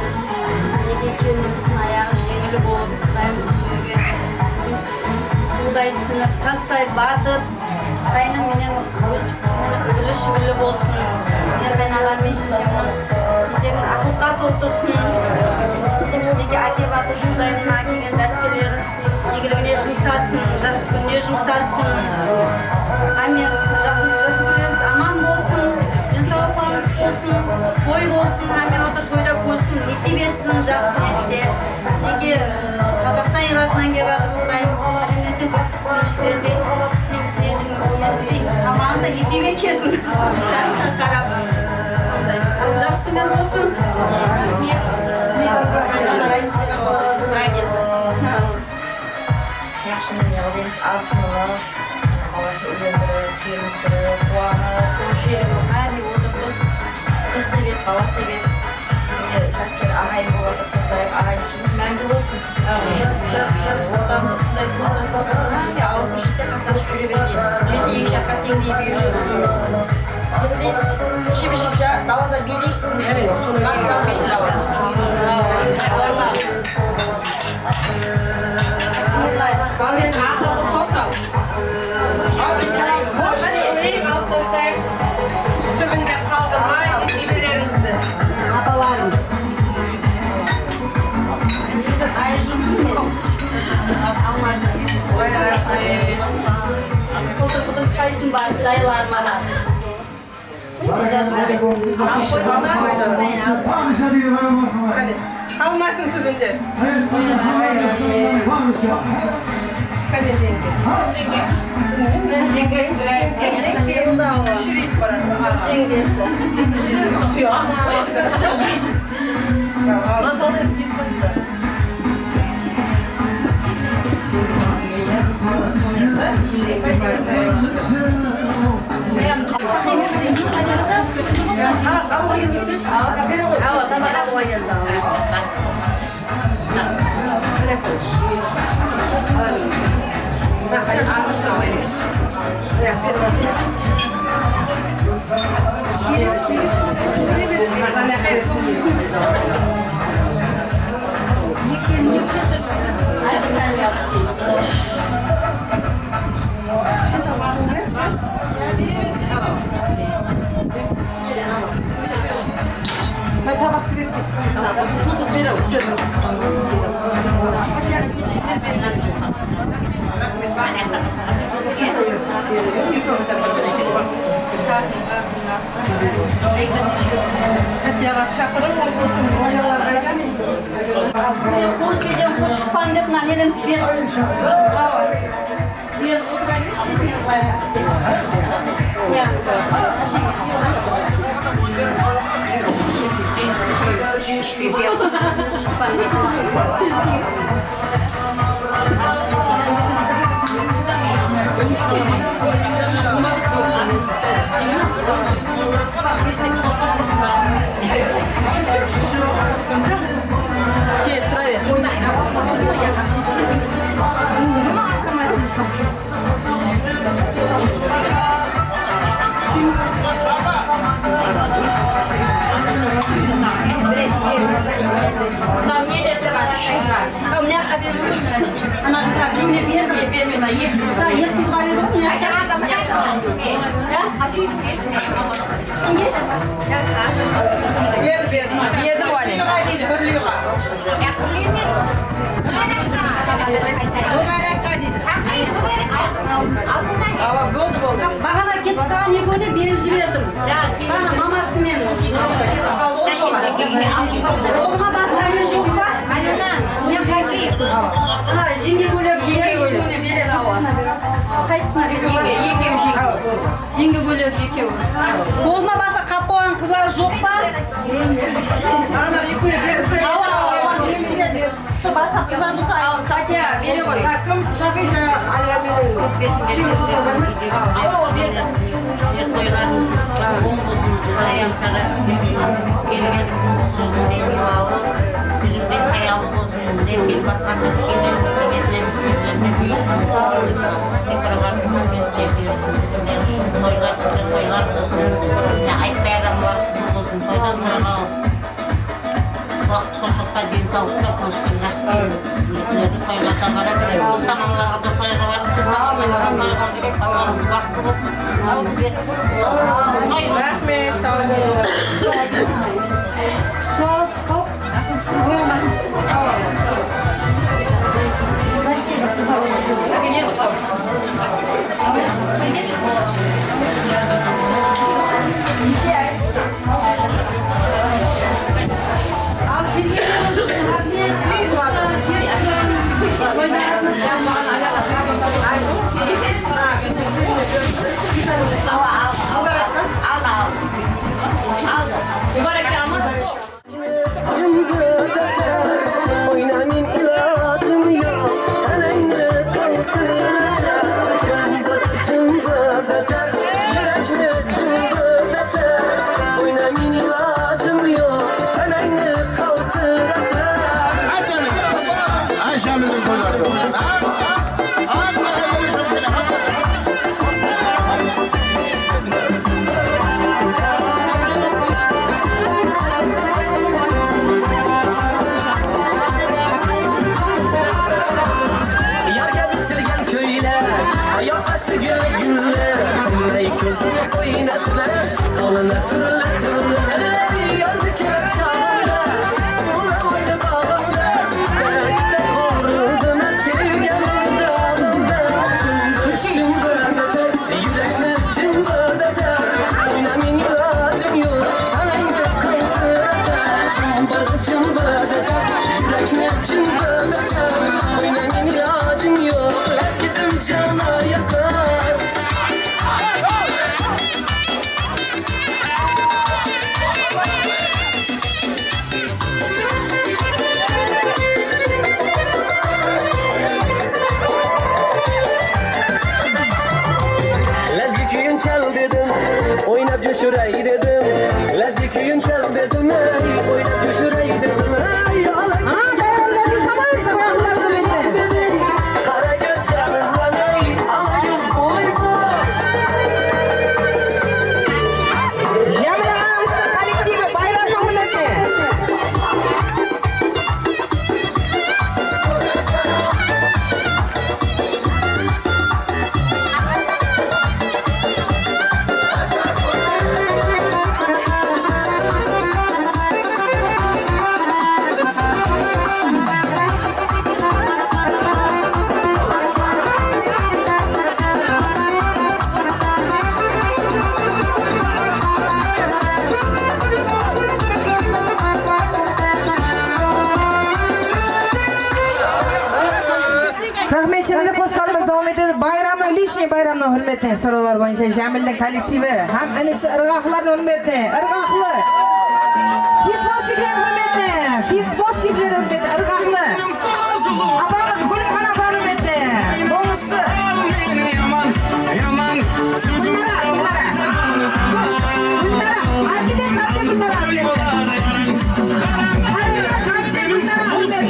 Minekey, kelinimizdiń ayaǵı jeńil bolıp, Qudayım ústine suwday sińip, tastay batıp, qáynim menen ósip, úgili-shúgili bolsın. Menen qáynaǵam menen sheshemniń tilin aqlıqqa toltırsın. Bizlerge ákep atır, sonday mına ákelgen dárskelerimiz Igiligine jumsasın, jaqsı kúnine jumsasın. Hámmemiz jaqsı, jaqsı kúnlerimiz aman bolsın, densawlıqlarıńız bolsın, toy bolsın, hámme waqıtta toyda kórinisip nesip etsin, jaqsı niyette. Minekey, e, Qazaqstan iqlasınan kelip atır, Qudayım, hámmesi kóp pitsin, sizler de, hámmesi niyetińiz, samanıńız da ese berip kelsin. Qarap, sonday. Jaqsı kúnler bolsın. Yaqshı mine, Qudayımız abısınıńız, balasın úylendirip, kelin túsirip, quwanıp, sol jerimiz hámme otırıp, qız sebep, bala sebep, mine, jat jer aǵayin bolıp atır, sonday aǵayin máńgi bolsın. Ortamız usınday bolsa, sol hámme awız bir jerde qatnasıp júre bergeymiz. Xızmet eki jaqqa teńdey buyırıp. Mine deymiz, ship-ship ja-, dalada biyleyik, ushın. Baxt bersin, Alla. Túbinde qaldırmay, nesiyebelerińizdi. Atalarım. Qalmasın túbinde. Qáne, jeńge? Jeńge. Jeńge. Jeńge. Jeńgesi. Masalı etip ketipti. Qátiyaǵa shaqırıń, ol qosıń, boyalar qayda? Mine, qosıdan qosıp shıqqan dep mına nelerimiz berip. Mınaw nede turǵan úsh qızǵa? Mınaw mına jaqqa berip júr. Ana qızǵa birewine berdim. Men bermedim, mına eki qız. Mına eki qız bar edi ǵoy, mına jaqqa. Kimge? Berdim, berdim. Berdim, Wáli. Baǵana ketip qalǵan ekewine berip jiberdim. Baǵana maması menen. Oǵına basqa ne joq pa? Mına jeńge bólek, jeńge bólek. Qaysısına beredi? Ekewi, ekewi. Jeńge bólek ekewi. Qolına basqa qap qoyǵan qızlar joq pa? Awa, awa, awa. Basqa qızlar bolsa, al, Katya, bere qoy. Awa, ol berdi. Toylarıńız oń bolsın, Qudayım taǵala sizlerge kelgen soǵısın dep dualı, júrek sayalı bolsın dep, kelip atqan áskerilerimizge, sizlerge buyırsın. Toylar, toylar bolsın. Ya, aytpay adam bolsın, toylar bolsın. Waqıt xoshlıqta, densawlıqta kórsek jaqsı. Toylarǵa baradı. Ustamanlarǵa da toyǵa barıp, ustamanlarǵa toyǵa kelip, balalarımız baxıtlı bolsın. Raxmet, saw bolıń. Sol, sol. Jıngırdatar, oyna men ilajım yoq, tanańdı qaltıratar. Jıngır, jıngırdatar, júrekti jıngırdatar. Oyna men ilajım yoq, tanańdı qaltıratar. Ay, janım. Ay, Jámildiń toyları. Yarǵa bishilgen kóyler, ayaqqa súgil gúller, qumday kózin oynatıp, qolına túrli-túrli, ey, yoldı kelip jaǵımda, ula oydı baǵımda, kúte-kúte qurıdım, sevgen dağımda. Júrekti jıńǵırdatar, oyna men ilajım yoq, tanańdı qaltıratar. Jıńbır, jıńǵırdatar, júrekti jıńǵırdatar. Oyna men ilajım yoq, lázgetim jana yaqar. Lázgi kúyin chal dedim, oynap júrshiray dedim. Lázgi kúyin chal dedim, ey, oynap júrshiray dedim, ey, ala. Qara kóz janımnan, ey, ala kóz boyma. Jámil aǵa, Issıq kollektivi, bayramnıń húrmetine. Raxmet, jáne de qosıqlarımız dawam etedi. Bayramnıń, личный bayramnıń húrmetine, sorawlar boyınsha Jámildiń kollektivi hám inisi ırǵaqlılardıń húrmetine, ırǵaqlı Fisbostiklerdiń húrmetine, Fisbostiklerdiń húrmetine, ırǵaqlı apamız Gúlxan apa húrmetine, bolısı. Yaman, yaman, Gúlnara, Gúlnara. Gúlnara, Aldibek, Aldibek, Gúlnara, Aldibek. Aldibek, Aldibek, Gúlnara, Aldibek.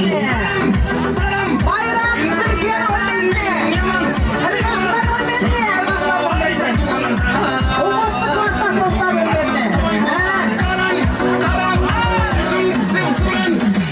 Bayram, Zulfiya, Aldibek. Irǵaqlar, Aldibek, ırǵaqlar, Aldibek. Obası, klastas, doslar, Aldibek. Ha. Qarań, qarań, júzim qızıp turın.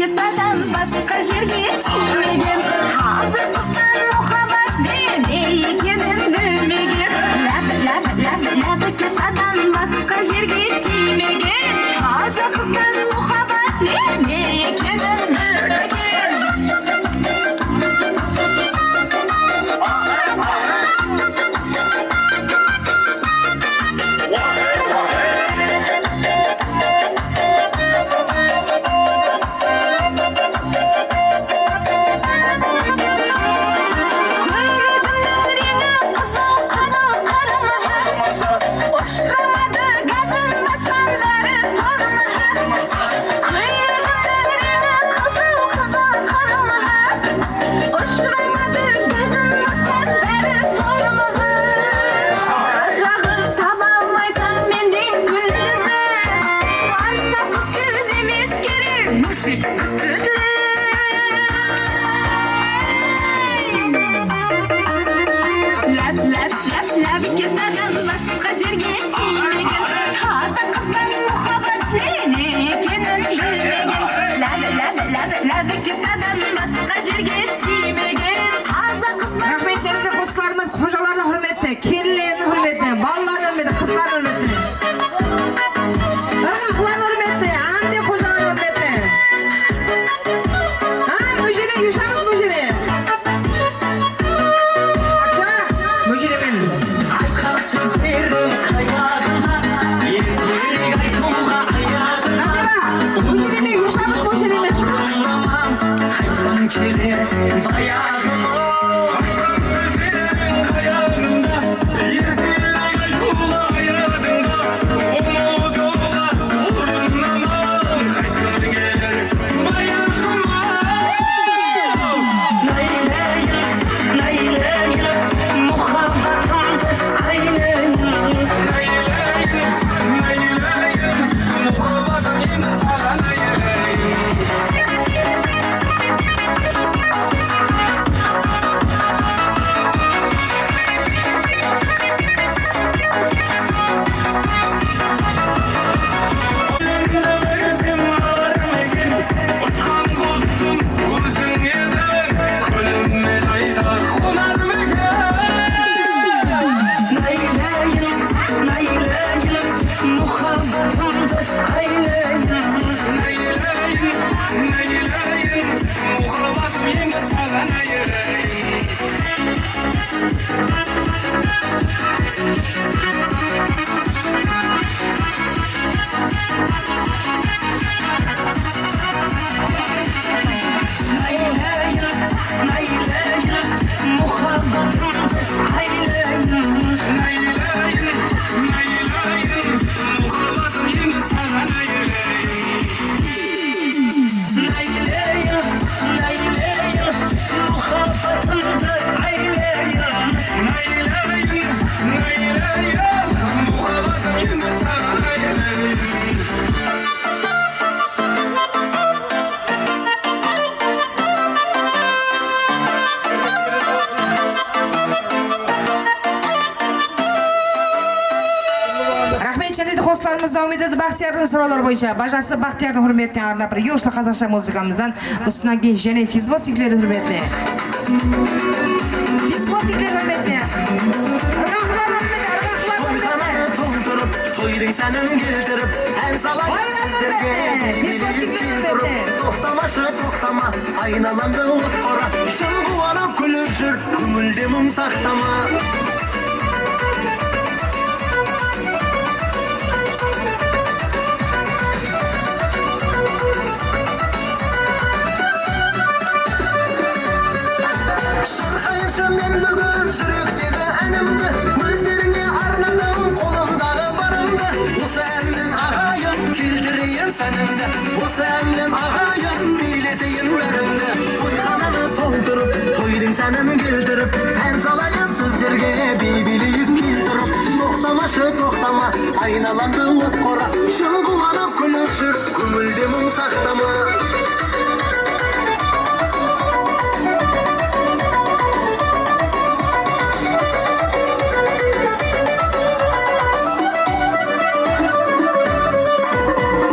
Kesadan basqa jerge tiymegen, házir qızǵan muhabbat ne, ne ekenin bilmegen. Lábi, lábi, lábi, lábi, kesadan basqa jerge tiymegen, házir qızǵan muhabbat ne, ne ekenin bilmegen. Kógimniń reńi qızıl, qızıl, qırmızı. Ushıramadı gázin basqan bári tormozı. Kógimniń reńi qızıl, qızıl, qırmızı. Ushıramadı gázin basqan bári tormozı. Jaǵıp taba almaysań menden kúndizin. Barsa qız sóz emes kerek, múshek kúshsizlik. Láb, láb, láb, lábi kesadan basqa jerge tiymegen. Taza qızbań muhabbat ne, ne ekenin bilmegen. Lábi, lábi, lábi, lábi kesadan basqa jerge tiymegen. Taza qızbań. Raxmet, jáne de qosıqlarımız xojalardıń húrmetine, kelinlerdiń húrmetine, balalardıń húrmetine, qızlardıń húrmetine. Irǵaqlardıń húrmetine, ámde xojalardıń húrmetine. Ha, mójele, Yushamız mójele. Acha, mójelemen. Aytqan sózlerdiń qayaǵında, erterek aytıwǵa ayadı. Samira, mójelemen, Yushamız mójelemen. Urınlaman, qaytqım keler bayaǵıma. Aytqan sózlerdiń qayaǵında, erterek aytıwǵa ayadıń ba? Umıtıwǵa urınaman, qaytqım keler bayaǵıma. Naylayın, naylayın, muhabbatımdı aylayın. Naylayın, naylayın, muhabbatım endi saǵan aylayın. Naylayın, naylayın, muhabbatımdı aylayın. Naylayın, naylayın, muhabbatım endi saǵan aylayın. Naylayın, naylayın, muhabbatımdı aylayın. Naylayın, naylayın, muhabbatım endi saǵan aylayın. Naylayın, naylayın, muhabbatımdı aylayın. Naylayın, naylayın, muhabbatım endi saǵan aylayın. Raxmet, jáne de qosıqlarımız dawam etedi. Baxtiyardıń sorawları boyınsha bajası Baxtiyardıń húrmetine arnap bir yoshlı qazaqsha muzıkamızdan usınnan keyin jáne fizvostiklerdiń húrmetine. Fizvostikler húrmetine. Irǵaqlar húrmetine, ırǵaqlar húrmetine. Toydıń sánin keltirip, án salayın sizlerge. Fizvostikler húrmetine. Toqtamasha, toqtama, aynalańda ot qora. Shın quwanıp kúlip júr, kóńilde muń saqtama. Shırqayınshı men búgin júrektegi ánimdi, ózlerińe arnadım qolımdaǵı barımdı. Usı ánnen aǵayın keltireyin sánimdi, usı ánnen aǵayın biyleteyin bárińdi. Toyxananı toltırıp, toydıń sánin keltirip, án salayın sizlerge, biy biyleyik keltirip. Toqtamashı, toqtama, aynalańda ot qora. Shın quwanıp kúlip júr, kóńilde muń saqtama.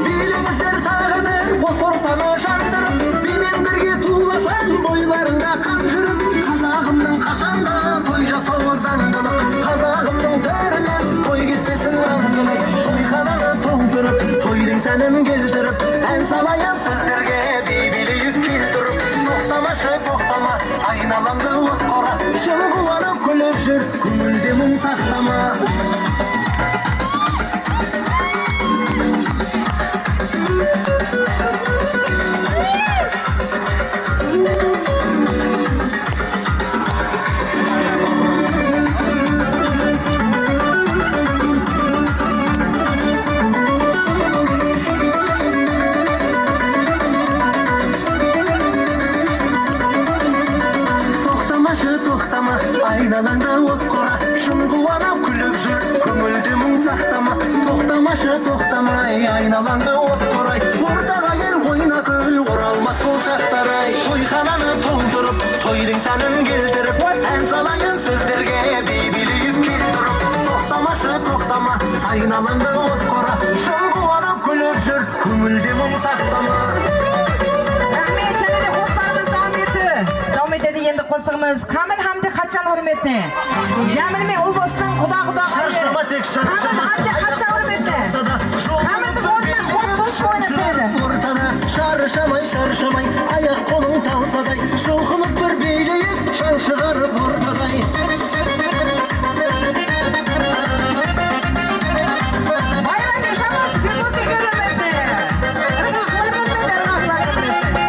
Biyleńizler taǵı bir qos ortanı jandırıp. Ánin keltirip, án salayın sizlerge, biy biyleyik keltirip. Toqtamashı, toqtama, aynalańdı ot qora. Shın quwanıp kúlip júr, kóńilde muń saqtama. Toqtamashı, toqtama, aynalańda ot qora. Shın quwanıp kúlip júr, kóńilde muń saqtama. Toqtamashı, toqtama, ay, aynalańda ot qoray. Ortaǵa kel, oyna kúl, oralmas bul shaqtaray. Toyxananı toltırıp, toydıń sánın keltirip, án salayın sizlerge, biy biyleyip keltirip. Toqtamashı, toqtama, aynalańda ot qora. Shın quwanıp kúlip júr, kóńilde muń saqtama. Raxmet, jáne de qosıqlarımız dawam etti. Dawam etedi endi qosıǵımız Kamil hám de Xatjan húrmetine. Jámil men Ulbostıń quda-quda Sharshama tek, sharshama. Kamil hám de Xatjan húrmetine. Kamildiń ornına qol qosıp oynap beredi. Ortada sharshamay, sharshamay, ayaq-qolıń talsaday, julqınıp bir biyleyik, shań shıǵarıp ortaday. Bayram Yushamov, Firdevs Eker húrmetine. Irǵaqlar húrmetine, ırǵaqlar húrmetine.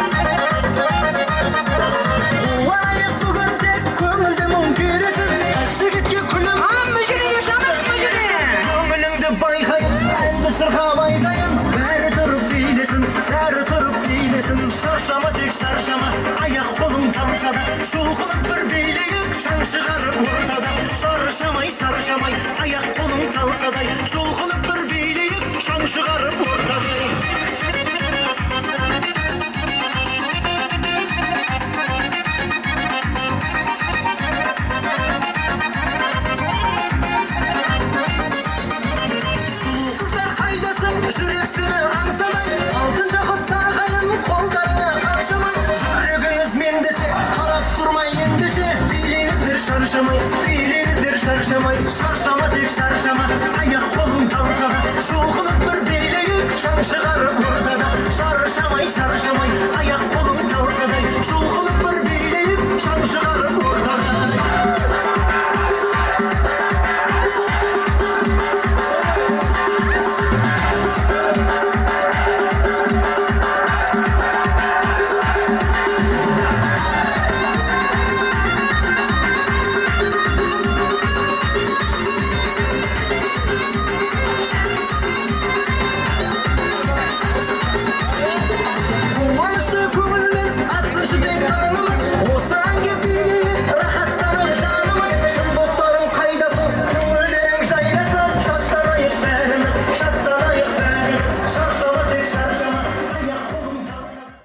Quwanayıq búgin tek, kóńilde muń kúyresin. Jigitke kúlim. Hám mújire Yushamov, mújire. Kóńilińdi bayqayın, ándi shırqap aytayın. Bári turıp biylesin, bári turıp biylesin. Sharshama tek, sharshama, ayaq-qolıń talsa da, julqınıp bir biyleyik, shań shıǵarıp ortada. Sharshamay, sharshamay, ayaq-qolıń talsaday, julqınıp bir biyleyik, shań shıǵarıp ortaday. Sulıw qızlar qaydasıń, júrek seni ańsamay, altın jaqıp taǵayın, qoldarıńa qarshamay. Júregińiz mendese, qarap turmay endishe, biyleńizler sharshamay, biyleńizler sharshamay, sharshama tek sharshama, ayaq-qolıń talsa da, julqınıp bir biyleyik, shań shıǵarıp ortaday.